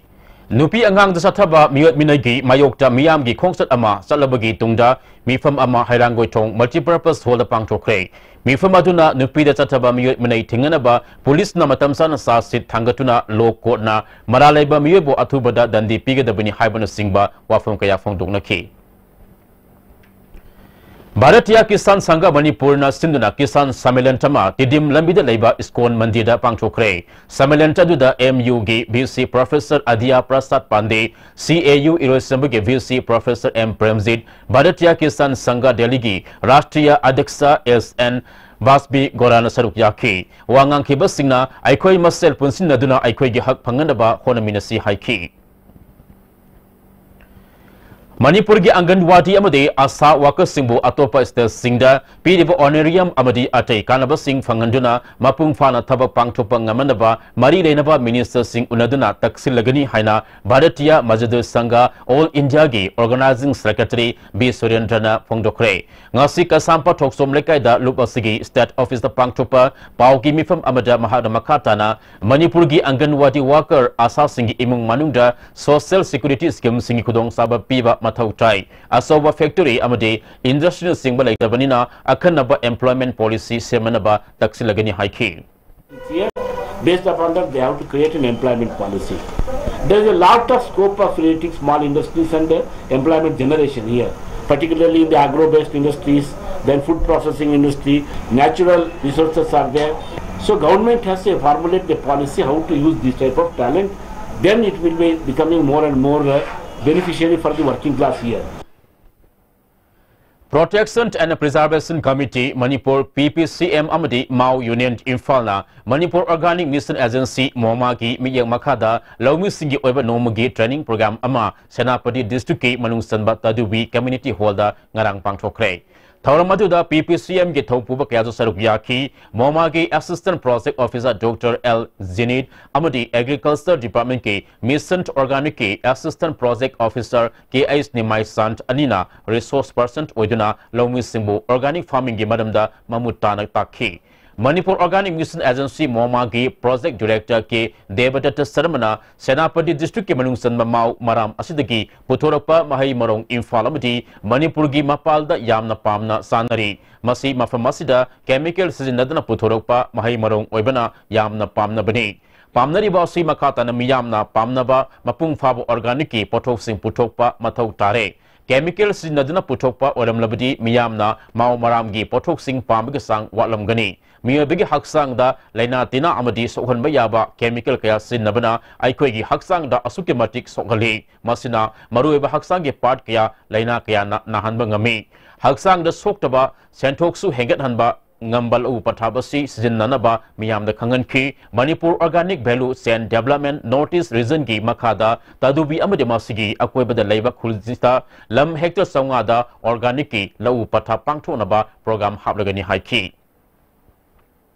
ꯅꯨꯄꯤ ꯑꯉꯥꯡꯗ ꯆꯠꯊꯕ ꯃꯤꯑꯣꯠ ꯃꯤꯅꯩꯒꯤ ꯃꯥꯌꯣꯛꯇ ꯃꯤꯌꯥꯝꯒꯤ ꯈꯣꯡꯆꯠ ꯑꯃ ꯆꯠꯂꯕꯒꯤ ꯇꯨꯡꯗ ꯃꯤꯐꯝ ꯑꯃ ꯍꯩꯔꯥꯡꯒꯣꯏꯊꯣꯡ Multipurpose Hallꯗ ꯄꯥꯡꯊꯣꯛꯈ꯭ꯔꯦ꯫ ꯃꯤꯐꯝ ꯑꯗꯨꯅ ꯅꯨꯄꯤꯗ ꯆꯠꯊꯕ ꯃꯤꯑꯣꯠ ꯃꯤꯅꯩ ꯊꯤꯡꯅꯅꯕ ꯄꯨꯂꯤꯁꯅ ꯃꯇꯝ ꯆꯥꯅ ꯆꯥꯔꯖ ꯁꯤꯠ ꯊꯥꯡꯒꯠꯇꯨꯅ ꯂꯣ ꯀꯣꯔꯠꯅ ꯃꯔꯥꯜ ꯂꯩꯕ ꯃꯤꯑꯣꯏꯕꯨ ꯑꯊꯨꯕꯗ ꯗꯟꯗꯤ ꯄꯤꯒꯗꯕꯅꯤ ꯍꯥꯏꯕꯅꯆꯤꯡꯕ ꯋꯥꯐꯝ ꯀꯌꯥ ꯐꯣꯡꯗꯣꯛꯅꯈꯤ꯫ ꯚꯥꯔꯇꯤꯌꯥ ꯀꯤꯁꯥꯟ ꯁꯪꯘ ꯃꯅꯤꯄꯨꯔꯅ ꯁꯤꯟꯗꯨꯅ ꯀꯤꯁꯥꯟ ꯁꯝꯃꯦꯂꯟ ꯑꯃ ꯇꯤꯗꯤꯝ ꯂꯝꯕꯤꯗ ꯂꯩꯕ ꯏꯁꯀꯣꯟ ꯃꯟꯗꯤꯔꯗ ꯄꯥꯡꯊꯣꯛꯈ꯭ꯔꯦ꯫ ꯁꯝꯃꯦꯂꯟ ꯑꯗꯨꯗ ꯑꯦꯝ ꯌꯨꯒꯤ ꯚꯤ ꯁꯤ ꯄ꯭ꯔꯣꯐꯦꯁꯔ ꯑꯗꯤꯌꯥ ꯄ꯭ꯔꯁꯥꯗ ꯄꯥꯟꯗꯦ, ꯁꯤ ꯑꯦ U ꯏꯔꯣꯏꯁꯦꯝꯕꯒꯤ V C professor M Premjit, Bharatiya Kisan ꯁꯪꯘ ꯗꯦꯜꯂꯤꯒꯤ ꯔꯥꯁꯇ꯭ꯔꯤꯌꯥ ꯑꯙ꯭ꯌꯛꯁ ꯑꯦꯁ ꯑꯦꯟ ꯕꯥꯁꯕꯤ ꯒꯣꯔꯥꯅ ꯁꯔꯨꯛ ꯌꯥꯈꯤ꯫ ꯋꯥ ꯉꯥꯡꯈꯤꯕꯁꯤꯡꯅ ꯑꯩꯈꯣꯏ ꯃꯁꯦꯜ ꯄꯨꯟꯁꯤꯟꯅꯗꯨꯅ ꯑꯩꯈꯣꯏꯒꯤ ꯍꯛ ꯐꯪꯅꯅꯕ ꯍꯣꯠꯅꯃꯤꯟꯅꯁꯤ ꯍꯥꯏꯈꯤ꯫ ꯃꯅꯤꯄꯨꯔꯒꯤ ꯑꯪꯒꯟꯋꯥꯗꯤ ꯑꯃꯗꯤ ꯑꯁꯥ ꯋꯥꯀꯔꯁꯤꯡꯕꯨ ꯑꯇꯣꯞꯄ ꯁ꯭ꯇꯦꯠꯁꯤꯡꯗ ꯄꯤꯔꯤꯕ ꯑꯣꯅꯔꯤꯌꯝ ꯑꯃꯗꯤ ꯑꯇꯩ ꯀꯥꯟꯅꯕꯁꯤꯡ ꯐꯪꯍꯟꯗꯨꯅ ꯃꯄꯨꯡ ꯐꯥꯅ ꯊꯕꯛ ꯄꯥꯡꯊꯣꯛꯄ ꯉꯝꯅꯅꯕ ꯃꯔꯤ ꯂꯩꯅꯕ ꯃꯤꯅꯤꯁꯇꯔꯁꯤꯡ ꯎꯅꯗꯨꯅ ꯇꯛꯁꯤꯜꯂꯒꯅꯤ ꯍꯥꯏꯅ ꯚꯥꯔꯇꯤꯌꯥ ꯃꯖꯗꯨꯔ ꯁꯪꯘ ꯑꯣꯜ ꯏꯟꯗꯤꯌꯥꯒꯤ ꯑꯣꯔꯒꯅꯥꯏꯖꯤꯡ ꯁꯦꯀ꯭ꯔꯦꯇꯔꯤ ꯕꯤ ꯁꯨꯔꯦꯟꯗ꯭ꯔꯅ ꯐꯣꯡꯗꯣꯛꯈ꯭ꯔꯦ꯫ ꯉꯁꯤ ꯀꯩꯁꯥꯝꯄꯥꯠ ꯊꯣꯛꯆꯣꯝ ꯂꯩꯀꯥꯏꯗ ꯂꯨꯞ ꯑꯁꯤꯒꯤ ꯁ꯭ꯇꯦꯠ ꯑꯣꯐꯤꯁꯇ ꯄꯥꯡꯊꯣꯛꯄ ꯄꯥꯎꯒꯤ ꯃꯤꯐꯝ ꯑꯃꯗ ꯃꯍꯥꯛꯅ ꯃꯈꯥ ꯇꯥꯅ ꯃꯅꯤꯄꯨꯔꯒꯤ ꯑꯪꯒꯟꯋꯥꯗꯤ ꯋꯥꯀꯔ ꯑꯁꯥꯁꯤꯡꯒꯤ ꯏꯃꯨꯡ ꯃꯅꯨꯡꯗ ꯁꯣꯁꯤꯌꯦꯜ ꯁꯦꯀ꯭ꯌꯨꯔꯤꯇꯤ ꯁ꯭ꯀꯤꯝꯁꯤꯡꯒꯤ ꯈꯨꯗꯣꯡꯆꯥꯕ ꯄꯤꯕ ꯃꯊꯧ ꯇꯥꯏ꯫ ꯑꯆꯧꯕ ꯐꯦꯛꯇꯔꯤ ꯑꯃꯗꯤ ꯏꯟꯗꯁꯇ꯭ꯔꯤꯅꯆꯤꯡꯕ ꯂꯩꯇꯕꯅꯤꯅ ꯑꯈꯟꯅꯕ ꯑꯦꯝꯄ꯭ꯂꯣꯏꯃꯦꯟꯠ ꯄꯣꯂꯤꯁꯤ ꯁꯦꯝꯅꯅꯕ ꯇꯛꯁꯤꯜꯂꯒꯅꯤ ꯍꯥꯏꯈꯤ꯫ Here, based upon that, they have to create an employment policy. There is a lot of scope of creating small industries and uh, employment generation here, particularly in the agro-based industries, then food processing industry, natural resources are there. So government has to formulate the policy how to use this type of talent. Then it will be becoming more and more uh, beneficiary for the working class here. Protection and Preservation Committee, Manipur, P P C M ꯑꯃꯗꯤ Mao union ꯏꯝꯐꯥꯜꯅ Manipur organic mission agency, ꯃꯣꯃꯥꯒꯤ ꯃꯤꯠꯌꯦꯡ ꯃꯈꯥꯗ ꯂꯧꯃꯤꯁꯤꯡꯒꯤ ꯑꯣꯏꯕ ꯅꯣꯡꯃꯒꯤ training programme ꯑꯃ ꯁꯦꯅꯥꯄꯇꯤ ꯗꯤꯁꯇ꯭ꯔꯤꯛꯀꯤ ꯃꯅꯨꯡ ꯆꯟꯕ ꯇꯗꯨꯕꯤ ꯀꯝꯃ꯭ꯌꯨꯅꯤꯇꯤ ꯍꯣꯜꯗ ꯉꯔꯥꯡ ꯄꯥꯡꯊꯣꯛꯈ꯭ꯔꯦ꯫ ꯊꯧꯔꯝ ꯑꯗꯨꯗ ꯄꯤ ꯄꯤ ꯁꯤ ꯑꯦꯝꯒꯤ ꯊꯧꯄꯨꯕ ꯀꯌꯥꯁꯨ ꯁꯔꯨꯛ ꯌꯥꯈꯤ꯫ ꯃꯣꯃꯥꯒꯤ assistant project officer doctor L Jinit ꯑꯃꯗꯤ ꯑꯦꯒ꯭ꯔꯤꯀꯜꯆꯔ ꯗꯤꯄꯥꯔꯠꯃꯦꯟꯠꯀꯤ ꯃꯤꯁꯟ ꯑꯣꯔꯒꯥꯅꯤꯛꯀꯤ assistant project officer K H Nimai Shant ꯑꯅꯤꯅ ꯔꯤꯁꯣꯔꯁ ꯄꯔꯁꯟ ꯑꯣꯏꯗꯨꯅ ꯂꯧꯃꯤꯁꯤꯡꯕꯨ ꯑꯣꯔꯒꯥꯅꯤꯛ ꯐꯥꯔꯃꯤꯡꯒꯤ ꯃꯔꯝꯗ ꯃꯃꯨꯠ ꯇꯥꯅ ꯇꯥꯛꯈꯤ꯫ ꯃꯅꯤꯄꯨꯔ ꯑꯣꯔꯒꯥꯅꯤꯛ ꯃꯤꯁꯟ ꯑꯦꯖꯦꯟꯁꯤ, ꯃꯣꯃꯥꯒꯤ ꯄ꯭ꯔꯣꯖꯦꯛ ꯗꯤꯔꯦꯛꯇꯔ ꯀꯦ ꯗꯦꯕꯗꯠꯇ ꯁꯔꯃꯅ ꯁꯦꯅꯥꯄꯇꯤ ꯗꯤꯁꯇ꯭ꯔꯤꯛꯀꯤ ꯃꯅꯨꯡ ꯆꯟꯕ ꯃꯥꯎ ꯃꯔꯥꯝ ꯑꯁꯤꯗꯒꯤ ꯄꯨꯊꯣꯔꯛꯄ ꯃꯍꯩ ꯃꯔꯣꯡ ꯏꯝꯐꯥꯜ ꯑꯃꯗꯤ ꯃꯅꯤꯄꯨꯔꯒꯤ ꯃꯄꯥꯜꯗ ꯌꯥꯝꯅ ꯄꯥꯝꯅ ꯆꯥꯅꯔꯤ꯫ ꯃꯁꯤ ꯃꯐꯝ ꯑꯁꯤꯗ ꯀꯦꯃꯤꯀꯦꯜ ꯁꯤꯖꯤꯟꯅꯗꯅ ꯄꯨꯊꯣꯔꯛꯄ ꯃꯍꯩ ꯃꯔꯣꯡ ꯑꯣꯏꯕꯅ ꯌꯥꯝꯅ ꯄꯥꯝꯅꯕꯅꯤ꯫ ꯄꯥꯝꯅꯔꯤꯕ ꯑꯁꯤ ꯃꯈꯥ ꯇꯥꯅ ꯃꯤꯌꯥꯝꯅ ꯄꯥꯝꯅꯕ ꯃꯄꯨꯡ ꯐꯥꯕ ꯑꯣꯔꯒꯥꯅꯤꯛꯀꯤ ꯄꯣꯠꯊꯣꯛꯁꯤꯡ ꯄꯨꯊꯣꯛꯄ ꯃꯊꯧ ꯇꯥꯔꯦ꯫ chemical ꯁꯤꯖꯤꯟꯅꯗꯨꯅ ꯄꯨꯊꯣꯛꯄ ꯑꯣꯏꯔꯝꯂꯕꯗꯤ ꯃꯤꯌꯥꯝꯅ ꯃꯥꯎ ꯃꯔꯥꯝꯒꯤ ꯄꯣꯠꯊꯣꯛꯁꯤꯡ ꯄꯥꯝꯕꯒꯤ ꯆꯥꯡ ꯋꯥꯠꯂꯝꯒꯅꯤ꯫ ꯃꯤꯑꯣꯏꯕꯒꯤ ꯍꯛꯆꯥꯡꯗ ꯂꯥꯏꯅꯥ ꯇꯤꯟꯅꯥ ꯑꯃꯗꯤ ꯁꯣꯛꯍꯟꯕ ꯌꯥꯕ chemical ꯀꯌꯥ ꯁꯤꯖꯤꯟꯅꯕꯅ ꯑꯩꯈꯣꯏꯒꯤ ꯍꯛꯆꯥꯡꯗ ꯑꯁꯨꯛꯀꯤ ꯃꯇꯤꯛ ꯁꯣꯛꯍꯜꯂꯤ꯫ ꯃꯁꯤꯅ ꯃꯔꯨꯑꯣꯏꯕ ꯍꯛꯆꯥꯡꯒꯤ part ꯀꯌꯥ ꯂꯥꯏꯅꯥ ꯀꯌꯥꯅ ꯅꯥꯍꯟꯕ ꯉꯝꯃꯤ꯫ ꯍꯛꯆꯥꯡꯗ ꯁꯣꯛꯇꯕ, ꯁꯦꯟꯊꯣꯛꯁꯨ ꯍꯦꯟꯒꯠꯍꯟꯕ ꯉꯝꯕ ꯂꯧꯎ ꯄꯊꯥꯞ ꯑꯁꯤ ꯁꯤꯖꯤꯟꯅꯅꯕ ꯃꯤꯌꯥꯝꯗ ꯈꯪꯍꯟꯈꯤ꯫ Manipur Organic Value Chain Development North East Region ꯒꯤ ꯃꯈꯥꯗ ꯇꯥꯗꯨꯕꯤ ꯑꯃꯗꯤ ꯃꯁꯤꯒꯤ ꯑꯀꯣꯏꯕꯗ ꯂꯩꯕ ꯈꯨꯜꯁꯤꯗ ꯂꯝ hectare ꯆꯥꯝꯃꯉꯥꯗ organic ꯀꯤ ꯂꯧꯎ ꯄꯊꯥꯞ ꯄꯥꯡꯊꯣꯛꯅꯕ program ꯍꯥꯞꯂꯒꯅꯤ ꯍꯥꯏꯈꯤ꯫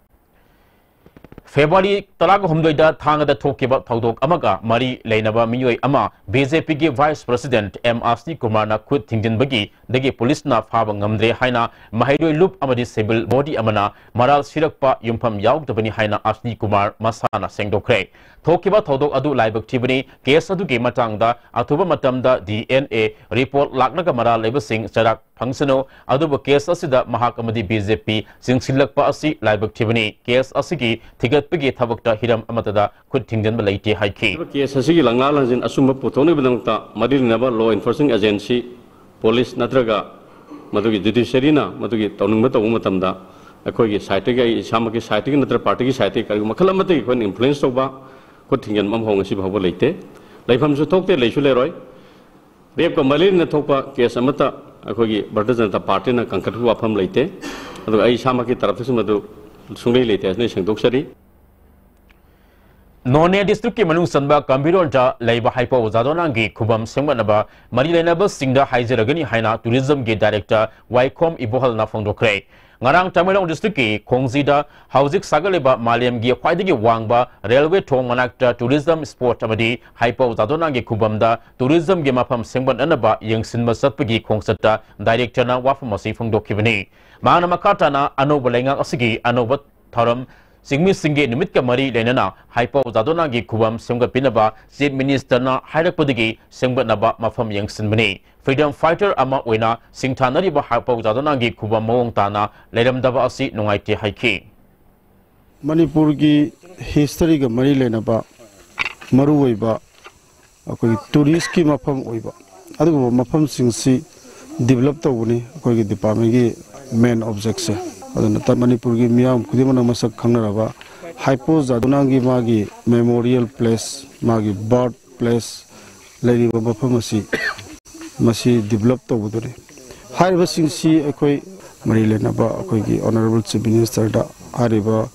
ꯐꯦꯕ꯭ꯔꯨꯋꯥꯔꯤ ꯇꯔꯥꯍꯨꯝꯗꯣꯏꯗ ꯊꯥꯡꯒꯗ ꯊꯣꯛꯈꯤꯕ ꯊꯧꯗꯣꯛ ꯑꯃꯒ ꯃꯔꯤ ꯂꯩꯅꯕ ꯃꯤꯑꯣꯏ ꯑꯃ ꯕꯤ ꯖꯦ ꯄꯤꯒꯤ Vice President ꯑꯦꯝ ꯑꯁꯅꯤ ꯀꯨꯃꯥꯔꯅ ꯈꯨꯠ ꯊꯤꯡꯖꯤꯟꯕꯒꯤꯗꯒꯤ ꯄꯨꯂꯤꯁꯅ ꯐꯥꯕ ꯉꯝꯗ꯭ꯔꯦ ꯍꯥꯏꯅ ꯃꯍꯩꯔꯣꯏ ꯂꯨꯞ ꯑꯃꯗꯤ civil body ꯑꯃꯅ ꯃꯔꯥꯜ ꯁꯤꯔꯛꯄ ꯌꯨꯝꯐꯝ ꯌꯥꯎꯗꯕꯅꯤ ꯍꯥꯏꯅ ꯑꯁꯅꯤ ꯀꯨꯃꯥꯔ ꯃꯁꯥꯅ ꯁꯦꯡꯗꯣꯛꯈ꯭ꯔꯦ꯫ ꯊꯣꯛꯈꯤꯕ ꯊꯧꯗꯣꯛ ꯑꯗꯨ ꯂꯥꯏꯕꯛ ꯊꯤꯕꯅꯤ꯫ Case ꯑꯗꯨꯒꯤ ꯃꯇꯥꯡꯗ ꯑꯊꯨꯕ ꯃꯇꯝꯗ D N A report ꯂꯥꯛꯂꯒ ꯃꯔꯥꯜ ꯂꯩꯕꯁꯤꯡ ꯆꯩꯔꯥꯛ ꯐꯪꯁꯅꯨ, ꯑꯗꯨꯕꯨ case ꯑꯁꯤꯗ ꯃꯍꯥꯛ ꯑꯃꯗꯤ ꯕꯤ ꯖꯦ ꯄꯤ ꯆꯤꯡꯁꯤꯜꯂꯛꯄ ꯑꯁꯤ ꯂꯥꯏꯕꯛ ꯊꯤꯕꯅꯤ꯫ Case ꯑꯁꯤꯒꯤ ꯊꯤꯒꯠꯄꯒꯤ ꯊꯕꯛꯇ ꯍꯤꯔꯝ ꯑꯃꯠꯇꯗ ꯈꯨꯠ ꯊꯤꯡꯖꯤꯟꯕ ꯂꯩꯇꯦ ꯍꯥꯏꯈꯤ꯫ Case ꯑꯁꯤꯒꯤ ꯂꯪꯂꯥ ꯂꯪꯁꯤꯟ ꯑꯆꯨꯝꯕ ꯄꯨꯊꯣꯛꯅꯕꯒꯤꯗꯃꯛꯇ ꯃꯔꯤ ꯂꯩꯅꯕ law enforcing agency, police ꯅꯠꯇ꯭ꯔꯒ ꯃꯗꯨꯒꯤ judiciary ꯅ ꯃꯗꯨꯒꯤ ꯇꯧꯅꯤꯡꯕ ꯇꯧꯕ ꯃꯇꯝꯗ ꯑꯩꯈꯣꯏꯒꯤ side ꯇꯒꯤ, ꯑꯩ ꯏꯁꯥꯃꯛꯀꯤ side ꯇꯒꯤ ꯅꯠꯇ꯭ꯔꯒ party ꯒꯤ side ꯇꯒꯤ ꯀꯔꯤꯒꯨꯝꯕ ꯃꯈꯜ ꯑꯃꯠꯇꯒꯤ ꯑꯩꯈꯣꯏꯅ influence ꯇꯧꯕ, ꯈꯨꯠ ꯊꯤꯡꯖꯤꯟꯕ ꯑꯃꯐꯥꯎ ꯉꯁꯤ ꯐꯥꯎꯕ ꯂꯩꯇꯦ꯫ ꯂꯩꯐꯝꯁꯨ ꯊꯣꯛꯇꯦ, ꯂꯩꯁꯨ ꯂꯩꯔꯣꯏ꯫ Rape ꯀ ꯃꯔꯤ ꯂꯩꯅꯅ ꯊꯣꯛꯄ case ꯑꯃꯠꯇ ꯑꯩꯈꯣꯏꯒꯤ ꯚꯥꯔꯇꯤꯌ ꯖꯅꯇꯥ ꯄꯥꯔꯇꯤꯅ ꯀꯟꯈꯠꯄ ꯋꯥꯐꯝ ꯂꯩꯇꯦ꯫ ꯑꯗꯨꯒ ꯑꯩ ꯏꯁꯥꯃꯛꯀꯤ ꯇꯔꯞꯇꯁꯨ ꯃꯗꯨ ꯁꯨꯡꯂꯩ ꯂꯩꯇꯦ ꯍꯥꯏꯅ ꯑꯩ ꯁꯦꯡꯗꯣꯛꯆꯔꯤ꯫ ꯅꯣꯅꯦ district ꯀꯤ ꯃꯅꯨꯡ ꯆꯟꯕ ꯀꯝꯕꯤꯔꯣꯟꯗ ꯂꯩꯕ ꯍꯩꯄꯧ ꯖꯥꯗꯣꯅꯥꯡꯒꯤ ꯈꯨꯕꯝ ꯁꯦꯝꯒꯠꯅꯕ ꯃꯔꯤ ꯂꯩꯅꯕꯁꯤꯡꯗ ꯍꯥꯏꯖꯔꯒꯅꯤ ꯍꯥꯏꯅ tourism ꯒꯤ director ꯋꯥꯏꯈꯣꯝ ꯏꯕꯣꯍꯜꯅ ꯐꯣꯡꯗꯣꯛꯈ꯭ꯔꯦ꯫ ꯉꯔꯥꯡ ꯇꯃꯦꯡꯂꯣꯡ district ꯀꯤ ꯈꯣꯡꯖꯤꯗ ꯍꯧꯖꯤꯛ ꯁꯥꯒꯠꯂꯤꯕ ꯃꯥꯂꯦꯝꯒꯤ ꯈ꯭ꯋꯥꯏꯗꯒꯤ ꯋꯥꯡꯕ railway ꯊꯣꯡ ꯃꯅꯥꯛꯇ tourism spot ꯑꯃꯗꯤ ꯍꯩꯄꯧ ꯖꯥꯗꯣꯅꯥꯡꯒꯤ ꯈꯨꯕꯝꯗ tourism ꯒꯤ ꯃꯐꯝ ꯁꯦꯝꯒꯠꯅꯅꯕ ꯌꯦꯡꯁꯤꯟꯕ ꯆꯠꯄꯒꯤ ꯈꯣꯡꯆꯠꯇ director ꯅ ꯋꯥꯐꯝ ꯑꯁꯤ ꯐꯣꯡꯗꯣꯛꯈꯤꯕꯅꯤ꯫ ꯃꯍꯥꯛꯅ ꯃꯈꯥ ꯇꯥꯅ ꯑꯅꯧꯕ ꯂꯩꯉꯥꯛ ꯑꯁꯤꯒꯤ ꯑꯅꯧꯕ ꯊꯧꯔꯝ ꯆꯤꯡꯃꯤꯁꯤꯡꯒꯤ ꯅꯨꯃꯤꯠꯀ ꯃꯔꯤ ꯂꯩꯅꯅ ꯍꯩꯄꯧ ꯖꯥꯗꯣꯅꯥꯡꯒꯤ ꯈꯨꯕꯝ ꯁꯦꯝꯒꯠꯄꯤꯅꯕ Chief Minister ꯅ ꯍꯥꯏꯔꯛꯄꯗꯒꯤ ꯁꯦꯝꯒꯠꯅꯕ ꯃꯐꯝ ꯌꯦꯡꯁꯤꯟꯕꯅꯤ꯫ Freedom fighter ꯑꯃ ꯑꯣꯏꯅ ꯁꯤꯡꯊꯥꯅꯔꯤꯕ ꯍꯩꯄꯧ ꯖꯥꯗꯣꯅꯥꯡꯒꯤ ꯈꯨꯕꯝ ꯃꯑꯣꯡ ꯇꯥꯅ ꯂꯩꯔꯝꯗꯕ ꯑꯁꯤ ꯅꯨꯡꯉꯥꯏꯇꯦ ꯍꯥꯏꯈꯤ꯫ ꯃꯅꯤꯄꯨꯔꯒꯤ history ꯒ ꯃꯔꯤ ꯂꯩꯅꯕ ꯃꯔꯨꯑꯣꯏꯕ ꯑꯩꯈꯣꯏꯒꯤ tourist ꯀꯤ ꯃꯐꯝ ꯑꯣꯏꯕ ꯑꯗꯨꯒꯨꯝꯕ ꯃꯐꯝꯁꯤꯡꯁꯤ develop ꯇꯧꯕꯅꯤ ꯑꯩꯈꯣꯏꯒꯤ departmentꯀꯤ main objectꯁꯦ꯫ ꯑꯗꯨꯅ ꯇ-, ꯃꯅꯤꯄꯨꯔꯒꯤ ꯃꯤꯌꯥꯝ ꯈꯨꯗꯤꯡꯃꯛꯅ ꯃꯁꯛ ꯈꯪꯅꯔꯕ ꯍꯥꯏꯄꯣ ꯖꯥꯗꯨꯅꯥꯒꯤ ꯃꯥꯒꯤ memorial place, ꯃꯥꯒꯤ birth place ꯂꯩꯔꯤꯕ ꯃꯐꯝ ꯑꯁꯤ ꯃꯁꯤ develop ꯇꯧꯕꯗꯨꯅꯤ꯫ ꯍꯥꯏꯔꯤꯕꯁꯤꯡꯁꯤ ꯑꯩꯈꯣꯏ ꯃꯔꯤ ꯂꯩꯅꯕ ꯑꯩꯈꯣꯏꯒꯤ Honourable Chief Ministerꯗ ꯍꯥꯏꯔꯤꯕ,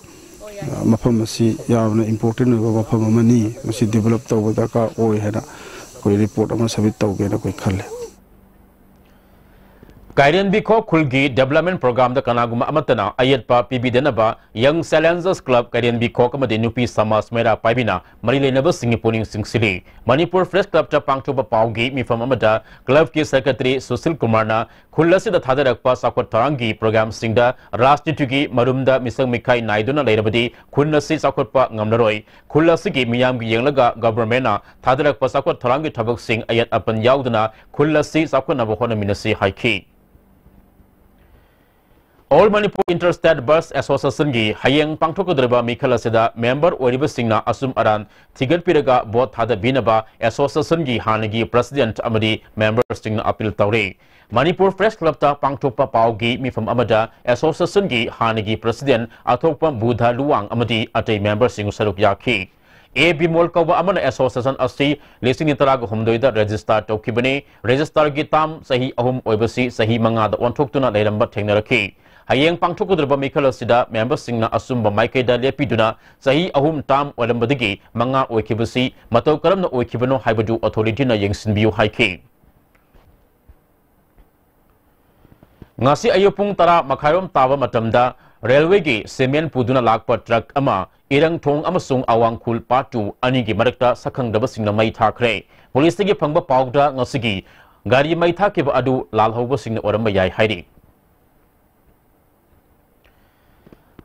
ꯑ, ꯃꯐꯝ ꯑꯁꯤ ꯌꯥꯝꯅ important ꯑꯣꯏꯕ ꯃꯐꯝ ꯑꯃꯅꯤ, ꯃꯁꯤ develop ꯇꯧꯕ ꯗꯔꯀꯥꯔ ꯑꯣꯏ ꯍꯥꯏꯅ ꯑꯩꯈꯣꯏ report ꯑꯃ submit ꯇꯧꯒꯦꯅ ꯑꯩꯈꯣꯏ ꯈꯜꯂꯤ꯫ ꯀꯥꯏꯔꯦꯟꯕꯤꯈꯣꯛ ꯈꯨꯜꯒꯤ development programꯗ ꯀꯅꯥꯒꯨꯝꯕ ꯑꯃꯠꯇꯅ ꯑꯌꯦꯠꯄ ꯄꯤꯕꯤꯗꯅꯕ Young Challengers Club ꯀꯥꯏꯔꯦꯟꯕꯤꯈꯣꯛ ꯑꯃꯗꯤ ꯅꯨꯄꯤ ꯁꯃꯥꯖ ꯃꯩꯔꯥ ꯄꯥꯏꯕꯤꯅ ꯃꯔꯤ ꯂꯩꯅꯕꯁꯤꯡꯒꯤ ꯄꯨꯛꯅꯤꯡ ꯆꯤꯡꯁꯤꯜꯂꯤ꯫ ꯃꯅꯤꯄꯨꯔ Press Clubꯇ ꯄꯥꯡꯊꯣꯛꯄ ꯄꯥꯎꯒꯤ ꯃꯤꯐꯝ ꯑꯃꯗ clubꯀꯤ secretary ꯁꯨꯁꯤꯜ ꯀꯨꯃꯥꯔꯅ ꯈꯨꯜ ꯑꯁꯤꯗ ꯊꯥꯗꯔꯛꯄ ꯆꯥꯎꯈꯠ ꯊꯧꯔꯥꯡꯒꯤ programꯁꯤꯡꯗ ꯔꯥꯖꯅꯤꯇꯤꯒꯤ ꯃꯔꯨꯝꯗ ꯃꯤꯆꯪ ꯃꯤꯈꯥꯏ ꯅꯥꯏꯗꯨꯅ ꯂꯩꯔꯕꯗꯤ ꯈꯨꯜ ꯑꯁꯤ ꯆꯥꯎꯈꯠꯄ ꯉꯝꯂꯔꯣꯏ꯫ ꯈꯨꯜ ꯑꯁꯤꯒꯤ ꯃꯤꯌꯥꯝꯒꯤ ꯌꯦꯡꯂꯒ governmentꯅ ꯊꯥꯗꯔꯛꯄ ꯆꯥꯎꯈꯠ ꯊꯧꯔꯥꯡꯒꯤ ꯊꯕꯛꯁꯤꯡ ꯑꯌꯦꯠ ꯑꯄꯟ ꯌꯥꯎꯗꯅ ꯈꯨꯜ ꯑꯁꯤ ꯆꯥꯎꯈꯠꯅꯕ ꯍꯣꯠꯅꯃꯤꯟꯅꯁꯤ ꯍꯥꯏꯈꯤ꯫ All Manipur Inter-State Bus Associationꯒꯤ ꯍꯌꯦꯡ ꯄꯥꯡꯊꯣꯛꯀꯗꯧꯔꯤꯕ ꯃꯤꯈꯜ ꯑꯁꯤꯗ member ꯑꯣꯏꯔꯤꯕꯁꯤꯡꯅ ꯑꯆꯨꯝ ꯑꯔꯥꯟ ꯊꯤꯒꯠꯄꯤꯔꯒ vote ꯊꯥꯗꯕꯤꯅꯕ associationꯒꯤ ꯍꯥꯟꯅꯒꯤ president ꯑꯃꯗꯤ memberꯁꯤꯡꯅ appeal ꯇꯧꯔꯤ꯫ ꯃꯅꯤꯄꯨꯔ Press Clubꯇ ꯄꯥꯡꯊꯣꯛꯄ ꯄꯥꯎꯒꯤ ꯃꯤꯐꯝ ꯑꯃꯗ associationꯒꯤ ꯍꯥꯟꯅꯒꯤ president ꯑꯊꯣꯛꯄ ꯕꯨꯙ ꯂꯨꯋꯥꯡ ꯑꯃꯗꯤ ꯑꯇꯩ memberꯁꯤꯡ ꯁꯔꯨꯛ ꯌꯥꯈꯤ꯫ ꯑꯦ ꯕꯤꯃꯣꯜ ꯀꯧꯕ ꯑꯃꯅ association ꯑꯁꯤ ꯂꯤꯁꯤꯡ ꯇꯔꯥꯒ ꯍꯨꯝꯗꯣꯏꯗ register ꯇꯧꯈꯤꯕꯅꯤ꯫ Registerꯒꯤ term ꯆꯍꯤ ꯑꯍꯨꯝ ꯑꯣꯏꯕꯁꯤ ꯆꯍꯤ ꯃꯉꯥꯗ ꯑꯣꯟꯊꯣꯛꯇꯨꯅ ꯂꯩꯔꯝꯕ ꯊꯦꯡꯅꯔꯛꯈꯤ꯫ ꯍꯌꯦꯡ ꯄꯥꯡꯊꯣꯛꯀꯗꯧꯔꯤꯕ ꯃꯤꯈꯜ ꯑꯁꯤꯗ memberꯁꯤꯡꯅ ꯑꯆꯨꯝꯕ ꯃꯥꯏꯀꯩꯗ ꯂꯦꯞꯄꯤꯗꯨꯅ ꯆꯍꯤ ꯑꯍꯨꯝ term ꯑꯣꯏꯔꯝꯕꯗꯒꯤ ꯃꯉꯥ ꯑꯣꯏꯈꯤꯕꯁꯤ ꯃꯇꯧ ꯀꯔꯝꯅ ꯑꯣꯏꯈꯤꯕꯅꯣ ꯍꯥꯏꯕꯗꯨ authorityꯅ ꯌꯦꯡꯁꯤꯟꯕꯤꯌꯨ ꯍꯥꯏꯈꯤ꯫ ꯉꯁꯤ ꯑꯌꯨꯛ ꯄꯨꯡ ꯇꯔꯥ ꯃꯈꯥꯏꯔꯣꯝ ꯇꯥꯕ ꯃꯇꯝꯗ railwayꯒꯤ cement ꯄꯨꯗꯨꯅ ꯂꯥꯛꯄ truck ꯑꯃ ꯏꯔꯪꯊꯣꯡ ꯑꯃꯁꯨꯡ ꯑꯋꯥꯡꯈꯨꯜ part two ꯑꯅꯤꯒꯤ ꯃꯔꯛꯇ ꯁꯛꯈꯪꯗꯕꯁꯤꯡꯅ ꯃꯩ ꯊꯥꯈ꯭ꯔꯦ꯫ Policeꯇꯒꯤ ꯐꯪꯕ ꯄꯥꯎꯗ ꯉꯁꯤꯒꯤ ꯒꯥꯔꯤ ꯃꯩ ꯊꯥꯈꯤꯕ ꯑꯗꯨ ꯂꯥꯜꯍꯧꯕꯁꯤꯡꯅ ꯑꯣꯏꯔꯝꯕ ꯌꯥꯏ ꯍꯥꯏꯔꯤ꯫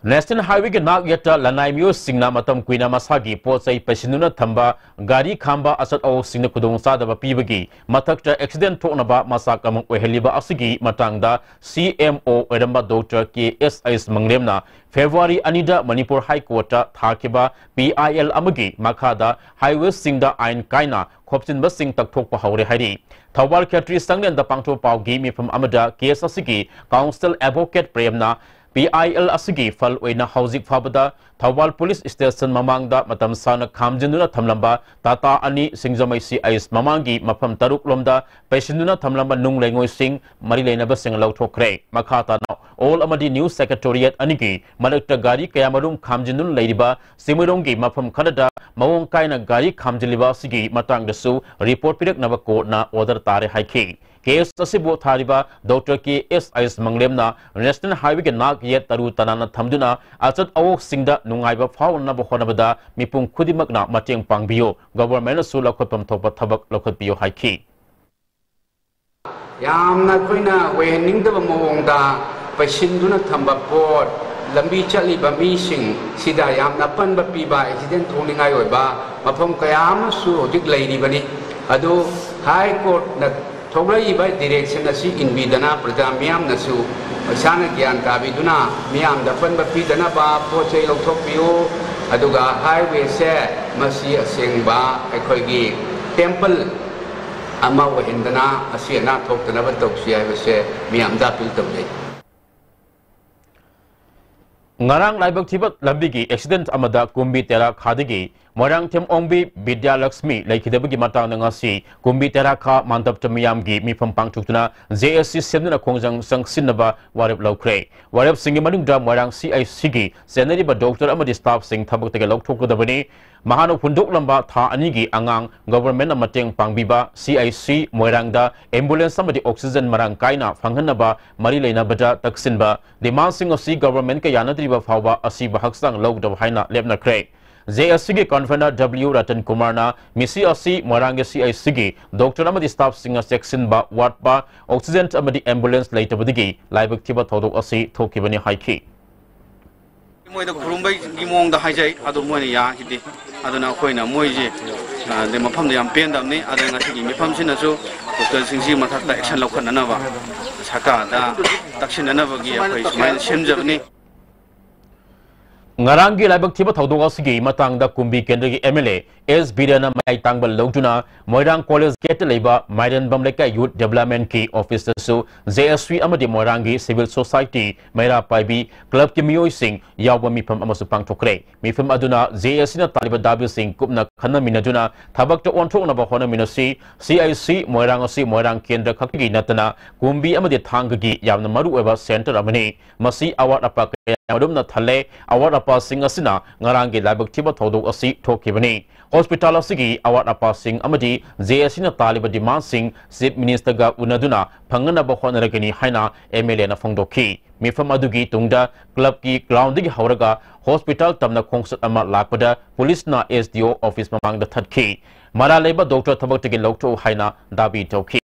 ꯅꯦꯁꯅꯦꯜ ꯍꯥꯏꯋꯦꯒꯤ ꯅꯥꯛ ꯌꯦꯠꯇ ꯂꯅꯥꯏ ꯃꯤꯑꯣꯏꯁꯤꯡꯅ ꯃꯇꯝ ꯀꯨꯏꯅ ꯃꯁꯥꯒꯤ ꯄꯣꯠ ꯆꯩ ꯄꯩꯁꯤꯟꯗꯨꯅ ꯊꯝꯕ ꯒꯥꯔꯤ ꯈꯥꯝꯕ ꯑꯆꯠ ꯑꯋꯣꯛꯁꯤꯡꯗ ꯈꯨꯗꯣꯡꯆꯥꯗꯕ ꯄꯤꯕꯒꯤ ꯃꯊꯛꯇ ꯑꯦꯛꯁꯤꯗꯦꯟ ꯊꯣꯛꯅꯕ ꯃꯆꯥꯛ ꯑꯃ ꯑꯣꯏꯍꯜꯂꯤꯕ ꯑꯁꯤꯒꯤ ꯃꯇꯥꯡꯗ ꯁꯤ ꯑꯦꯝ ꯑꯣ ꯑꯣꯏꯔꯝꯕ ꯗꯣꯛꯇꯔ ꯀꯦ ꯑꯦꯁ ꯑꯩꯁ ꯃꯪꯂꯦꯝꯅ ꯐꯦꯕ꯭ꯔꯨꯋꯥꯔꯤ ꯑꯅꯤꯗ ꯃꯅꯤꯄꯨꯔ ꯍꯥꯏ ꯀꯣꯔꯠꯇ ꯊꯥꯈꯤꯕ ꯄꯤ ꯑꯥꯏ ꯑꯦꯜ ꯑꯃꯒꯤ ꯃꯈꯥꯗ ꯍꯥꯏꯋꯦꯁꯤꯡꯗ ꯑꯥꯏꯟ ꯀꯥꯏꯅ ꯈꯣꯞꯆꯤꯟꯕꯁꯤꯡ ꯇꯛꯊꯣꯛꯄ ꯍꯧꯔꯦ ꯍꯥꯏꯔꯤ꯫ ꯊꯧꯕꯥꯜ ꯈꯦꯇ꯭ꯔꯤ ꯆꯥꯡꯂꯦꯟꯗ ꯄꯥꯡꯊꯣꯛꯄ ꯄꯥꯎꯒꯤ ꯃꯤꯐꯝ ꯑꯃꯗ ꯀꯦꯁ ꯑꯁꯤꯒꯤ ꯀꯥꯎꯟꯁꯤꯜ ꯑꯦꯗꯚꯣꯀꯦꯠ ꯄ꯭ꯔꯦꯝꯅ ꯄꯤ ꯑꯥꯏ ꯑꯦꯜ ꯑꯁꯤꯒꯤ ꯐꯜ ꯑꯣꯏꯅ ꯍꯧꯖꯤꯛ ꯐꯥꯎꯕꯗ ꯊꯧꯕꯥꯜ ꯄꯨꯂꯤꯁ ꯁ꯭ꯇꯦꯁꯟ ꯃꯃꯥꯡꯗ ꯃꯇꯝ ꯁꯥꯡꯅ ꯈꯥꯝꯖꯤꯟꯗꯨꯅ ꯊꯝꯂꯝꯕ ꯇꯥꯇꯥ ꯑꯅꯤ, ꯁꯤꯡꯖꯃꯩ ꯁꯤ ꯑꯩꯁ ꯃꯃꯥꯡꯒꯤ ꯃꯐꯝ ꯇꯔꯨꯛ ꯂꯣꯝꯗ ꯄꯩꯁꯤꯟꯗꯨꯅ ꯊꯝꯂꯝꯕ ꯅꯨꯡ ꯂꯩꯉꯣꯏꯁꯤꯡ ꯃꯔꯤ ꯂꯩꯅꯕꯁꯤꯡ ꯂꯧꯊꯣꯛꯈ꯭ꯔꯦ꯫ ꯃꯈꯥ ꯇꯥꯅ ꯑꯣꯜ ꯑꯃꯗꯤ ꯅ꯭ꯌꯨ ꯁꯦꯀ꯭ꯔꯦꯇꯣꯔꯤꯌꯦꯠ ꯑꯅꯤꯒꯤ ꯃꯔꯛꯇ ꯒꯥꯔꯤ ꯀꯌꯥꯃꯔꯨꯝ ꯈꯥꯝꯖꯤꯟꯗꯨꯅ ꯂꯩꯔꯤꯕ ꯆꯤꯡꯃꯩꯔꯣꯡꯒꯤ ꯃꯐꯝ ꯈꯔꯗ ꯃꯑꯣꯡ ꯀꯥꯏꯅ ꯒꯥꯔꯤ ꯈꯥꯝꯖꯤꯜꯂꯤꯕ ꯑꯁꯤꯒꯤ ꯃꯇꯥꯡꯗꯁꯨ ꯔꯤꯄꯣꯔꯠ ꯄꯤꯔꯛꯅꯕ ꯀꯣꯔꯠꯅ ꯑꯣꯔꯗꯔ ꯇꯥꯔꯦ ꯍꯥꯏꯈꯤ꯫ ꯀꯦꯁ ꯑꯁꯤꯕꯨ ꯊꯥꯔꯤꯕ ꯗꯣꯛꯇꯔ ꯀꯦ ꯑꯦꯁ ꯑꯩꯁ ꯃꯪꯂꯦꯝꯅ ꯅꯦꯁꯅꯦꯜ ꯍꯥꯏꯋꯦꯒꯤ ꯅꯥꯛ ꯌꯦꯠ ꯇꯔꯨ ꯇꯅꯥꯟꯅ ꯊꯝꯗꯨꯅ ꯑꯆꯠ ꯑꯋꯣꯛꯁꯤꯡꯗ ꯅꯨꯡꯉꯥꯏꯕ ꯐꯥꯎꯅꯅꯕ ꯍꯣꯠꯅꯕꯗ ꯃꯤꯄꯨꯝ ꯈꯨꯗꯤꯡꯃꯛꯅ ꯃꯇꯦꯡ ꯄꯥꯡꯕꯤꯌꯨ, ꯒꯣꯚꯔꯟꯃꯦꯟꯠꯅꯁꯨ ꯂꯧꯈꯠꯐꯝ ꯊꯣꯛꯄ ꯊꯕꯛ ꯂꯧꯈꯠꯄꯤꯌꯨ ꯍꯥꯏꯈꯤ꯫ ꯌꯥꯝꯅ ꯑꯩꯈꯣꯏꯅ ꯑꯣꯏꯍꯟꯅꯤꯡꯗꯕ ꯃꯑꯣꯡꯗ ꯄꯩꯁꯤꯟꯗꯨꯅ ꯊꯝꯕ ꯄꯣꯠ, ꯂꯝꯕꯤ ꯆꯠꯂꯤꯕ ꯃꯤꯁꯤꯡ ꯁꯤꯗ ꯌꯥꯝꯅ ꯑꯄꯟꯕ ꯄꯤꯕ, ꯑꯦꯛꯁꯤꯗꯦꯟ ꯊꯣꯛꯅꯤꯡꯉꯥꯏ ꯑꯣꯏꯕ ꯃꯐꯝ ꯀꯌꯥ ꯑꯃꯁꯨ ꯍꯧꯖꯤꯛ ꯂꯩꯔꯤꯕꯅꯤ꯫ ꯑꯗꯨ ꯍꯥꯏ ꯀꯣꯔꯠꯅ ꯊꯣꯛꯂꯛꯏꯕ ꯗꯤꯔꯦꯛꯁꯟ ꯑꯁꯤ ꯏꯟꯕꯤꯗꯅ ꯄ꯭ꯔꯖꯥ ꯃꯤꯌꯥꯝꯅꯁꯨ ꯏꯁꯥꯅ ꯒ꯭ꯌꯥꯟ ꯇꯥꯕꯤꯗꯨꯅ ꯃꯤꯌꯥꯝꯗ ꯑꯄꯟꯕ ꯄꯤꯗꯅꯕ ꯄꯣꯠ ꯆꯩ ꯂꯧꯊꯣꯛꯄꯤꯌꯨ꯫ ꯑꯗꯨꯒ ꯍꯥꯏꯋꯦꯁꯦ ꯃꯁꯤ ꯑꯁꯦꯡꯕ ꯑꯩꯈꯣꯏꯒꯤ ꯇꯦꯝꯄꯜ ꯑꯃ ꯑꯣꯏꯍꯟꯗꯅ ꯑꯁꯤ ꯑꯅꯥ ꯊꯣꯛꯇꯅꯕ ꯇꯧꯁꯤ ꯍꯥꯏꯕꯁꯦ ꯃꯤꯌꯥꯝꯗ ꯑꯄꯤꯜ ꯇꯧꯖꯩ꯫ ꯉꯔꯥꯡ ꯂꯥꯏꯕꯛ ꯊꯤꯕ ꯂꯝꯕꯤꯒꯤ ꯑꯦꯛꯁꯤꯗꯦꯟꯠ ꯑꯃꯗ ꯀꯨꯝꯕꯤ ꯇꯦꯔꯥ ꯈꯥꯗꯒꯤ ꯃꯣꯏꯔꯥꯡꯊꯦꯝ ꯑꯣꯡꯕꯤ ꯕꯤꯗ꯭ꯌꯥꯂꯛꯁꯃꯤ ꯂꯩꯈꯤꯗꯕꯒꯤ ꯃꯇꯥꯡꯗ ꯉꯁꯤ ꯀꯨꯝꯕꯤ ꯇꯦꯔꯥ ꯈꯥ ꯃꯥꯟꯗꯞꯇ ꯃꯤꯌꯥꯝꯒꯤ ꯃꯤꯐꯝ ꯄꯥꯡꯊꯣꯛꯇꯨꯅ ꯖꯦ ꯑꯦꯁ ꯁꯤ ꯁꯦꯝꯗꯨꯅ ꯈꯣꯡꯖꯪ ꯆꯪꯁꯤꯟꯅꯕ ꯋꯥꯔꯦꯞ ꯂꯧꯈ꯭ꯔꯦ꯫ ꯋꯥꯔꯦꯞꯁꯤꯡꯒꯤ ꯃꯅꯨꯡꯗ ꯃꯣꯏꯔꯥꯡ ꯁꯤ ꯑꯩꯆ ꯁꯤꯒꯤ ꯆꯦꯟꯅꯔꯤꯕ ꯗꯣꯛꯇꯔ ꯑꯃꯗꯤ ꯁ꯭ꯇꯥꯐꯁꯤꯡ ꯊꯕꯛꯇꯒꯤ ꯂꯧꯊꯣꯛꯀꯗꯕꯅꯤ꯫ ꯃꯍꯥꯛꯅ ꯍꯨꯟꯗꯣꯛꯂꯝꯕ ꯊꯥ ꯑꯅꯤꯒꯤ ꯑꯉꯥꯡ ꯒꯣꯚꯔꯟꯃꯦꯟꯠꯅ ꯃꯇꯦꯡ ꯄꯥꯡꯕꯤꯕ ꯁꯤ ꯑꯩꯆ ꯁꯤ ꯃꯣꯏꯔꯥꯡꯗ ꯑꯦꯝꯕꯨꯂꯦꯟꯁ ꯑꯃꯗꯤ ꯑꯣꯛꯁꯤꯖꯟ ꯃꯔꯥꯡ ꯀꯥꯏꯅ ꯐꯪꯍꯟꯅꯕ ꯃꯔꯤ ꯂꯩꯅꯕꯗ ꯇꯛꯁꯤꯟꯕ ꯗꯤꯃꯥꯟꯁꯤꯡ ꯑꯁꯤ ꯒꯣꯚꯔꯟꯃꯦꯟꯠꯀ ꯌꯥꯅꯗ꯭ꯔꯤꯕ ꯐꯥꯎꯕ ꯑꯁꯤꯕ ꯍꯛꯆꯥꯡ ꯂꯧꯗꯕ ꯍꯥꯏꯅ ꯂꯦꯞꯅꯈ꯭ꯔꯦ꯫ ꯖꯦ ꯑꯦꯁ ꯁꯤꯒꯤ ꯀꯟꯚꯦꯅꯔ ꯗꯕ꯭ꯂꯤꯌꯨ ꯔꯇꯟ ꯀꯨꯃꯥꯔꯅ ꯃꯤꯁꯤ ꯑꯁꯤ ꯃꯣꯏꯔꯥꯡꯒꯤ ꯁꯤ ꯑꯩꯆ ꯁꯤꯒꯤ ꯗꯣꯛꯇꯔ ꯑꯃꯗꯤ ꯁ꯭ꯇꯥꯐꯁꯤꯡꯅ ꯆꯦꯛꯁꯤꯟꯕ ꯋꯥꯠꯄ, ꯑꯣꯛꯁꯤꯖꯟ ꯑꯃꯗꯤ ꯑꯦꯝꯕꯨꯂꯦꯟꯁ ꯂꯩꯇꯕꯗꯒꯤ ꯂꯥꯏꯕꯛ ꯊꯤꯕ ꯊꯧꯗꯣꯛ ꯑꯁꯤ ꯊꯣꯛꯈꯤꯕꯅꯤ ꯍꯥꯏꯈꯤ꯫ ꯃꯣꯏꯗ ꯈꯨꯔꯨꯝꯕꯒꯤ ꯃꯑꯣꯡꯗ ꯍꯥꯏꯖꯩ, ꯑꯗꯨ ꯃꯣꯏꯅ ꯌꯥꯈꯤꯗꯦ꯫ ꯑꯗꯨꯅ ꯑꯩꯈꯣꯏꯅ ꯃꯣꯏꯁꯦ, ꯑ, ꯑꯗꯩ ꯃꯐꯝꯗ ꯌꯥꯝ ꯄꯦꯟꯗꯕꯅꯤ꯫ ꯑꯗꯨꯅ ꯉꯁꯤꯒꯤ ꯃꯤꯐꯝꯁꯤꯅꯁꯨ ꯗꯣꯛꯇꯔꯁꯤꯡꯁꯤꯒꯤ ꯃꯊꯛꯇ action ꯂꯧꯈꯠꯅꯅꯕ, ꯁꯔꯀꯥꯔꯗ ꯇꯛꯁꯤꯟꯅꯅꯕꯒꯤ ꯑꯩꯈꯣꯏ ꯁꯨꯃꯥꯏꯅ ꯁꯦꯝꯖꯕꯅꯤ꯫ ꯉꯔꯥꯡꯒꯤ ꯂꯥꯏꯕꯛ ꯊꯤꯕ ꯊꯧꯗꯣꯛ ꯑꯁꯤꯒꯤ ꯃꯇꯥꯡꯗ ꯀꯨꯝꯕꯤ ꯀꯦꯟꯗ꯭ꯔꯒꯤ M L A S ꯕꯤꯔꯦꯟꯅ ꯃꯌꯥꯏ ꯇꯥꯡꯕ ꯂꯧꯗꯨꯅ ꯃꯣꯏꯔꯥꯡ ꯀꯣꯂꯦꯖ ꯒꯦꯠꯇ ꯂꯩꯕ ꯃꯥꯏꯔꯦꯟꯕꯝ ꯂꯩꯀꯥꯏ ꯌꯨꯠ ꯗꯦꯕꯂꯞꯃꯦꯟꯠꯀꯤ ꯑꯣꯐꯤꯁꯇꯁꯨ J S C ꯑꯃꯗꯤ ꯃꯣꯏꯔꯥꯡꯒꯤ ꯁꯤꯚꯤꯜ ꯁꯣꯁꯥꯏꯇꯤ, ꯃꯩꯔꯥ ꯄꯥꯏꯕꯤ ꯀ꯭ꯂꯕꯀꯤ ꯃꯤꯑꯣꯏꯁꯤꯡ ꯌꯥꯎꯕ ꯃꯤꯐꯝ ꯑꯃꯁꯨ ꯄꯥꯡꯊꯣꯛꯈ꯭ꯔꯦ꯫ ꯃꯤꯐꯝ ꯑꯗꯨꯅ J S Cꯅ ꯇꯥꯔꯤꯕ ꯗꯥꯕꯤꯁꯤꯡ ꯀꯨꯞꯅ ꯈꯟꯅꯃꯤꯟꯅꯗꯨꯅ ꯊꯕꯛꯇ ꯑꯣꯟꯊꯣꯛꯅꯕ ꯍꯣꯠꯅꯃꯤꯟꯅꯁꯤ꯫ C I C ꯃꯣꯏꯔꯥꯡ ꯑꯁꯤ ꯃꯣꯏꯔꯥꯡ ꯀꯦꯟꯗ꯭ꯔ ꯈꯛꯇꯒꯤ ꯅꯠꯇꯅ ꯀꯨꯝꯕꯤ ꯑꯃꯗꯤ ꯊꯥꯡꯒꯒꯤ ꯌꯥꯝꯅ ꯃꯔꯨꯑꯣꯏꯕ ꯁꯦꯟꯇꯔ ꯑꯃꯅꯤ꯫ ꯃꯁꯤ ꯑꯋꯥꯠ ꯑꯄꯥ ꯀꯌꯥ ꯑꯗꯨꯝꯅ ꯊꯜꯂꯦ꯫ ꯑꯋꯥꯠ ꯑꯄꯥꯁꯤꯡ ꯑꯁꯤꯅ ꯉꯔꯥꯡꯒꯤ ꯂꯥꯏꯕꯛ ꯊꯤꯕ ꯊꯧꯗꯣꯛ ꯑꯁꯤ ꯊꯣꯛꯈꯤꯕꯅꯤ꯫ ꯍꯣꯁꯄꯤꯇꯥꯜ ꯑꯁꯤꯒꯤ ꯑꯋꯥꯠ ꯑꯄꯥꯁꯤꯡ ꯑꯃꯗꯤ J S Cꯅ ꯇꯥꯜꯂꯤꯕ ꯗꯤꯃꯥꯟꯁꯤꯡ ꯆꯤꯐ ꯃꯤꯅꯤꯁꯇꯔꯒ ꯎꯅꯗꯨꯅ ꯐꯪꯅꯅꯕ ꯍꯣꯠꯅꯔꯒꯅꯤ ꯍꯥꯏꯅ M L Aꯅ ꯐꯣꯡꯗꯣꯛꯈꯤ꯫ ꯃꯤꯐꯝ ꯑꯗꯨꯒꯤ ꯇꯨꯡꯗ ꯀ꯭ꯂꯕꯀꯤ ꯒ꯭ꯔꯥꯎꯟꯗꯒꯤ ꯍꯧꯔꯒ ꯍꯣꯁꯄꯤꯇꯥꯜ ꯇꯝꯅ ꯈꯣꯡꯆꯠ ꯑꯃ ꯂꯥꯛꯄꯗ ꯄꯨꯂꯤꯁꯅ S D O ꯑꯣꯐꯤꯁ ꯃꯃꯥꯡꯗ ꯊꯠꯈꯤ꯫ ꯃꯔꯥꯜ ꯂꯩꯕ ꯗꯣꯛꯇꯔ ꯊꯕꯛꯇꯒꯤ ꯂꯧꯊꯣꯛꯎ ꯍꯥꯏꯅ ꯗꯥꯕꯤ ꯇꯧꯈꯤ꯫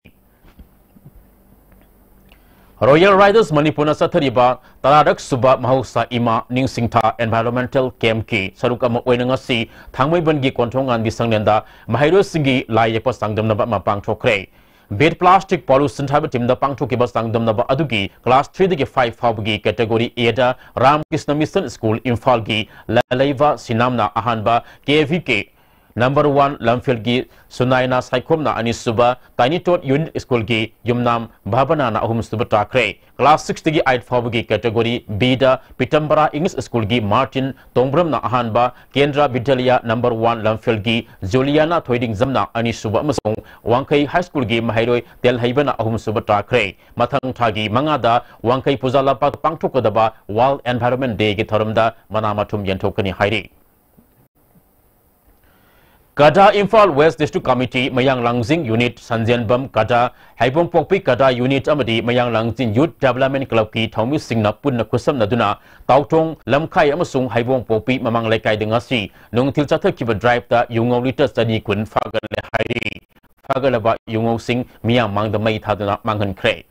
ꯔꯣꯌꯦꯜ ꯔꯥꯏꯗꯔꯁ ꯃꯅꯤꯄꯨꯔꯅ ꯆꯠꯊꯔꯤꯕ ꯇꯔꯥꯔꯛ ꯁꯨꯕ ꯃꯍꯧꯁꯥ ꯏꯃꯥ ꯅꯤꯡꯁꯤꯡꯊꯥ ꯑꯦꯟꯚꯥꯏꯔꯣꯟꯃꯦꯟꯇꯦꯜ ꯀꯦꯝꯞꯀꯤ ꯁꯔꯨꯛ ꯑꯃ ꯑꯣꯏꯅ ꯉꯁꯤ ꯊꯥꯡꯃꯩꯕꯟꯒꯤ ꯀꯣꯟꯊꯣꯡꯉꯥꯟꯕꯤ ꯁꯪꯂꯦꯟꯗ ꯃꯍꯩꯔꯣꯏꯁꯤꯡꯒꯤ ꯂꯥꯏ ꯌꯦꯛꯄ ꯆꯥꯡꯗꯝꯅꯕ ꯑꯃ ꯄꯥꯡꯊꯣꯛꯈ꯭ꯔꯦ꯫ Beat Plastic Pollution ꯍꯥꯏꯕ ꯊꯤꯝꯗ ꯄꯥꯡꯊꯣꯛꯈꯤꯕ ꯆꯥꯡꯗꯝꯅꯕ ꯑꯗꯨꯒꯤ ꯀ꯭ꯂꯥꯁ ꯊ꯭ꯔꯤꯗꯒꯤ ꯐꯥꯏꯚ ꯐꯥꯎꯕꯒꯤ ꯀꯦꯇꯦꯒꯣꯔꯤ Aꯗ ꯔꯥꯃꯀ꯭ꯔꯤꯁꯅ ꯃꯤꯁꯟ ꯁ꯭ꯀꯨꯜ ꯏꯝꯐꯥꯜꯒꯤ ꯂꯂꯩꯕ ꯁꯤꯅꯥꯝꯅ ꯑꯍꯥꯟꯕ, K V K number one ꯂꯝꯐꯦꯜꯒꯤ ꯁꯨꯅꯥꯏꯅ ꯁꯥꯏꯈꯣꯝꯅ ꯑꯅꯤꯁꯨꯕ, ꯇꯥꯏꯅꯤ ꯇꯣꯠ ꯌꯨꯅꯤꯠ ꯁ꯭ꯀꯨꯜꯒꯤ ꯌꯨꯝꯅꯥꯝ ꯚꯥꯕꯅꯥꯅ ꯑꯍꯨꯝꯁꯨꯕ ꯇꯥꯈ꯭ꯔꯦ꯫ ꯀ꯭ꯂꯥꯁ ꯁꯤꯛꯁꯇꯒꯤ ꯑꯥꯏꯠ ꯐꯥꯎꯕꯒꯤ ꯀꯦꯇꯦꯒꯣꯔꯤ Bꯗ ꯄꯤꯇꯝꯕꯔꯥ ꯏꯪꯂꯤꯁ ꯁ꯭ꯀꯨꯜꯒꯤ ꯃꯥꯔꯇꯤꯟ ꯇꯣꯡꯕ꯭ꯔꯝꯅ ꯑꯍꯥꯟꯕ, ꯀꯦꯟꯗ꯭ꯔ ꯕꯤꯗ꯭ꯌꯥꯂꯌꯥ ꯅꯝꯕꯔ ꯋꯥꯟ ꯂꯝꯐꯦꯜꯒꯤ ꯖꯨꯂꯤꯌꯥꯅꯥ ꯊꯣꯏꯗꯤꯡꯖꯝꯅ ꯑꯅꯤꯁꯨꯕ ꯑꯃꯁꯨꯡ ꯋꯥꯡꯈꯩ ꯍꯥꯏ ꯁ꯭ꯀꯨꯜꯒꯤ ꯃꯍꯩꯔꯣꯏ ꯇꯦꯜꯍꯩꯕꯅ ꯑꯍꯨꯝꯁꯨꯕ ꯇꯥꯈ꯭ꯔꯦ꯫ ꯃꯊꯪ ꯊꯥꯒꯤ ꯃꯉꯥꯗ ꯋꯥꯡꯈꯩ ꯄꯨꯖꯥ ꯂꯝꯄꯥꯛꯇ ꯄꯥꯡꯊꯣꯛꯀꯗꯕ ꯋꯥꯔꯜꯗ ꯑꯦꯟꯚꯥꯏꯔꯣꯟꯃꯦꯟꯠ ꯗꯦꯒꯤ ꯊꯧꯔꯝꯗ ꯃꯅꯥ ꯃꯊꯨꯝ ꯌꯦꯟꯊꯣꯛꯀꯅꯤ ꯍꯥꯏꯔꯤ꯫ ꯀꯗꯥ ꯏꯝꯐꯥꯜ ꯋꯦꯁ ꯗꯤꯁꯇ꯭ꯔꯤꯛ ꯀꯃꯤꯇꯤ, ꯃꯌꯥꯡ ꯂꯥꯡꯖꯤꯡ ꯌꯨꯅꯤꯠ, ꯁꯟꯖꯦꯟꯕꯝ ꯀꯗꯥ, ꯍꯩꯕꯣꯡꯄꯣꯛꯄꯤ ꯀꯗꯥ ꯌꯨꯅꯤꯠ ꯑꯃꯗꯤ ꯃꯌꯥꯡ ꯂꯥꯡꯖꯤꯡ ꯌꯨꯠ ꯗꯦꯕꯂꯞꯃꯦꯟꯠ ꯀ꯭ꯂꯕꯀꯤ ꯊꯧꯃꯤꯁꯤꯡꯅ ꯄꯨꯟꯅ ꯈꯨꯠꯁꯝꯅꯗꯨꯅ ꯇꯥꯎꯊꯣꯡ, ꯂꯝꯈꯥꯏ ꯑꯃꯁꯨꯡ ꯍꯩꯕꯣꯡꯄꯣꯛꯄꯤ ꯃꯃꯥꯡ ꯂꯩꯀꯥꯏꯗ ꯉꯁꯤ ꯅꯨꯡꯊꯤꯜ ꯆꯠꯊꯈꯤꯕ ꯗ꯭ꯔꯥꯏꯚꯇ ꯌꯨꯉꯧ ꯂꯤꯇꯔ ꯆꯅꯤ ꯀꯨꯟ ꯐꯥꯒꯠꯂꯦ ꯍꯥꯏꯔꯤ꯫ ꯐꯥꯒꯠꯂꯕ ꯌꯨꯉꯧꯁꯤꯡ ꯃꯤꯌꯥꯝ ꯃꯥꯡꯗ ꯃꯩ ꯊꯥꯗꯨꯅ ꯃꯥꯡꯍꯟꯈ꯭ꯔꯦ꯫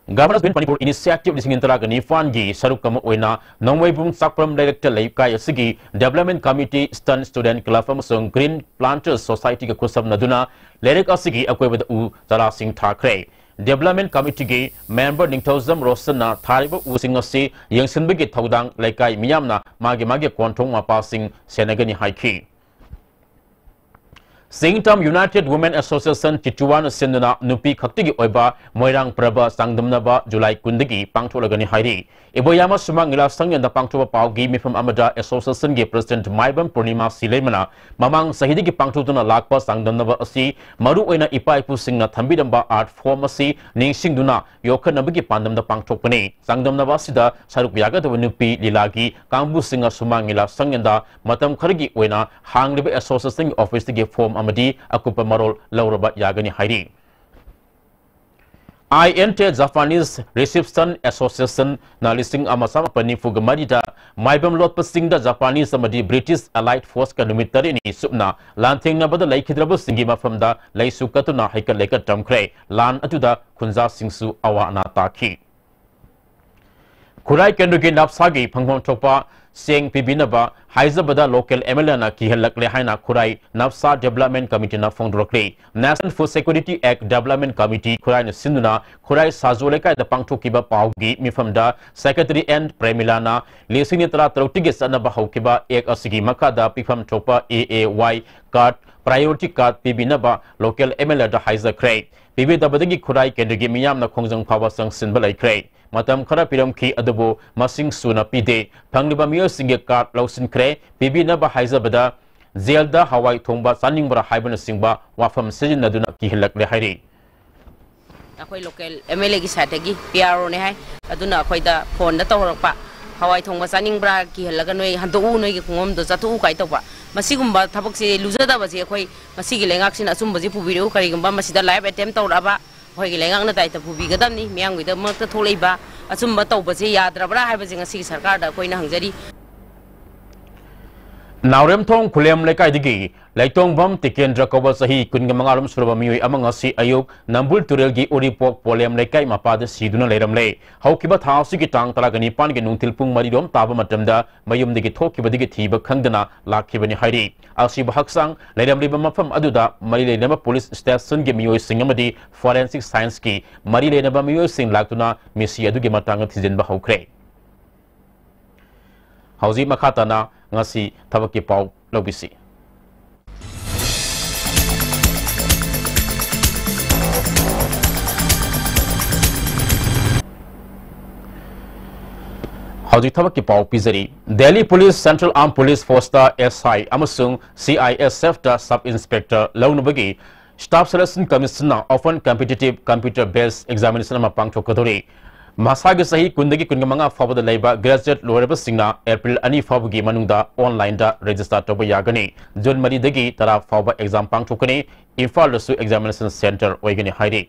Governance Green Manipur Initiative ꯂꯤꯁꯤꯡ ꯑꯅꯤ ꯇꯔꯥꯒ ꯅꯤꯄꯥꯟꯒꯤ ꯁꯔꯨꯛ ꯑꯃ ꯑꯣꯏꯅ ꯅꯣꯡꯃꯩꯕꯨꯡ ꯆꯥꯛꯄ꯭ꯔꯝ ꯂꯩꯔꯛꯇ ꯂꯩꯀꯥꯏ ꯑꯁꯤꯒꯤ Development Committee, Stern Student Club ꯑꯃꯁꯨꯡ Green Planters Societyꯒ ꯈꯨꯠꯁꯝꯅꯗꯨꯅ ꯂꯩꯔꯛ ꯑꯁꯤꯒꯤ ꯑꯀꯣꯏꯕꯗ ꯎ ꯆꯥꯔꯥꯁꯤꯡ ꯊꯥꯈ꯭ꯔꯦ꯫ Development Committeeꯒꯤ member ꯅꯤꯡꯊꯧꯖꯝ ꯔꯣꯁꯟꯅ ꯊꯥꯔꯤꯕ ꯎꯁꯤꯡ ꯑꯁꯤ ꯌꯦꯡꯁꯤꯟꯕꯒꯤ ꯊꯧꯗꯥꯡ ꯂꯩꯀꯥꯏ ꯃꯤꯌꯥꯝꯅ ꯃꯥꯒꯤ ꯃꯥꯒꯤ ꯀꯣꯟꯊꯣꯡ ꯃꯄꯥꯁꯤꯡ ꯁꯦꯟꯅꯒꯅꯤ ꯍꯥꯏꯈꯤ꯫ ꯆꯤꯡꯇꯝ United Women Association ꯇꯤꯇꯨꯋꯥꯅ ꯁꯤꯟꯗꯨꯅ ꯅꯨꯄꯤ ꯈꯛꯇꯒꯤ ꯑꯣꯏꯕ ꯃꯣꯏꯔꯥꯡ ꯄꯔꯕ ꯆꯥꯡꯗꯝꯅꯕ ꯖꯨꯂꯥꯏ ꯀꯨꯟꯗꯒꯤ ꯄꯥꯡꯊꯣꯛꯂꯒꯅꯤ ꯍꯥꯏꯔꯤ꯫ ꯏꯕꯣꯌꯥꯃ ꯁꯨꯃꯥꯡ ꯂꯤꯂꯥ ꯁꯪ ꯌꯦꯟꯗ ꯄꯥꯡꯊꯣꯛꯄ ꯄꯥꯎꯒꯤ ꯃꯤꯐꯝ ꯑꯃꯗ Associationꯒꯤ President ꯃꯥꯏꯕꯝ ꯄꯨꯔꯅꯤꯃꯥ ꯁꯤꯂꯩꯃꯅ ꯃꯃꯥꯡ ꯆꯍꯤꯗꯒꯤ ꯄꯥꯡꯊꯣꯛꯇꯨꯅ ꯂꯥꯛꯄ ꯆꯥꯡꯗꯝꯅꯕ ꯑꯁꯤ ꯃꯔꯨꯑꯣꯏꯅ ꯏꯄꯥ ꯏꯄꯨꯁꯤꯡꯅ ꯊꯝꯕꯤꯔꯝꯕ art form ꯑꯁꯤ ꯅꯤꯡꯁꯤꯡꯗꯨꯅ ꯌꯣꯛꯈꯠꯅꯕꯒꯤ ꯄꯥꯟꯗꯝꯗ ꯄꯥꯡꯊꯣꯛꯄꯅꯤ꯫ ꯆꯥꯡꯗꯝꯅꯕ ꯑꯁꯤꯗ ꯁꯔꯨꯛ ꯌꯥꯒꯗꯕ ꯅꯨꯄꯤ ꯂꯤꯂꯥꯒꯤ ꯀꯥꯡꯕꯨꯁꯤꯡꯅ ꯁꯨꯃꯥꯡ ꯂꯤꯂꯥ ꯁꯪ ꯌꯦꯟꯗ ꯃꯇꯝ ꯈꯔꯒꯤ ꯑꯣꯏꯅ ꯍꯥꯡꯂꯤꯕ Associationꯒꯤ officeꯇꯒꯤ form ꯑꯃꯗꯤ ꯑꯀꯨꯞꯄ ꯃꯔꯣꯜ ꯂꯧꯔꯕ ꯌꯥꯒꯅꯤ ꯍꯥꯏꯔꯤ꯫ ꯑꯥꯏ ꯑꯦꯟ ꯇꯦ Japanese Reception Associationꯅ ꯂꯤꯁꯤꯡ ꯑꯃ ꯆꯥꯃꯥꯄꯟ ꯅꯤꯐꯨꯒ ꯃꯔꯤꯗ ꯃꯥꯏꯕꯝ ꯂꯣꯠꯄ ꯆꯤꯡꯗ Japanese ꯑꯃꯗꯤ British Allied Forceꯀ ꯅꯨꯃꯤꯠ ꯇꯔꯦꯠꯅꯤ ꯆꯨꯞꯅ ꯂꯥꯟꯊꯦꯡꯅꯕꯗ ꯂꯩꯈꯤꯗ꯭ꯔꯕꯁꯤꯡꯒꯤ ꯃꯐꯝꯗ ꯂꯩꯁꯨ ꯀꯠꯇꯨꯅ ꯍꯩꯀꯠ ꯂꯩꯀꯠ ꯇꯝꯈ꯭ꯔꯦ꯫ ꯂꯥꯟ ꯑꯗꯨꯗ ꯈꯨꯟꯖꯥꯁꯤꯡꯁꯨ ꯑꯋꯥ ꯑꯅꯥ ꯇꯥꯈꯤ꯫ ꯈꯨꯔꯥꯏ ꯀꯦꯟꯗ꯭ꯔꯒꯤ ꯅꯞꯁꯥꯒꯤ ꯐꯪꯐꯝ ꯊꯣꯛꯄ ꯆꯦꯡ ꯄꯤꯕꯤꯅꯕ ꯍꯥꯏꯖꯕꯗ local M L Aꯅ ꯀꯤꯍꯜꯂꯛꯂꯦ ꯍꯥꯏꯅ ꯈꯨꯔꯥꯏ ꯅꯞꯁꯥ Development Committeeꯅ ꯐꯣꯡꯗꯣꯔꯛꯂꯤ꯫ National Food Security Act Development Committee ꯈꯨꯔꯥꯏꯅ ꯁꯤꯟꯗꯨꯅ ꯈꯨꯔꯥꯏ ꯁꯥꯖꯨ ꯂꯩꯀꯥꯏꯗ ꯄꯥꯡꯊꯣꯛꯈꯤꯕ ꯄꯥꯎꯒꯤ ꯃꯤꯐꯝꯗ Secretary N ꯄ꯭ꯔꯦꯃꯤꯂꯥꯅ ꯂꯤꯁꯤꯡ ꯑꯅꯤ ꯇꯔꯥꯇꯔꯨꯛꯇꯒꯤ ꯆꯠꯅꯕ ꯍꯧꯈꯤꯕ Act ꯑꯁꯤꯒꯤ ꯃꯈꯥꯗ ꯄꯤꯐꯝ ꯊꯣꯛꯄ A A Y card, priority card ꯄꯤꯕꯤꯅꯕ local M L Aꯗ ꯍꯥꯏꯖꯈ꯭ꯔꯦ꯫ ꯄꯤꯕꯤꯗꯕꯗꯒꯤ ꯈꯨꯔꯥꯏ ꯀꯦꯟꯗ꯭ꯔꯒꯤ ꯃꯤꯌꯥꯝꯅ ꯈꯣꯡꯖꯪ ꯐꯥꯎꯕ ꯆꯪꯁꯤꯟꯕ ꯂꯩꯈ꯭ꯔꯦ꯫ ꯃꯇꯝ ꯈꯔ ꯄꯤꯔꯝꯈꯤ, ꯑꯗꯨꯕꯨ ꯃꯁꯤꯡ ꯁꯨꯅ ꯄꯤꯗꯦ꯫ ꯐꯪꯂꯤꯕ ꯃꯤꯑꯣꯏꯁꯤꯡꯒꯤ card ꯂꯧꯁꯤꯟꯈ꯭ꯔꯦ꯫ ꯄꯤꯕꯤꯅꯕ ꯍꯥꯏꯖꯕꯗ ꯖꯦꯜꯗ ꯍꯋꯥꯏ ꯊꯣꯡꯕ ꯆꯥꯅꯤꯡꯕ꯭ꯔꯥ ꯍꯥꯏꯕꯅꯆꯤꯡꯕ ꯋꯥꯐꯝ ꯁꯤꯖꯤꯟꯅꯗꯨꯅ ꯀꯤꯍꯜꯂꯛꯂꯦ ꯍꯥꯏꯔꯤ꯫ ꯑꯩꯈꯣꯏ local M L Aꯒꯤ sideꯇꯒꯤ P R Oꯅꯦ ꯍꯥꯏ, ꯑꯗꯨꯅ ꯑꯩꯈꯣꯏꯗ phoneꯗ ꯇꯧꯔꯛꯄ, "ꯍꯋꯥꯏ ꯊꯣꯡꯕ ꯆꯥꯅꯤꯡꯕ꯭ꯔꯥ? ꯀꯤꯍꯜꯂꯒ ꯅꯣꯏ ꯍꯟꯗꯣꯛꯎ, ꯅꯣꯏꯒꯤ ꯈꯣꯡꯐꯝꯗꯣ ꯆꯠꯊꯣꯛꯎ" ꯀꯥꯏ ꯇꯧꯕ꯫ ꯃꯁꯤꯒꯨꯝꯕ ꯊꯕꯛꯁꯦ ꯂꯨꯖꯗꯕꯁꯦ ꯑꯩꯈꯣꯏ ꯃꯁꯤꯒꯤ ꯂꯩꯉꯥꯛꯁꯤꯅ ꯑꯆꯨꯝꯕꯁꯤ ꯄꯨꯕꯤꯔꯛꯎ꯫ ꯀꯔꯤꯒꯨꯝꯕ ꯃꯁꯤꯗ live attempt ꯇꯧꯔꯛꯑꯕ, ꯑꯩꯈꯣꯏꯒꯤ ꯂꯩꯉꯥꯛꯅ ꯗꯥꯏꯇ ꯄꯨꯕꯤꯒꯗꯕꯅꯤ꯫ ꯃꯤꯌꯥꯝꯒꯤꯗꯃꯛꯇ ꯊꯣꯛꯂꯛꯏꯕ ꯑꯆꯨꯝꯕ ꯇꯧꯕꯁꯦ ꯌꯥꯗ꯭ꯔꯕ꯭ꯔꯥ ꯍꯥꯏꯕꯁꯦ ꯉꯁꯤꯒꯤ ꯁꯔꯀꯥꯔꯗ ꯑꯩꯈꯣꯏꯅ ꯍꯪꯖꯔꯤ꯫ ꯅꯥꯎꯔꯦꯝꯊꯣꯡ ꯈꯨꯂꯦꯝ ꯂꯩꯀꯥꯏꯗꯒꯤ ꯂꯩꯇꯣꯡꯕꯝ ꯇꯤꯀꯦꯟꯗ꯭ꯔ ꯀꯧꯕ ꯆꯍꯤ ꯀꯨꯟꯒ ꯃꯉꯥ ꯔꯣꯝ ꯁꯨꯔꯕ ꯃꯤꯑꯣꯏ ꯑꯃ ꯉꯁꯤ ꯑꯌꯨꯛ ꯅꯝꯕꯨꯜ ꯇꯨꯔꯦꯜꯒꯤ ꯎꯔꯤꯄꯣꯛ ꯄꯣꯂꯦꯝ ꯂꯩꯀꯥꯏ ꯃꯄꯥꯗ ꯁꯤꯗꯨꯅ ꯂꯩꯔꯝꯂꯦ꯫ ꯍꯧꯈꯤꯕ ꯊꯥ ꯑꯁꯤꯒꯤ ꯇꯥꯡ ꯇꯔꯥꯒ ꯅꯤꯄꯥꯟꯒꯤ ꯅꯨꯡꯊꯤꯜ ꯄꯨꯡ ꯃꯔꯤ ꯔꯣꯝ ꯇꯥꯕ ꯃꯇꯝꯗ ꯃꯌꯨꯝꯗꯒꯤ ꯊꯣꯛꯈꯤꯕꯗꯒꯤ ꯊꯤꯕ ꯈꯪꯗꯅ ꯂꯥꯛꯈꯤꯕꯅꯤ ꯍꯥꯏꯔꯤ꯫ ꯑꯁꯤꯕ ꯍꯛꯆꯥꯡ ꯂꯩꯔꯝꯂꯤꯕ ꯃꯐꯝ ꯑꯗꯨꯗ ꯃꯔꯤ ꯂꯩꯅꯕ ꯄꯨꯂꯤꯁ ꯁ꯭ꯇꯦꯁꯟꯒꯤ ꯃꯤꯑꯣꯏꯁꯤꯡ ꯑꯃꯗꯤ ꯐꯣꯔꯦꯟꯁꯤꯛ ꯁꯥꯏꯟꯁꯀꯤ ꯃꯔꯤ ꯂꯩꯅꯕ ꯃꯤꯑꯣꯏꯁꯤꯡ ꯂꯥꯛꯇꯨꯅ ꯃꯤꯁꯤ ꯑꯗꯨꯒꯤ ꯃꯇꯥꯡꯗ ꯊꯤꯖꯤꯟꯕ ꯍꯧꯈ꯭ꯔꯦ꯫ ꯍꯧꯖꯤꯛ ꯃꯈꯥ ꯇꯥꯅ ꯉꯁꯤ ꯊꯕꯛꯀꯤ ꯄꯥꯎ ꯂꯧꯕꯤꯁꯤ꯫ ꯍꯧꯖꯤꯛ ꯊꯕꯛꯀꯤ ꯄꯥꯎ ꯄꯤꯖꯔꯤ꯫ Delhi police central armed police ꯐꯣꯔꯁꯇ ꯑꯦꯁ ꯑꯥꯏ ꯑꯃꯁꯨꯡ ꯁꯤ ꯑꯥꯏ ꯑꯦꯁ ꯑꯦꯐꯇ ꯁꯕ ꯏꯟꯁꯄꯦꯛꯇꯔ ꯂꯧꯅꯕꯒꯤ ꯁ꯭ꯇꯥꯐ ꯁꯦꯂꯦꯛꯁꯟ ꯀꯃꯤꯁꯟꯅ open competitive computer based examination ꯑꯃ ꯄꯥꯡꯊꯣꯛꯀꯗꯧꯔꯤ꯫ ꯃꯁꯥꯒꯤ ꯆꯍꯤ ꯀꯨꯟꯗꯒꯤ ꯀꯨꯟꯒ ꯃꯉꯥ ꯐꯥꯎꯕꯗ ꯂꯩꯕ ꯒ꯭ꯔꯦꯖꯨꯑꯦꯠ ꯂꯣꯏꯔꯕꯁꯤꯡꯅ ꯑꯦꯄ꯭ꯔꯤꯜ ꯑꯅꯤ ꯐꯥꯎꯕꯒꯤ ꯃꯅꯨꯡꯗ ꯑꯣꯟꯂꯥꯏꯟꯗ ꯔꯦꯖꯤꯁꯇꯥꯔ ꯇꯧꯕ ꯌꯥꯒꯅꯤ꯫ ꯖꯨꯟ ꯃꯔꯤꯗꯒꯤ ꯇꯔꯥ ꯐꯥꯎꯕ ꯑꯦꯛꯖꯥꯝ ꯄꯥꯡꯊꯣꯛꯀꯅꯤ꯫ ꯏꯝꯐꯥꯜꯗꯁꯨ ꯑꯦꯛꯖꯥꯃꯤꯅꯦꯁꯟ ꯁꯦꯟꯇꯔ ꯑꯣꯏꯒꯅꯤ ꯍꯥꯏꯔꯤ꯫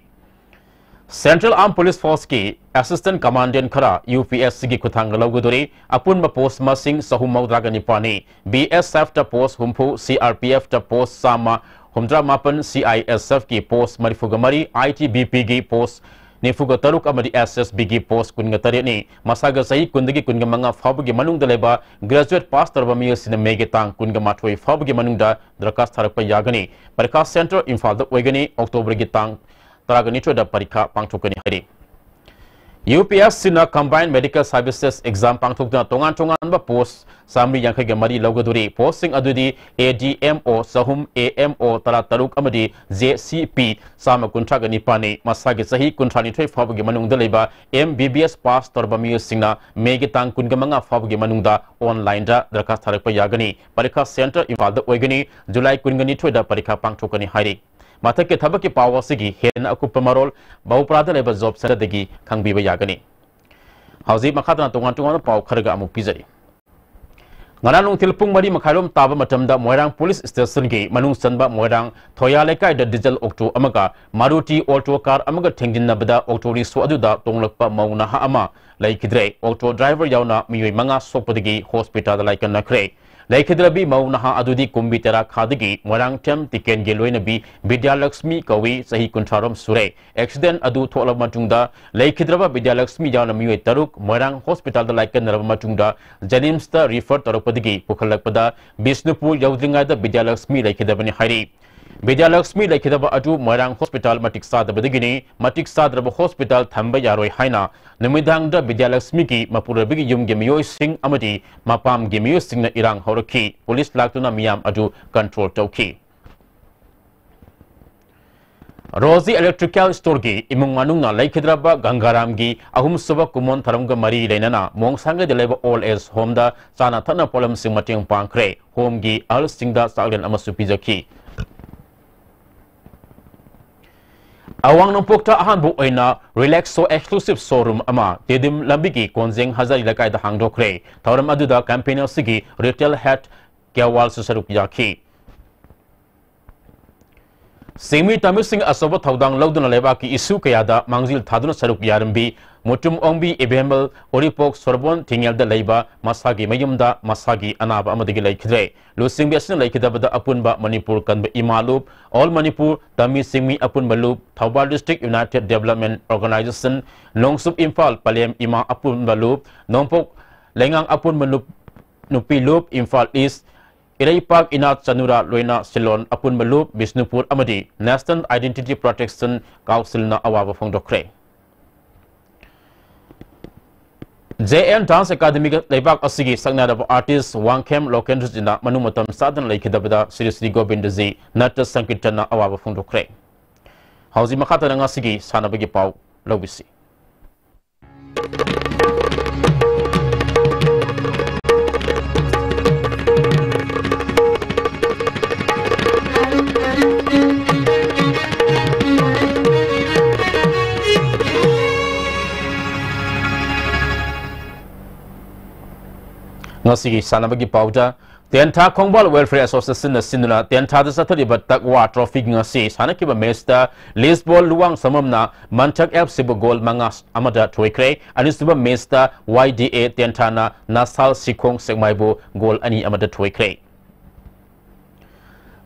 ꯁꯦꯟꯇ꯭ꯔꯦꯜ ꯑꯥꯔꯝ ꯄꯨꯂꯤꯁ ꯐꯣꯔꯁꯀꯤ ꯑꯦꯁꯤꯁꯇꯦꯟꯠ ꯀꯃꯥꯟꯗꯦꯟꯠ ꯈꯔ ꯌꯨ ꯄꯤ ꯑꯦꯁ ꯁꯤꯒꯤ ꯈꯨꯠꯊꯥꯡꯗ ꯂꯧꯒꯗꯣꯔꯤ꯫ ꯑꯄꯨꯟꯕ ꯄꯣꯁ ꯃꯁꯤꯡ ꯆꯍꯨꯝ ꯃꯧꯗ꯭ꯔꯥꯒ ꯅꯤꯄꯥꯟꯅꯤ꯫ ꯕꯤ ꯑꯦꯁ ꯑꯦꯐꯇ ꯄꯣꯁ ꯍꯨꯝꯐꯨ, ꯁꯤ ꯑꯥꯔ ꯄꯤ ꯑꯦꯐꯇ ꯄꯣꯁ ꯆꯥꯝꯃ ꯍꯨꯝꯗ꯭ꯔꯥ ꯃꯥꯄꯟ, ꯁꯤ ꯑꯥꯏ ꯑꯦꯁ ꯑꯦꯐꯀꯤ ꯄꯣꯁ ꯃꯔꯤꯐꯨꯒ ꯃꯔꯤ, ꯑꯥꯏ ꯇꯤ ꯕꯤ ꯄꯤꯒꯤ ꯄꯣꯁ ꯅꯤꯐꯨꯒ ꯇꯔꯨꯛ ꯑꯃꯗꯤ ꯑꯦꯁ ꯑꯦꯁ ꯕꯤꯒꯤ ꯄꯣꯁ ꯀꯨꯟꯒ ꯇꯔꯦꯠꯅꯤ꯫ ꯃꯁꯥꯒ ꯆꯍꯤ ꯀꯨꯟꯗꯒꯤ ꯀꯨꯟꯒ ꯃꯉꯥ ꯐꯥꯎꯕꯒꯤ ꯃꯅꯨꯡꯗ ꯂꯩꯕ ꯒ꯭ꯔꯦꯖꯨꯑꯦꯠ ꯄꯥꯁ ꯇꯧꯔꯕ ꯃꯤꯑꯣꯏꯁꯤꯡꯅ ꯃꯦꯒꯤ ꯇꯥꯡ ꯀꯨꯟꯒ ꯃꯥꯊꯣꯏ ꯐꯥꯎꯕꯒꯤ ꯃꯅꯨꯡꯗ ꯗꯔꯈꯥꯁ ꯊꯥꯔꯛꯄ ꯌꯥꯒꯅꯤ꯫ ꯄꯔꯤꯈꯥ ꯁꯦꯟꯇꯔ ꯏꯝꯐꯥꯜꯗ ꯑꯣꯏꯒꯅꯤ꯫ ꯑꯣꯛꯇꯣꯕꯔꯒꯤ ꯇꯥꯡ ꯇꯔꯥꯒ ꯅꯤꯊꯣꯏꯗ ꯄꯔꯤꯈꯥ ꯄꯥꯡꯊꯣꯛꯀꯅꯤ ꯍꯥꯏꯔꯤ꯫ ꯌꯨ ꯄꯤ ꯑꯦꯁ ꯁꯤꯅ ꯀꯝꯕꯥꯏꯟ ꯃꯦꯗꯤꯀꯦꯜ ꯁꯔꯚꯤꯁꯦꯁ ꯑꯦꯛꯖꯥꯝ ꯄꯥꯡꯊꯣꯛꯇꯨꯅ ꯇꯣꯉꯥꯟ ꯇꯣꯉꯥꯟꯕ ꯄꯣꯁ ꯆꯥꯃꯔꯤ ꯌꯥꯡꯈꯩꯒ ꯃꯔꯤ ꯂꯧꯒꯗꯣꯔꯤ꯫ ꯄꯣꯁꯁꯤꯡ ꯑꯗꯨꯗꯤ ꯑꯦ ꯗꯤ ꯑꯦꯝ ꯑꯣ ꯆꯍꯨꯝ, ꯑꯦ ꯑꯦꯝ ꯑꯣ ꯇꯔꯥ ꯇꯔꯨꯛ ꯑꯃꯗꯤ ꯖꯦ ꯁꯤ ꯄꯤ ꯆꯥꯝꯃ ꯀꯨꯟꯊ꯭ꯔꯥꯒ ꯅꯤꯄꯥꯟꯅꯤ꯫ ꯃꯁꯥꯒꯤ ꯆꯍꯤ ꯀꯨꯟꯊ꯭ꯔꯥ ꯅꯤꯊꯣꯏ ꯐꯥꯎꯕꯒꯤ ꯃꯅꯨꯡꯗ ꯂꯩꯕ ꯑꯦꯝ ꯕꯤ ꯕꯤ ꯑꯦꯁ ꯄꯥꯁ ꯇꯧꯔꯕ ꯃꯤꯑꯣꯏꯁꯤꯡꯅ ꯃꯦꯒꯤ ꯇꯥꯡ ꯀꯨꯟꯒ ꯃꯉꯥ ꯐꯥꯎꯕꯒꯤ ꯃꯅꯨꯡꯗ ꯑꯣꯟꯂꯥꯏꯟꯗ ꯗꯔꯈꯥꯁ ꯊꯥꯔꯛꯄ ꯌꯥꯒꯅꯤ꯫ ꯄꯔꯤꯈꯥ ꯁꯦꯟꯇꯔ ꯏꯝꯐꯥꯜꯗ ꯑꯣꯏꯒꯅꯤ꯫ ꯖꯨꯂꯥꯏ ꯀꯨꯟꯒ ꯅꯤꯊꯣꯏꯗ ꯄꯔꯤꯈꯥ ꯄꯥꯡꯊꯣꯛꯀꯅꯤ ꯍꯥꯏꯔꯤ꯫ ꯃꯊꯛꯀꯤ ꯊꯕꯛꯀꯤ ꯄꯥꯎ ꯑꯁꯤꯒꯤ ꯍꯦꯟꯅ ꯑꯀꯨꯞꯄ ꯃꯔꯣꯜ ꯕꯍꯨꯄ꯭ꯔꯥꯗ ꯂꯩꯕ ꯖꯣꯕ ꯁꯦꯟꯇꯔꯗꯒꯤ ꯈꯪꯕꯤꯕ ꯌꯥꯒꯅꯤ꯫ ꯍꯧꯖꯤꯛ ꯃꯈꯥ ꯇꯥꯅ ꯇꯣꯉꯥꯟ ꯇꯣꯉꯥꯟꯕ ꯄꯥꯎ ꯈꯔꯒ ꯑꯃꯨꯛ ꯄꯤꯖꯔꯤ꯫ ꯉꯔꯥꯡ ꯅꯨꯡꯊꯤꯜ ꯄꯨꯡ ꯃꯔꯤ ꯃꯈꯥꯏꯔꯣꯝ ꯇꯥꯕ ꯃꯇꯝꯗ ꯃꯣꯏꯔꯥꯡ ꯄꯨꯂꯤꯁ ꯁ꯭ꯇꯦꯁꯟꯒꯤ ꯃꯅꯨꯡ ꯆꯟꯕ ꯃꯣꯏꯔꯥꯡ ꯊꯣꯌꯥ ꯂꯩꯀꯥꯏꯗ ꯗꯤꯖꯜ ꯑꯣꯛꯇꯣ ꯑꯃꯒ ꯃꯥꯔꯨꯇꯤ ꯑꯣꯜꯇꯣ ꯀꯥꯔ ꯑꯃꯒ ꯊꯦꯡꯖꯤꯟꯅꯕꯗ ꯑꯣꯛꯇꯣ ꯔꯤꯛꯁꯣ ꯑꯗꯨꯗ ꯇꯣꯡꯂꯛꯄ ꯃꯧ ꯅꯍꯥ ꯑꯃ ꯂꯩꯈꯤꯗ꯭ꯔꯦ꯫ ꯑꯣꯛꯇꯣ ꯗ꯭ꯔꯥꯏꯚꯔ ꯌꯥꯎꯅ ꯃꯤꯑꯣꯏ ꯃꯉꯥ ꯁꯣꯛꯄꯗꯒꯤ ꯍꯣꯁꯄꯤꯇꯥꯜꯗ ꯂꯥꯏꯀꯠꯅꯈ꯭ꯔꯦ꯫ ꯂꯩꯈꯤꯗ꯭ꯔꯕꯤ ꯃꯧ ꯅꯍꯥ ꯑꯗꯨꯗꯤ ꯀꯨꯝꯕꯤ ꯇꯔꯥꯈꯥꯗꯒꯤ ꯃꯣꯏꯔꯥꯡꯊꯦꯝ ꯇꯤꯀꯦꯟꯒꯤ ꯂꯣꯏꯅꯕꯤ ꯕꯤꯗ꯭ꯌꯥꯂꯛꯁꯃꯤ ꯀꯧꯏ, ꯆꯍꯤ ꯀꯨꯟꯊ꯭ꯔꯥꯔꯣꯝ ꯁꯨꯔꯦ꯫ ꯑꯦꯛꯁꯤꯗꯦꯟ ꯑꯗꯨ ꯊꯣꯛꯂꯕ ꯃꯇꯨꯡꯗ ꯂꯩꯈꯤꯗ꯭ꯔꯕ ꯕꯤꯗ꯭ꯌꯥꯂꯛꯁꯃꯤ ꯌꯥꯎꯅ ꯃꯤꯑꯣꯏ ꯇꯔꯨꯛ ꯃꯣꯏꯔꯥꯡ ꯍꯣꯁꯄꯤꯇꯥꯜꯗ ꯂꯥꯏꯀꯠꯅꯔꯕ ꯃꯇꯨꯡꯗ ꯖꯦꯅꯤꯝꯁꯇ ꯔꯤꯐꯔ ꯇꯧꯔꯛꯄꯗꯒꯤ ꯄꯨꯈꯠꯂꯛꯄꯗ ꯕꯤꯁꯅꯨꯄꯨꯔ ꯌꯧꯗ꯭ꯔꯤꯉꯩꯗ ꯕꯤꯗ꯭ꯌꯥꯂꯛꯁꯃꯤ ꯂꯩꯈꯤꯗꯕꯅꯤ ꯍꯥꯏꯔꯤ꯫ ꯕꯤꯗ꯭ꯌꯥꯂꯛꯁꯃꯤ ꯂꯩꯈꯤꯗꯕ ꯑꯗꯨ ꯃꯣꯏꯔꯥꯡ ꯍꯣꯁꯄꯤꯇꯥꯜ ꯃꯇꯤꯛ ꯆꯥꯗꯕꯗꯒꯤꯅꯤ꯫ ꯃꯇꯤꯛ ꯆꯥꯗ꯭ꯔꯕ ꯍꯣꯁꯄꯤꯇꯥꯜ ꯊꯝꯕ ꯌꯥꯔꯣꯏ ꯍꯥꯏꯅ ꯅꯨꯃꯤꯗꯥꯡꯗ ꯕꯤꯗ꯭ꯌꯥꯂꯛꯁꯃꯤꯒꯤ ꯃꯄꯨꯔꯣꯏꯕꯒꯤ ꯌꯨꯝꯒꯤ ꯃꯤꯑꯣꯏꯁꯤꯡ ꯑꯃꯗꯤ ꯃꯄꯥꯝꯒꯤ ꯃꯤꯑꯣꯏꯁꯤꯡꯅ ꯏꯔꯥꯡ ꯍꯧꯔꯛꯈꯤ꯫ ꯄꯨꯂꯤꯁ ꯂꯥꯛꯇꯨꯅ ꯃꯤꯌꯥꯝ ꯑꯗꯨ ꯀꯟꯇ꯭ꯔꯣꯜ ꯇꯧꯈꯤ꯫ ꯔꯣꯖꯤ ꯏꯂꯦꯛꯇ꯭ꯔꯤꯀꯦꯜ ꯁ꯭ꯇꯣꯔꯒꯤ ꯏꯃꯨꯡ ꯃꯅꯨꯡꯅ ꯂꯩꯈꯤꯗ꯭ꯔꯕ ꯒꯪꯒꯥꯔꯥꯝꯒꯤ ꯑꯍꯨꯝꯁꯨꯕ ꯀꯨꯃꯣꯟ ꯊꯧꯔꯝꯒ ꯃꯔꯤ ꯂꯩꯅꯅ ꯃꯣꯡꯁꯥꯡꯒꯩꯗ ꯂꯩꯕ ꯑꯣꯜ ꯑꯦꯖ ꯍꯣꯝꯗ ꯆꯥꯅ ꯊꯛꯅ ꯄꯣꯠꯂꯝꯁꯤꯡ ꯃꯇꯦꯡ ꯄꯥꯡꯈ꯭ꯔꯦ꯫ ꯍꯣꯝꯒꯤ ꯑꯍꯜꯁꯤꯡꯗ ꯆꯥꯛꯂꯦꯟ ꯑꯃꯁꯨ ꯄꯤꯖꯈꯤ꯫ ꯑꯋꯥꯡ ꯅꯣꯡꯄꯣꯛꯇ ꯑꯍꯥꯟꯕ ꯑꯣꯏꯅ ꯔꯤꯂꯦꯛꯁꯣ ꯑꯦꯛꯁꯀ꯭ꯂꯨꯁꯤꯚ ꯁꯣꯔꯨꯝ ꯑꯃ ꯇꯦꯗꯤꯝ ꯂꯝꯕꯤꯒꯤ ꯀꯣꯟꯖꯦꯡ ꯍꯖꯥꯔꯤ ꯂꯩꯀꯥꯏꯗ ꯍꯥꯡꯗꯣꯛꯈ꯭ꯔꯦ꯫ ꯊꯧꯔꯝ ꯑꯗꯨꯗ ꯀꯝꯄꯦꯅꯤ ꯑꯁꯤꯒꯤ ꯔꯤꯇꯦꯜ ꯍꯦꯗ ꯀ꯭ꯌꯥꯋꯥꯜꯁꯨ ꯁꯔꯨꯛ ꯌꯥꯈꯤ꯫ ꯁꯤꯡꯃꯤ ꯇꯝꯃꯤꯁꯤꯡ ꯑꯆꯧꯕ ꯊꯧꯗꯥꯡ ꯂꯧꯗꯨꯅ ꯂꯩꯕꯥꯛꯀꯤ ꯏꯁꯨ ꯀꯌꯥꯗ ꯃꯥꯡꯖꯤꯜ ꯊꯥꯗꯨꯅ ꯁꯔꯨꯛ ꯌꯥꯔꯝꯕꯤ ꯃꯨꯇꯨꯝ ꯑꯣꯡꯕꯤ ꯏꯕꯦꯝꯃꯜ ꯎꯔꯤꯄꯣꯛ ꯁꯣꯔꯕꯣꯟ ꯊꯤꯡꯉꯦꯜꯗ ꯂꯩꯕ ꯃꯁꯥꯒꯤ ꯃꯌꯨꯝꯗ ꯃꯁꯥꯒꯤ ꯑꯅꯥꯕ ꯑꯃꯗꯒꯤ ꯂꯩꯈꯤꯗ꯭ꯔꯦ꯫ ꯂꯨꯆꯤꯡꯕꯤ ꯑꯁꯤꯅ ꯂꯩꯈꯤꯗꯕꯗ ꯑꯄꯨꯟꯕ ꯃꯅꯤꯄꯨꯔ ꯀꯟꯕ ꯏꯃꯥ ꯂꯨꯞ, ꯑꯣꯜ ꯃꯅꯤꯄꯨꯔ ꯇꯝꯃꯤ ꯆꯤꯡꯃꯤ ꯑꯄꯨꯟꯕ ꯂꯨꯞ, Thoubal district united development organisation, ꯅꯣꯡꯆꯨꯞ ꯏꯝꯐꯥꯜ ꯄꯂꯦꯝ ꯏꯃꯥ ꯑꯄꯨꯟꯕ ꯂꯨꯞ, ꯅꯣꯡꯄꯣꯛ ꯂꯩꯉꯥꯡ ꯑꯄꯨꯟꯕ ꯂꯨꯞ, ꯅꯨꯄꯤ ꯂꯨꯞ, ꯏꯝꯐꯥꯜ ꯏꯁ, ꯏꯔꯩꯄꯥꯛ ꯏꯅꯥꯠ ꯆꯅꯨꯔꯥ ꯂꯣꯏꯅ ꯁꯤꯜꯂꯣꯟ ꯑꯄꯨꯟꯕ ꯂꯨꯞ, ꯕꯤꯁꯅꯨꯄꯨꯔ ꯑꯃꯗꯤ National Identity Protection Councilꯅ ꯑꯋꯥꯕ ꯐꯣꯡꯗꯣꯛꯈ꯭ꯔꯦ꯫ ꯖꯦ ꯑꯦꯟ Dance Academyꯒ ꯂꯩꯕꯥꯛ ꯑꯁꯤꯒꯤ ꯁꯛꯅꯥꯏꯔꯕ artist ꯋꯥꯡꯈꯦꯝ ꯂꯣꯀꯦꯟꯗ꯭ꯔꯖꯤꯅ ꯃꯅꯨꯡ ꯃꯇꯝ ꯆꯥꯗꯅ ꯂꯩꯈꯤꯗꯕꯗ ꯁ꯭ꯔꯤ ꯁ꯭ꯔꯤ ꯒꯣꯕꯤꯟꯗꯖꯤ ꯅꯠꯇ ꯁꯪꯀꯤꯔꯇꯟꯅ ꯑꯋꯥꯕ ꯐꯣꯡꯗꯣꯛꯈ꯭ꯔꯦ꯫ ꯍꯧꯖꯤꯛ ꯃꯈꯥ ꯇꯥꯅ ꯉꯁꯤꯒꯤ ꯁꯥꯟꯅꯕꯒꯤ ꯄꯥꯎ ꯂꯧꯕꯤꯁꯤ꯫ ꯉꯁꯤꯒꯤ ꯁꯥꯟꯅꯕꯒꯤ ꯄꯥꯎꯗ ꯇꯦꯟꯊꯥ ꯈꯣꯡꯕꯥꯜ Welfare Associationꯅ ꯁꯤꯟꯗꯨꯅ ꯇꯦꯟꯊꯥꯗ ꯆꯠꯊꯔꯤꯕ ꯇꯛꯋꯥ ꯇ꯭ꯔꯣꯐꯤꯒꯤ ꯉꯁꯤ ꯁꯥꯟꯅꯈꯤꯕ ꯃꯦꯆꯇ ꯂꯤꯁꯕꯣꯜ ꯂꯨꯋꯥꯡꯁꯝꯕꯝꯅ ꯃꯟꯊꯛ ꯑꯦꯐꯁꯤꯕꯨ ꯒꯣꯜ ꯃꯉꯥ ꯑꯃꯗ ꯊꯣꯏꯈ꯭ꯔꯦ꯫ ꯑꯅꯤꯁꯨꯕ ꯃꯦꯆꯇ ꯋꯥꯏ ꯗꯤ ꯑꯦ ꯇꯦꯟꯊꯥꯅ ꯅꯁꯥꯜ ꯁꯤꯈꯣꯡ ꯁꯦꯛꯃꯥꯏꯕꯨ ꯒꯣꯜ ꯑꯅꯤ ꯑꯃꯗ ꯊꯣꯏꯈ꯭ꯔꯦ꯫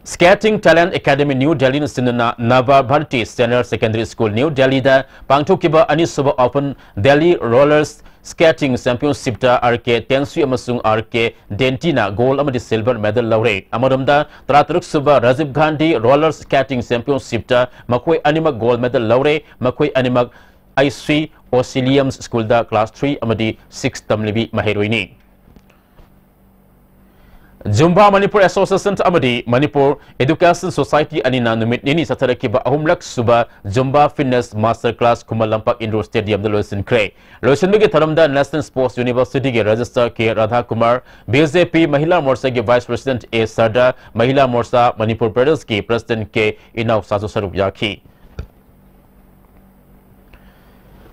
Skating Talent Academy New Delhiꯅ ꯁꯤꯟꯗꯨꯅ ꯅꯚ Bharti Senior Secondary School New Delhiꯗ ꯄꯥꯡꯊꯣꯛꯈꯤꯕ ꯑꯅꯤꯁꯨꯕ Open Delhi Rollers Skating Championshipꯇ ꯑꯥꯔ ꯀꯦ ꯇꯦꯟꯁꯨꯏ ꯑꯃꯁꯨꯡ ꯑꯥꯔ ꯀꯦ ꯗꯦꯟꯇꯤꯅ ꯒꯣꯜ ꯑꯃꯗꯤ ꯁꯤꯜꯚꯔ ꯃꯦꯗꯜ ꯂꯧꯔꯦ꯫ ꯑꯃꯔꯣꯝꯗ ꯇꯔꯥꯇꯔꯨꯛ ꯁꯨꯕ ꯔꯥꯖꯤꯕ ꯒꯥꯟꯙꯤ ꯔꯣꯂꯔ ꯁ꯭ꯀꯦꯇꯤꯡ ꯆꯦꯝꯄꯤꯌꯟꯁꯤꯞꯇ ꯃꯈꯣꯏ ꯑꯅꯤꯃꯛ ꯒꯣꯜ ꯃꯦꯗꯜ ꯂꯧꯔꯦ꯫ ꯃꯈꯣꯏ ꯑꯅꯤꯃꯛ ꯑꯥꯏ ꯁꯤ ꯑꯣꯁꯤꯂꯤꯌꯝ ꯁ꯭ꯀꯨꯜꯗ ꯀ꯭ꯂꯥꯁ ꯊ꯭ꯔꯤ ꯑꯃꯗꯤ ꯁꯤꯛꯁ ꯇꯝꯂꯤꯕꯤ ꯃꯍꯩꯔꯣꯏꯅꯤ꯫ ꯖꯨꯝꯕꯥ ꯃꯅꯤꯄꯨꯔ ꯑꯦꯁꯣꯁꯤꯌꯦꯁꯟ ꯑꯃꯗꯤ ꯃꯅꯤꯄꯨꯔ ꯑꯦꯗꯨꯀꯦꯁꯟ ꯁꯣꯁꯥꯏꯇꯤ ꯑꯅꯤꯅ ꯅꯨꯃꯤꯠ ꯅꯤꯅꯤ ꯆꯠꯊꯔꯛꯈꯤꯕ ꯑꯍꯨꯝꯂꯛ ꯁꯨꯕ Zumba fitness master class Khuman Lampak Indore ꯁ꯭ꯇꯦꯗꯤꯌꯝꯗ ꯂꯣꯏꯁꯤꯟꯈ꯭ꯔꯦ꯫ ꯂꯣꯏꯁꯤꯟꯕꯒꯤ ꯊꯧꯔꯝꯗ ꯅꯦꯁꯅꯦꯜ ꯁ꯭ꯄꯣꯔꯠꯁ ꯌꯨꯅꯤꯚꯔꯁꯤꯇꯤꯒꯤ ꯔꯦꯖꯤꯁꯇ꯭ꯔꯥꯔ ꯀꯦ ꯔꯥꯙꯥꯀꯨꯃꯥꯔ, ꯕꯤ ꯖꯦ ꯄꯤ ꯃꯍꯤꯂꯥ ꯃꯣꯔꯆꯥꯒꯤ ꯚꯥꯏꯁ ꯄ꯭ꯔꯁꯤꯗꯦꯟꯠ ꯑꯦ ꯁꯔꯗꯥ, ꯃꯍꯤꯂꯥ ꯃꯣꯔꯆꯥ ꯃꯅꯤꯄꯨꯔ ꯄ꯭ꯔꯗꯦꯁꯀꯤ ꯄ꯭ꯔꯁꯤꯗꯦꯟꯠ ꯀꯦ ꯏꯅꯥꯎꯆꯥꯁꯨ ꯁꯔꯨꯛ ꯌꯥꯈꯤ꯫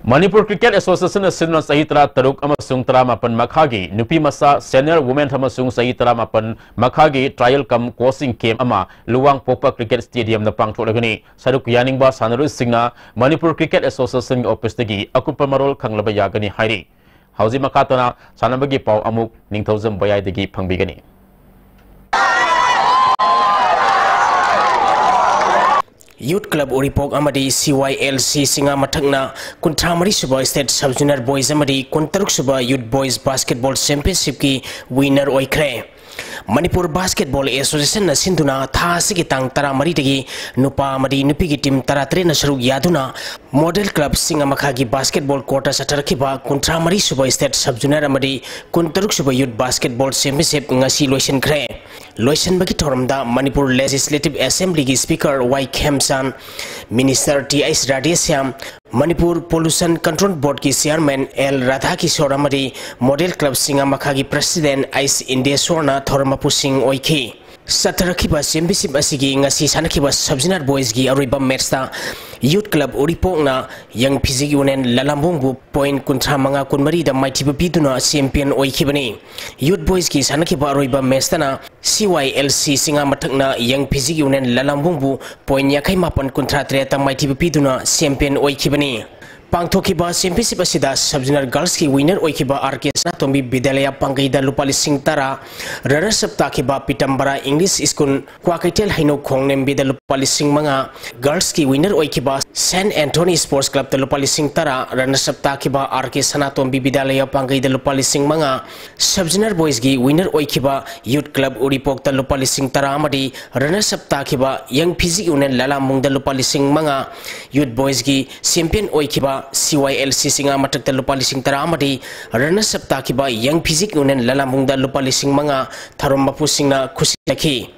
ꯃꯅꯤꯄꯨꯔ ꯀ꯭ꯔꯤꯀꯦꯠ ꯑꯦꯁꯣꯁꯤꯌꯦꯁꯟꯅ ꯁꯤꯟꯗꯨꯅ ꯆꯍꯤ ꯇꯔꯥꯇꯔꯨꯛ ꯑꯃꯁꯨꯡ ꯇꯔꯥꯃꯥꯄꯟ ꯃꯈꯥꯒꯤ ꯅꯨꯄꯤ ꯃꯆꯥ ꯁꯦꯅꯤꯌꯔ ꯋꯨꯃꯦꯟ ꯑꯃꯁꯨꯡ ꯆꯍꯤ ꯇꯔꯥꯃꯥꯄꯟ ꯃꯈꯥꯒꯤ ꯇ꯭ꯔꯥꯏꯌꯦꯜ ꯀꯝ ꯀꯣꯆꯤꯡ ꯀꯦꯝꯞ ꯑꯃ ꯂꯨꯋꯥꯡꯄꯣꯛꯄ ꯀ꯭ꯔꯤꯀꯦꯠ ꯁ꯭ꯇꯦꯗꯤꯌꯝꯗ ꯄꯥꯡꯊꯣꯛꯂꯒꯅꯤ꯫ ꯁꯔꯨꯛ ꯌꯥꯅꯤꯡꯕ ꯁꯥꯟꯅꯔꯣꯏꯁꯤꯡꯅ ꯃꯅꯤꯄꯨꯔ ꯀ꯭ꯔꯤꯀꯦꯠ ꯑꯦꯁꯣꯁꯤꯌꯦꯁꯟꯒꯤ ꯑꯣꯐꯤꯁꯇꯒꯤ ꯑꯀꯨꯞꯄ ꯃꯔꯣꯜ ꯈꯪꯂꯕ ꯌꯥꯒꯅꯤ ꯍꯥꯏꯔꯤ꯫ ꯍꯧꯖꯤꯛ ꯃꯈꯥ ꯇꯥꯅ ꯁꯥꯟꯅꯕꯒꯤ ꯄꯥꯎ ꯑꯃꯨꯛ ꯅꯤꯡꯊꯧꯖꯝ ꯕꯌꯥꯏꯗꯒꯤ ꯐꯪꯕꯤꯒꯅꯤ꯫ ꯌꯨꯠ ꯀ꯭ꯂꯕ ꯎꯔꯤꯄꯣꯛ ꯑꯃꯗꯤ ꯁꯤ ꯋꯥꯏ ꯑꯦꯜ ꯁꯤ ꯁꯤꯡꯉꯥꯃꯊꯛꯅ ꯀꯨꯟꯊ꯭ꯔꯥ ꯃꯔꯤ ꯁꯨꯕ ꯁ꯭ꯇꯦꯠ ꯁꯕ ꯖꯨꯅꯤꯌꯔ ꯕꯣꯏꯁ ꯑꯃꯗꯤ ꯀꯨꯟꯇꯔꯨꯛ ꯁꯨꯕ ꯌꯨꯠ ꯕꯣꯏꯁ ꯕꯥꯁꯀꯦꯠꯕꯣꯜ ꯆꯦꯝꯄꯤꯌꯟꯁꯤꯞꯀꯤ ꯋꯤꯟꯅꯔ ꯑꯣꯏꯈ꯭ꯔꯦ꯫ ꯃꯅꯤꯄꯨꯔ ꯕꯥꯁꯀꯦꯠꯕꯣꯜ ꯑꯦꯁꯣꯁꯤꯌꯦꯁꯟꯅ ꯁꯤꯟꯗꯨꯅ ꯊꯥ ꯑꯁꯤꯒꯤ ꯇꯥꯡ ꯇꯔꯥꯃꯔꯤꯗꯒꯤ ꯅꯨꯄꯥ ꯑꯃꯗꯤ ꯅꯨꯄꯤꯒꯤ ꯇꯤꯝ ꯇꯔꯥꯇꯔꯦꯠꯅ ꯁꯔꯨꯛ ꯌꯥꯗꯨꯅ ꯃꯣꯗꯦꯜ ꯀ꯭ꯂꯕ ꯁꯤꯡꯉꯥꯃꯈꯥꯒꯤ ꯕꯥꯁꯀꯦꯠꯕꯣꯜ ꯀꯣꯔꯠꯇ ꯆꯠꯊꯔꯛꯈꯤꯕ ꯀꯨꯟꯊ꯭ꯔꯥ ꯃꯔꯤ ꯁꯨꯕ ꯁ꯭ꯇꯦꯠ ꯁꯕ ꯖꯨꯅꯤꯌꯔ ꯑꯃꯗꯤ ꯀꯨꯟꯇꯔꯨꯛ ꯁꯨꯕ ꯌꯨꯠ ꯕꯥꯁꯀꯦꯠꯕꯣꯜ ꯆꯦꯝꯄꯤꯌꯟꯁꯤꯞ ꯉꯁꯤ ꯂꯣꯏꯁꯤꯟꯈ꯭ꯔꯦ꯫ ꯂꯣꯏꯁꯤꯟꯕꯒꯤ ꯊꯧꯔꯝꯗ ꯃꯅꯤꯄꯨꯔ ꯂꯦꯖꯤꯁꯂꯦꯇꯤꯚ ꯑꯦꯁꯦꯝꯕ꯭ꯂꯤꯒꯤ speaker Y Khemchand, minister T H Radheshyam, Manipur pollution control ꯕꯣꯔꯗꯀꯤ ꯆꯤꯌꯥꯔꯃꯦꯟ ꯑꯦꯜ ꯔꯥꯙꯥꯀꯤꯁꯣꯔ ꯑꯃꯗꯤ ꯃꯣꯗꯦꯜ ꯀ꯭ꯂꯕ ꯁꯤꯡꯉꯥꯃꯈꯥꯒꯤ ꯄ꯭ꯔꯁꯤꯗꯦꯟꯠ ꯑꯩꯆ ꯏꯟꯗꯦꯁꯣꯔꯅ ꯊꯧꯔꯝ ꯃꯄꯨꯁꯤꯡ ꯑꯣꯏꯈꯤ꯫ ꯆꯠꯊꯔꯛꯈꯤꯕ ꯆꯦꯝꯄꯤꯌꯟꯁꯤꯞ ꯑꯁꯤꯒꯤ ꯉꯁꯤ ꯁꯥꯟꯅꯈꯤꯕ ꯁꯕ ꯖꯨꯅꯤꯌꯔ ꯕꯣꯏꯁꯀꯤ ꯑꯔꯣꯏꯕ ꯃꯦꯠꯁꯇ Youth Club ꯎꯔꯤꯄꯣꯛꯅ Young Physique Union ꯂꯂꯥꯝꯕꯨꯡꯕꯨ point ꯀꯨꯟꯊ꯭ꯔꯥ ꯃꯉꯥ ꯀꯨꯟꯃꯔꯤꯗ ꯃꯥꯏꯊꯤꯕ ꯄꯤꯗꯨꯅ champion ꯑꯣꯏꯈꯤꯕꯅꯤ꯫ Youth Boysꯀꯤ ꯁꯥꯟꯅꯈꯤꯕ ꯑꯔꯣꯏꯕ matchꯇꯅ C Y L C ꯆꯤꯡꯉꯥꯃꯊꯛꯅ Young Physique Union ꯂꯂꯥꯝꯕꯨꯡꯕꯨ point ꯌꯥꯡꯈꯩ ꯃꯥꯄꯟ ꯀꯨꯟꯊ꯭ꯔꯥ ꯇꯔꯦꯠꯇ ꯃꯥꯏꯊꯤꯕ ꯄꯤꯗꯨꯅ champion ꯑꯣꯏꯈꯤꯕꯅꯤ꯫ ꯄꯥꯡꯊꯣꯛꯈꯤꯕ championship ꯑꯁꯤꯗ sub-zonal girlsꯀꯤ winner ꯑꯣꯏꯈꯤꯕ R K ꯁꯅꯥꯇꯣꯝꯕꯤ ꯕꯤꯗ꯭ꯌꯥꯂꯌ ꯄꯥꯡꯒꯩꯗ ꯂꯨꯄꯥ ꯂꯤꯁꯤꯡ ꯇꯔꯥ, runners up ꯇꯥꯈꯤꯕ ꯄꯤꯇꯝꯕꯔꯥ English School ꯀ꯭ꯋꯥꯀꯩꯊꯦꯜ ꯍꯩꯅꯧ ꯈꯣꯡꯂꯦꯝꯕꯤꯗ ꯂꯨꯄꯥ ꯂꯤꯁꯤꯡ ꯃꯉꯥ, girlsꯀꯤ winner ꯑꯣꯏꯈꯤꯕ Saint Anthony Sports Clubꯇ ꯂꯨꯄꯥ ꯂꯤꯁꯤꯡ ꯇꯔꯥ, runners up ꯇꯥꯈꯤꯕ R K ꯁꯅꯥꯇꯣꯝꯕꯤ ꯕꯤꯗ꯭ꯌꯥꯂꯌ ꯄꯥꯡꯒꯩꯗ ꯂꯨꯄꯥ ꯂꯤꯁꯤꯡ ꯃꯉꯥ, sub-zonal boysꯀꯤ winner ꯑꯣꯏꯈꯤꯕ Youth Club ꯎꯔꯤꯄꯣꯛꯇ ꯂꯨꯄꯥ ꯂꯤꯁꯤꯡ ꯇꯔꯥ ꯑꯃꯗꯤ runners up ꯇꯥꯈꯤꯕ Young Physique Union ꯂꯂꯥꯝꯕꯨꯡꯗ ꯂꯨꯄꯥ ꯂꯤꯁꯤꯡ ꯃꯉꯥ, Youth Boysꯀꯤ champion ꯑꯣꯏꯈꯤꯕ C Y L C ꯆꯤꯡꯉꯥꯃꯊꯛꯇ ꯂꯨꯄꯥ ꯂꯤꯁꯤꯡ ꯇꯔꯥ ꯑꯃꯗꯤ runners up ꯇꯥꯈꯤꯕ Young Physique Union ꯂꯂꯥꯝꯕꯨꯡꯗ ꯂꯨꯄꯥ ꯂꯤꯁꯤꯡ ꯃꯉꯥ ꯊꯧꯔꯝ ꯃꯄꯨꯁꯤꯡꯅ ꯈꯨꯠꯁꯤꯟꯅꯈꯤ꯫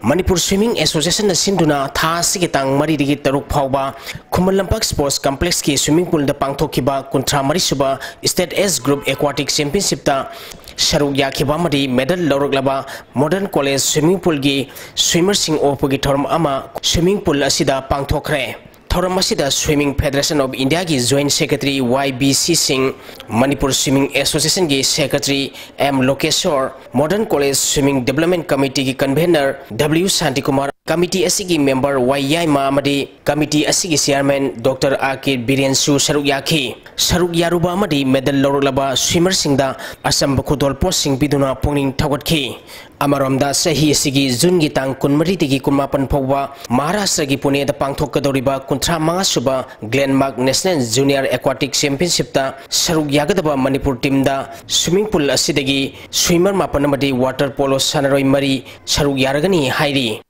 Manipur Swimming Associationꯅ ꯁꯤꯟꯗꯨꯅ ꯊꯥ ꯑꯁꯤꯒꯤ ꯇꯥꯡ ꯃꯔꯤꯗꯒꯤ ꯇꯔꯨꯛ ꯐꯥꯎꯕ ꯈꯨꯃꯟ ꯂꯝꯄꯥꯛ Sports Complexꯀꯤ swimming poolꯗ ꯄꯥꯡꯊꯣꯛꯈꯤꯕ ꯀꯨꯟꯊ꯭ꯔꯥ ꯃꯔꯤ ꯁꯨꯕ State Age Group Aquatic Championshipꯇ ꯁꯔꯨꯛ ꯌꯥꯈꯤꯕ ꯑꯃꯗꯤ medal ꯂꯧꯔꯛꯂꯕ Modern College Swimming Poolꯒꯤ swimmerꯁꯤꯡ ꯑꯣꯛꯄꯒꯤ ꯊꯧꯔꯝ ꯑꯃ swimming pool ꯑꯁꯤꯗ ꯄꯥꯡꯊꯣꯛꯈ꯭ꯔꯦ꯫ ꯊꯧꯔꯝ ꯑꯁꯤꯗ Swimming Federation of Indiaꯒꯤ Joint Secretary Y B C ꯁꯤꯡ, Manipur Swimming Associationꯒꯤ Secretary M ꯂꯣꯀꯦꯁꯣꯔ, Modern College Swimming Development Committeeꯒꯤ Convener W Shantikumar, committee ꯑꯁꯤꯒꯤ member Y ꯌꯥꯏꯃ ꯑꯃꯗꯤ committee ꯑꯁꯤꯒꯤ chairman Doctor R K ꯕꯤꯔꯦꯟꯁꯨ ꯁꯔꯨꯛ ꯌꯥꯈꯤ꯫ ꯁꯔꯨꯛ ꯌꯥꯔꯨꯕ ꯑꯃꯗꯤ medal ꯂꯧꯔꯛꯂꯕ swimmerꯁꯤꯡꯗ ꯑꯆꯝꯕ ꯈꯨꯗꯣꯜ ꯄꯣꯠꯁꯤꯡ ꯄꯤꯗꯨꯅ ꯄꯨꯛꯅꯤꯡ ꯊꯧꯒꯠꯈꯤ꯫ ꯑꯃꯔꯣꯝꯗ, ꯆꯍꯤ ꯑꯁꯤꯒꯤ Juneꯒꯤ ꯇꯥꯡ ꯀꯨꯟꯃꯔꯤꯗꯒꯤ ꯀꯨꯟꯃꯥꯄꯟ ꯐꯥꯎꯕ ꯃꯍꯥꯔꯥꯁꯇ꯭ꯔꯒꯤ ꯄꯨꯅꯦꯗ ꯄꯥꯡꯊꯣꯛꯀꯗꯧꯔꯤꯕ ꯀꯨꯟꯊ꯭ꯔꯥ ꯃꯉꯥ ꯁꯨꯕ Glenmark National Junior Aquatic Championshipꯇ ꯁꯔꯨꯛ ꯌꯥꯒꯗꯕ ꯃꯅꯤꯄꯨꯔ teamꯗ swimming pool ꯑꯁꯤꯗꯒꯤ swimmer ꯃꯥꯄꯟ ꯑꯃꯗꯤ water polo ꯁꯥꯟꯅꯔꯣꯏ ꯃꯔꯤ ꯁꯔꯨꯛ ꯌꯥꯔꯒꯅꯤ ꯍꯥꯏꯔꯤ꯫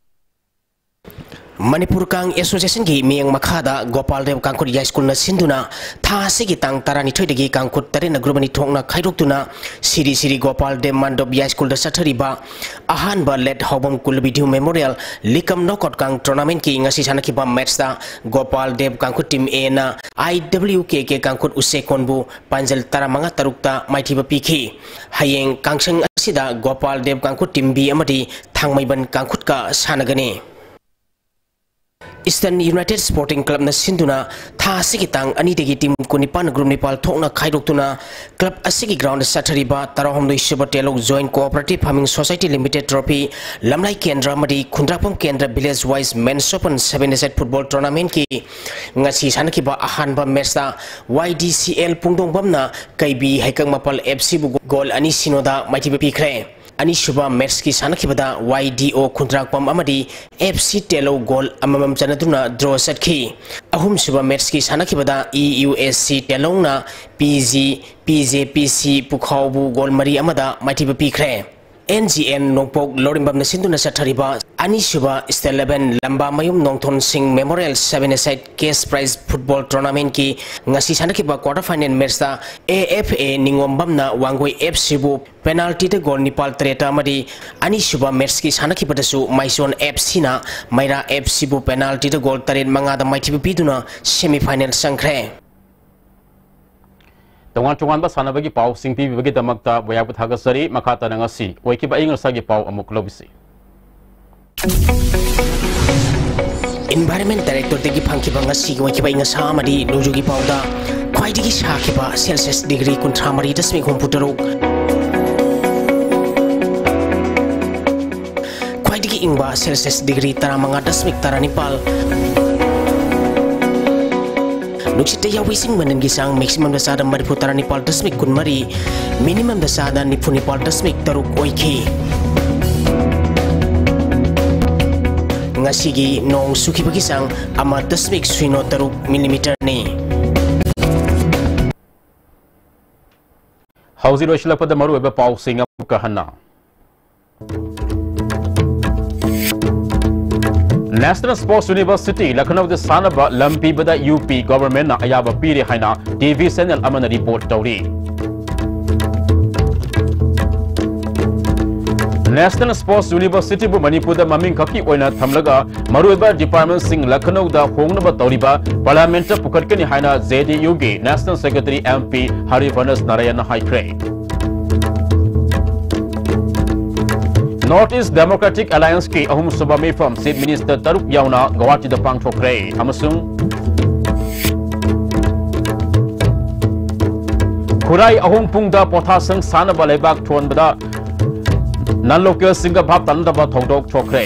ꯃꯅꯤꯄꯨꯔ ꯀꯥꯡ ꯑꯦꯁꯣꯁꯤꯌꯦꯁꯟꯒꯤ ꯃꯤꯠꯌꯦꯡ ꯃꯈꯥꯗ ꯒꯣꯄꯥꯜ ꯗꯦꯕ ꯀꯥꯡꯈꯨꯠ ꯌꯥꯏꯁ꯭ꯀꯨꯜꯅ ꯁꯤꯟꯗꯨꯅ ꯊꯥ ꯑꯁꯤꯒꯤ ꯇꯥꯡ ꯇꯔꯥꯅꯤꯊꯣꯏꯗꯒꯤ ꯀꯥꯡꯈꯨꯠ ꯇꯔꯦꯠꯅ ꯒ꯭ꯔꯨꯞ ꯑꯅꯤ ꯊꯣꯛꯅ ꯈꯥꯏꯗꯣꯛꯇꯨꯅ ꯁꯤꯔꯤ ꯁꯤꯔꯤ ꯒꯣꯄꯥꯜ ꯗꯦꯕ ꯃꯥꯟꯗꯣꯞ ꯌꯥꯏꯁ꯭ꯀꯨꯜꯗ ꯆꯠꯊꯔꯤꯕ ꯑꯍꯥꯟꯕ ꯂꯦꯠ ꯍꯥꯎꯕꯝ ꯀꯨꯂꯕꯤꯙꯨ ꯃꯦꯃꯣꯔꯤꯌꯦꯜ ꯂꯤꯀꯝ ꯅꯣꯀꯥꯎꯠ ꯀꯥꯡ ꯇꯣꯔꯅꯥꯃꯦꯟꯠꯀꯤ ꯉꯁꯤ ꯁꯥꯟꯅꯈꯤꯕ ꯃꯦꯠꯆꯇ ꯒꯣꯄꯥꯜ ꯗꯦꯕ ꯀꯥꯡꯈꯨꯠ ꯇꯤꯝ ꯑꯦꯅ ꯑꯥꯏ ꯗꯕ꯭ꯂꯤꯎ ꯀꯦ ꯀꯦ ꯀꯥꯡꯈꯨꯠ ꯎꯆꯦꯛꯀꯣꯟꯕꯨ ꯄꯥꯟꯖꯜ ꯇꯔꯥꯃꯉꯥ ꯇꯔꯨꯛꯇ ꯃꯥꯏꯊꯤꯕ ꯄꯤꯈꯤ꯫ ꯍꯌꯦꯡ ꯀꯥꯡꯁꯪ ꯑꯁꯤꯗ ꯒꯣꯄꯥꯜ ꯗꯦꯕ ꯀꯥꯡꯈꯨꯠ ꯇꯤꯝ ꯕꯤ ꯑꯃꯗꯤ ꯊꯥꯡꯃꯩꯕꯟ ꯀꯥꯡꯈꯨꯠꯀ ꯁꯥꯟꯅꯒꯅꯤ꯫ ꯏꯁꯇꯔꯟ ꯌꯨꯅꯥꯏꯇꯦꯗ ꯁ꯭ꯄꯣꯔꯇꯤꯡ ꯀ꯭ꯂꯕꯅ ꯁꯤꯟꯗꯨꯅ ꯊꯥ ꯑꯁꯤꯒꯤ ꯇꯥꯡ ꯑꯅꯤꯗꯒꯤ ꯇꯤꯝ ꯀꯨꯟꯅꯤꯄꯥꯟ ꯒ꯭ꯔꯨꯞ ꯅꯤꯄꯥꯜ ꯊꯣꯛꯅ ꯈꯥꯏꯗꯣꯛꯇꯨꯅ ꯀ꯭ꯂꯕ ꯑꯁꯤꯒꯤ ꯒ꯭ꯔꯥꯎꯟꯗ ꯆꯠꯊꯔꯤꯕ ꯇꯔꯥꯍꯨꯝꯗꯣꯏ ꯁꯨꯕ Telou joint cooperative farming society limited trophy ꯂꯝꯂꯥꯏ ꯀꯦꯟꯗ꯭ꯔ ꯑꯃꯗꯤ ꯈꯨꯟꯗ꯭ꯔꯥꯛꯄꯝ ꯀꯦꯟꯗ꯭ꯔ village wise men's open seven a side football ꯇꯣꯔꯅꯥꯃꯦꯟꯠꯀꯤ ꯉꯁꯤ ꯁꯥꯟꯅꯈꯤꯕ ꯑꯍꯥꯟꯕ ꯃꯦꯠꯆꯇ ꯋꯥꯏ ꯗꯤ ꯁꯤ ꯑꯦꯜ ꯄꯨꯡꯗꯣꯡꯕꯝꯅ ꯀꯩꯕꯤ ꯍꯩꯀꯛ ꯃꯄꯥꯜ ꯑꯦꯐ ꯁꯤꯕꯨ ꯒꯣꯜ ꯑꯅꯤ ꯁꯤꯅꯣꯗ ꯃꯥꯏꯊꯤꯕ ꯄꯤꯈ꯭ꯔꯦ꯫ ꯑꯅꯤꯁꯨꯕ ꯃꯦꯠꯆꯀꯤ ꯁꯥꯟꯅꯈꯤꯕꯗ ꯋꯥꯏ ꯗꯤ ꯑꯣ ꯈꯨꯟꯗ꯭ꯔꯥꯛꯄꯝ ꯑꯃꯗꯤ ꯑꯦꯐ ꯁꯤ ꯇꯦꯂꯧ ꯒꯣꯜ ꯑꯃꯃꯝ ꯆꯟꯅꯗꯨꯅ ꯗ꯭ꯔꯣ ꯆꯠꯈꯤ꯫ ꯑꯍꯨꯝꯁꯨꯕ ꯃꯦꯠꯆꯀꯤ ꯁꯥꯟꯅꯈꯤꯕꯗ E U S C ꯇꯦꯂꯧꯅ P G, ꯄꯤ ꯖꯦ ꯄꯤ ꯁꯤ ꯄꯨꯈꯥꯎꯕꯨ ꯒꯣꯜ ꯃꯔꯤ ꯑꯃꯗ ꯃꯥꯏꯊꯤꯕ ꯄꯤꯈ꯭ꯔꯦ꯫ ꯑꯦꯟ ꯖꯤ ꯑꯦꯟ ꯅꯣꯡꯄꯣꯛ ꯂꯧꯔꯦꯝꯕꯝꯅ ꯁꯤꯟꯗꯨꯅ ꯆꯠꯊꯔꯤꯕ ꯑꯅꯤꯁꯨꯕ ꯁ꯭ꯇꯦꯠ ꯂꯦꯚꯦꯜ ꯂꯝꯕꯥꯃꯌꯨꯝ ꯅꯣꯡꯊꯣꯟ ꯁꯤꯡ memorial seven a side case prize football ꯇꯣꯔꯅꯥꯃꯦꯟꯠꯀꯤ ꯉꯁꯤ ꯁꯥꯟꯅꯈꯤꯕ quarter final ꯃꯦꯠꯆꯇ A F A ꯅꯤꯉꯣꯝꯕꯝꯅ Wangoi F ꯁꯤꯕꯨ ꯄꯦꯅꯥꯜꯇꯤꯗ ꯒꯣꯜ ꯅꯤꯄꯥꯜ ꯇꯔꯦꯠꯇ ꯑꯃꯗꯤ ꯑꯅꯤꯁꯨꯕ ꯃꯦꯠꯆꯀꯤ ꯁꯥꯟꯅꯈꯤꯕꯗꯁꯨ ꯃꯥꯏꯁꯣꯟ ꯑꯦꯐ ꯁꯤꯅ ꯃꯩꯔꯥ ꯑꯦꯐ ꯁꯤꯕꯨ ꯄꯦꯅꯥꯜꯇꯤꯗ ꯒꯣꯜ ꯇꯔꯦꯠ ꯃꯉꯥꯗ ꯃꯥꯏꯊꯤꯕ ꯄꯤꯗꯨꯅ ꯁꯦꯃꯤ ꯐꯥꯏꯅꯦꯜ ꯆꯪꯈ꯭ꯔꯦ꯫ ꯇꯣꯉꯥꯟ ꯇꯣꯉꯥꯟꯕ ꯁꯥꯟꯅꯕꯒꯤ ꯄꯥꯎꯁꯤꯡ ꯄꯤꯕꯤꯕꯒꯤꯗꯃꯛꯇ ꯕꯣꯌꯥꯕꯨ ꯊꯥꯒꯠꯆꯔꯤ꯫ ꯃꯈꯥ ꯇꯥꯅ ꯉꯁꯤ ꯑꯣꯏꯈꯤꯕ ꯑꯏꯪ ꯑꯁꯥꯒꯤ ꯄꯥꯎ ꯑꯃꯨꯛ ꯂꯧꯕꯤꯁꯤ꯫ ꯏꯟꯚꯥꯏꯔꯟꯃꯦꯟꯠ ꯗꯥꯏꯔꯦꯛꯇꯣꯔꯦꯠꯇꯒꯤ ꯐꯪꯈꯤꯕ ꯉꯁꯤꯒꯤ ꯑꯣꯏꯈꯤꯕ ꯑꯏꯪ ꯑꯁꯥ ꯑꯃꯗꯤ ꯅꯣꯡꯖꯨꯒꯤ ꯄꯥꯎꯗ ꯈ꯭ꯋꯥꯏꯗꯒꯤ ꯁꯥꯈꯤꯕ ꯁꯦꯜꯁꯤꯌꯁ ꯗꯤꯒ꯭ꯔꯤ ꯀꯨꯟꯊ꯭ꯔꯥ ꯃꯔꯤ ꯗꯁꯃꯤꯛ ꯍꯨꯝꯐꯨ ꯇꯔꯨꯛ, ꯈ꯭ꯋꯥꯏꯗꯒꯤ ꯏꯪꯕ ꯁꯦꯜꯁꯤꯌꯁ ꯗꯤꯒ꯭ꯔꯤ ꯇꯔꯥꯃꯉꯥ ꯗꯁꯃꯤꯛ ꯇꯔꯥꯅꯤꯄꯥꯜ, ꯅꯨꯡꯁꯤꯠꯇ ꯌꯥꯎꯕ ꯏꯁꯤꯡ ꯃꯅꯤꯜꯒꯤ ꯆꯥꯡ ꯃꯦꯛꯁꯤꯃꯝꯗ ꯆꯥꯗ ꯃꯔꯤꯐꯨ ꯇꯔꯥꯅꯤꯄꯥꯜ ꯗꯁꯃꯤꯛ ꯀꯨꯟꯃꯔꯤ, ꯃꯤꯅꯤꯃꯝꯗ ꯆꯥꯗ ꯅꯤꯐꯨ ꯅꯤꯄꯥꯜ ꯗꯁꯃꯤꯛ ꯇꯔꯨꯛ ꯑꯣꯏꯈꯤ꯫ ꯉꯁꯤꯒꯤ ꯅꯣꯡ ꯆꯨꯈꯤꯕꯒꯤ ꯆꯥꯡ ꯑꯃ ꯗꯁꯃꯤꯛ ꯁꯤꯅꯣ ꯇꯔꯨꯛ ꯃꯤꯂꯤꯃꯤꯇꯔꯅꯤ꯫ ꯍꯧꯖꯤꯛ ꯂꯣꯏꯁꯤꯜꯂꯛꯄꯗ ꯃꯔꯨꯑꯣꯏꯕ ꯄꯥꯎꯁꯤꯡ ꯑꯃꯨꯛꯀ ꯍꯟꯅ꯫ National Sports University ꯂꯈꯅꯧꯗ ꯁꯥꯟꯅꯕ ꯂꯝ ꯄꯤꯕꯗ ꯌꯨ ꯄꯤ governmentꯅ ꯑꯌꯥꯕ ꯄꯤꯔꯦ ꯍꯥꯏꯅ ꯇꯤ ꯚꯤ channel ꯑꯃꯅ report ꯇꯧꯔꯤ꯫ National Sports Universityꯕꯨ ꯃꯅꯤꯄꯨꯔꯗ ꯃꯃꯤꯡ ꯈꯛꯀꯤ ꯑꯣꯏꯅ ꯊꯝꯂꯒ ꯃꯔꯨꯑꯣꯏꯕ departmentꯁꯤꯡ ꯂꯈꯅꯧꯗ ꯍꯣꯡꯅꯕ ꯇꯧꯔꯤꯕ parliamentꯇ ꯄꯨꯈꯠꯀꯅꯤ ꯍꯥꯏꯅ ꯖꯦ ꯗꯤ ꯌꯨꯒꯤ National Secretary ꯑꯦꯝ ꯄꯤ ꯍꯔꯤꯚꯅꯁ ꯅꯥꯔꯥꯌꯟꯅ ꯍꯥꯏꯈ꯭ꯔꯦ꯫ North East Democratic Allianceꯀꯤ ꯑꯍꯨꯝꯁꯨꯕ ꯃꯤꯐꯝ Chief Minister ꯇꯔꯨꯛ ꯌꯥꯎꯅ ꯒꯧꯍꯥꯇꯤꯗ ꯄꯥꯡꯊꯣꯛꯈ꯭ꯔꯦ ꯑꯃꯁꯨꯡ ꯈꯨꯔꯥꯏ ꯑꯍꯨꯝ ꯄꯨꯡꯗ ꯄꯣꯊꯥꯁꯪ ꯁꯥꯟꯅꯕ ꯂꯩꯕꯥꯛ ꯊꯣꯟꯕꯗ non-localꯁꯤꯡꯒ ꯚꯥꯞ ꯇꯥꯅꯗꯕ ꯊꯧꯗꯣꯛ ꯊꯣꯛꯈ꯭ꯔꯦ꯫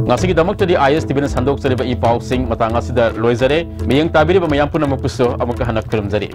ꯉꯁꯤꯒꯤꯗꯃꯛꯇꯗꯤ ꯑꯥꯏ ꯑꯦꯁ ꯇꯤ ꯚꯤꯅ ꯁꯟꯗꯣꯛꯆꯔꯤꯕ ꯏ ꯄꯥꯎꯁꯤꯡ ꯃꯇꯥꯡ ꯑꯁꯤꯗ ꯂꯣꯏꯖꯔꯦ꯫ ꯃꯤꯠꯌꯦꯡ ꯇꯥꯕꯤꯔꯤꯕ ꯃꯌꯥꯝ ꯄꯨꯝꯅꯃꯛꯄꯨꯁꯨ ꯑꯃꯨꯛꯀ ꯍꯟꯅ ꯈꯨꯔꯨꯝꯖꯔꯤ꯫